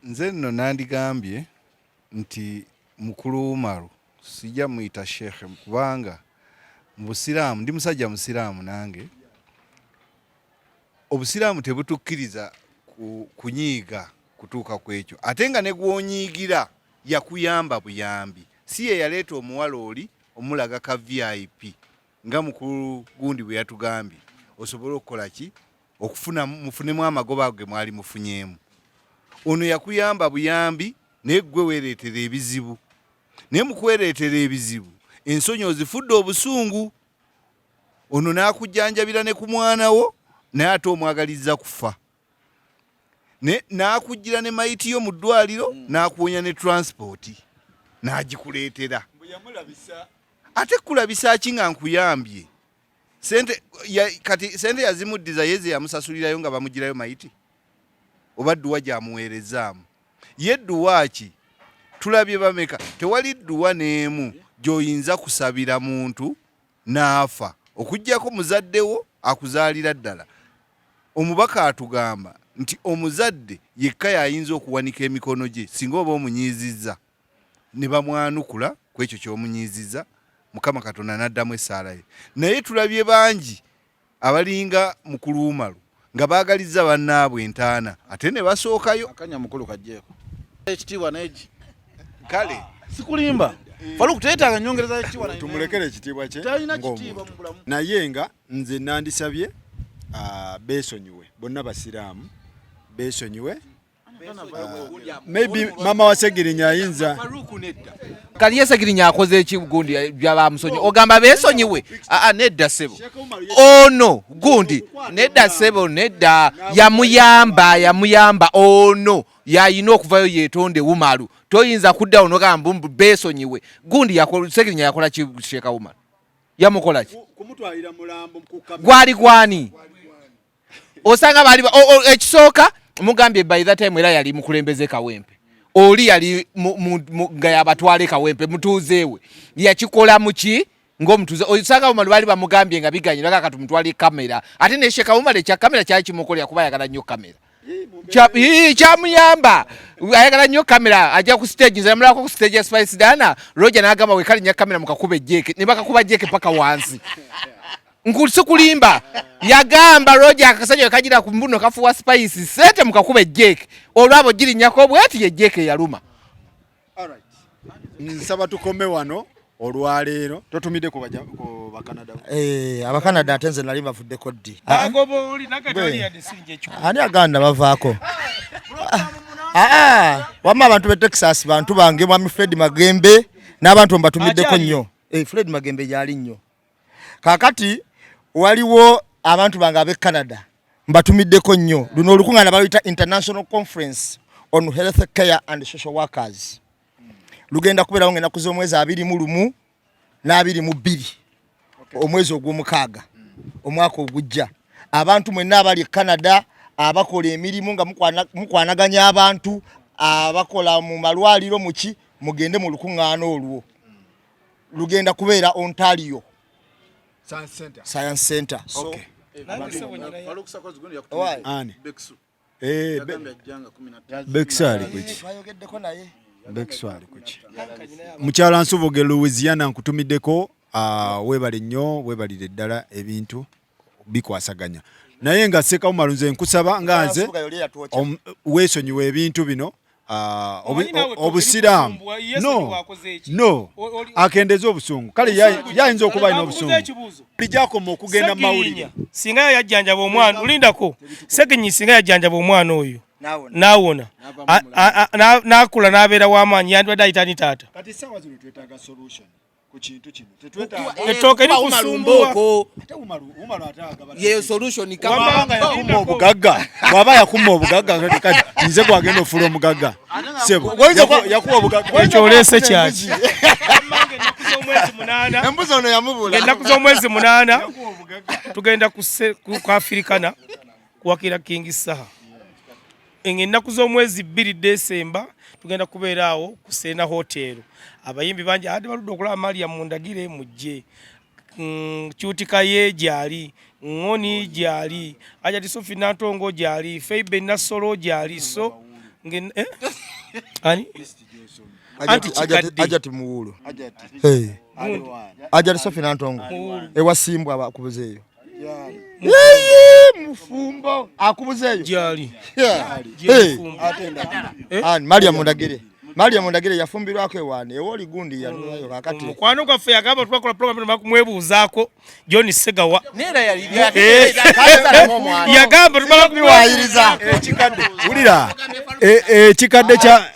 Nze nno nandigambye nti mukulu Umaru sijja muyita shekhe, kubanga mu busiraamu ndi musajja musiraamu nange. Obusiraamu tebutukkiriza kunyiiga kutuuka ku ekyo, ate nga ne gw'onyiigira yakuyamba buyambi, si ye yaleeta omuwala oli omulaga ka VIP nga mukulu gundi bwe yatugambye, osobole okukola ki, okufuna mufunemu amagoba ago ge mwali mufunyeemu. Ono yakuyamba buyambi, naye ggwe weereetera ebizibu, naye mu kwereetera ebizibu ensonyi ozifudde obusungu. Ono n'akujjanjabira ne ku mwana wo, naye ate omwagalizza kufa, n'akujjira ne mayiti yo mu ddwaliro, n'akuwonya ne transport n'agikuleetera. Ate kulabisa ki nga nkuyambye sente ya, kati sente yazimuddiza yeze yamusasulirayo nga bamugirayo mayiti, oba dduwa gyamuweerezaamu ye dduwa ki? Tulabye bameka, tewali dduwa n'emu gy'oyinza kusabira muntu n'afa okuggyako muzadde wo akuzaalira ddala. Omubaka atugamba nti omuzadde yekka y'ayinza okuwanika emikono gye singa oba omunyiizizza, ne bamwanukula ku ekyo ky'omunyiizizza, Mukama Katonda n'addamu essaala ye. Naye tulabye bangi abalinga mukulu Umaru nga baagalizza bannaabwe entaana ate ne basookayo. Akanya mukulu kajjeeko ekitiibwa neegi. Kale sikulimba, Faluku teetaaga nyongereza ekitiibwa. Tumulekere ekitiibwa kye talina ng'omuntu. Kitiibwa mu bulamu. Naye nga nze nandisabye beesonyiwe bonna, basiraamu beesonyiwe. Maybe mama wa Segirinya ayinza Kali ye Segirinya akoze eki? Gundi byabamusonyi ogamba beesonyiwe? Aa, nedda ssebo, ono gundi nedda ssebo, nedda, yamuyamba, yamuyamba. Ono yayina okuvayo yeetonde. Umaru toyinza kuddawo nogamba mbu beesonyiwe. Gundi Segirinya yakola ki? Sheeka Umaru yamukola ki? Kumutwalira mulambo. Gwali gwani? Osanga bali ekisooka mugambye by that time era yali mukulembeze Kawempe, oli yali nga yabatwale Kawempe, mutuuzeewe yakikola muki ng'omutuuze. Osanga Umaru baali bamugambye nga biganye laka katumutwale kamera, ate ne Sheikh Umar ekya kamera kyali kimukolera kuba ayagala nnyo kamera. Kyamuyamba, ayagala nnyo kamera, ajja ku stage. Nze namulabako ku stage ya Spice Diana, Roger n'agamba wekalinya kamera mukakuba ejjeeke, ne bakakuba jeke paka wansi. Sikulimba, yagamba Roger akasajja kagira ku mbuno kafuwa Spice sente, mukakuba ejjeeke olwabo girinnyako bweti ye jeke eyaluma. Nsaba tukome wano olwaleero. Totumidde ku Bakanada? Eh, Abakanada ate nze nali bavuddeko ddi? Agoba oli nakati yadde siringi ekikumi. Ani aganda bavaako? Aa, wamma abantu be Texas bantu bange, mwami Fred Magembe n'abantu mbatumiddeko Akyaliyo? nnyo. Eh, Fred Magembe gyali nnyo. Kaakati waliwo abantu bange ab'e Canada mbatumiddeko nnyo. Luno olukuŋŋaana baluyita International Conference on Health Care and Social Workers. Lugenda kubeerawo ng'ennaku z'omwezi 21 na 22 omwezi ogw'omukaaga omwaka ogujja. Abantu mwenna abali e Canada abakola emirimu nga mukwanaganya abantu abakola mu malwaliro muki, mugende mu lukuŋŋaana olwo. Lugenda kubeera Ontario Science Center. So, Why? Ani? Beksu ali kuki? Twayogeddeko naye. Beksu ali kuki? Mukyala Nsubuge, Louisiana, nkutumiddeko. Weebale nnyo, weebalire ddala, ebintu bikwasaganya. Naye nga Ssekawumalu, nze nkusaba nga nze Nsubuga yoli eyatwokya. Weesonyiwe ebintu bino. Omanyi naawe Obusiraamu toli kusumbwa, no wakoze eki? No, akendeze obusungu. Kale yayinza okuba alina Bakubuuza obusungu ekibuuzo. lijakoma okugenda mu mawulire. Segirinya singa yajjanjaba omwana, olindako, Seginyi singa yajjanjaba omwana oyo N'awona. n'awona, n'akula n'abeera w'amaanyi, yandibadde ayita ni taata. Kati essaawa zino twetaaga solution ku kintu kino, tetwetaaga Ettooke likusumbuwa. Ate Umaru ate agaba Yeyo solution. Wamma yakuma obugagga, bw'aba yakuma obugagga, kati nze gwagenda ofuula omugagga, sebo. Yakuwa obugagga. Ekyo oleese kyaki? Wamma ng'ennaku z'omwezi 8 Embuzi ono yamubula. Ng'ennaku z'omwezi 8 tugenda ku Africana kuwakira King Saha. Ng'ennaku z'omwezi 2 Desemba tugenda kubeera awo ku Serena Hotel. Abayimbi bangi ate baludde okulaba Mariam Mundagire, mujje. Kyutikaye gyali, Ngoni gyali, Ajati Sophie Nantongo gyali, Feibe Nassolo gyali. So eh? Ani? Anti kikadde. Ajati Muwuulu. Hey. Ajati Sophie Nantongo. Ewasimbwa abakubuzeeyo. Yeye mufumbo akubuzeeyo. Gyali. Yeah. Gyali. Hey. Mufumbo. Eh? Ani Mariam Ndagire. Mariam Ndagire yafumbirwako ewaani ewooli gundi yanunayo kakati. Mukwano gwaffe yagamba twakola program bakumwebuuzaako John Segawa. Neera yali Yagamba tumala Biwayiriza. Ekikadde, wulira, ekikadde kya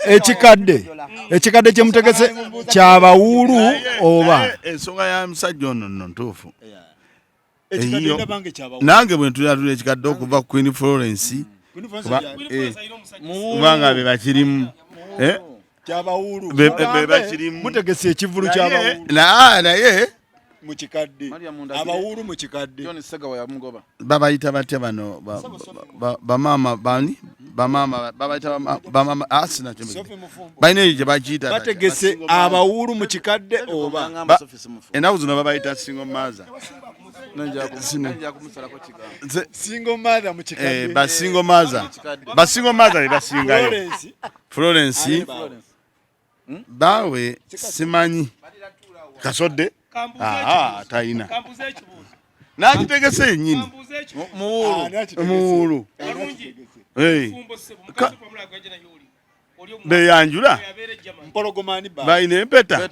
ekikadde kyemutegese kyabawuulu oba? Naye ensonga ya musajja ono nno ntuufu. Ekikadde Eyiyo. ndaba nga ekyabawuulu. Nange bwe ntulira ekikadde okuva ku Queen Florence, kubanga be bakirimu. Eh, Kyabawuulu. be bakirimu. Mutegese ekivulu kyabawuulu Naye mu kikadde, abawuulu mu kikadde. John Segawa yamugoba. Babayita batya bano bamaama bani, bamaama babayita bamaama asina balina eyo gye bakiyita. Bategese abawuulu mu kikadde oba? Ennaku zino babayita single mother. Single mother mu kikadde. Ba single mother, ba single mother be basingayo. Florence. Florence baawe simanyi Kasodde. Aha, talina Kambuze ekibuuzo. n'akitegese yennyini. Kambuze ekibuuzo. Muwuulu. Kalungi. Hey. Mufumbo ssebo, mukazi pamula gwaje naye oli. Oli Beyanjula. Abeera e Germany. Mpologomani ba Balina empeta.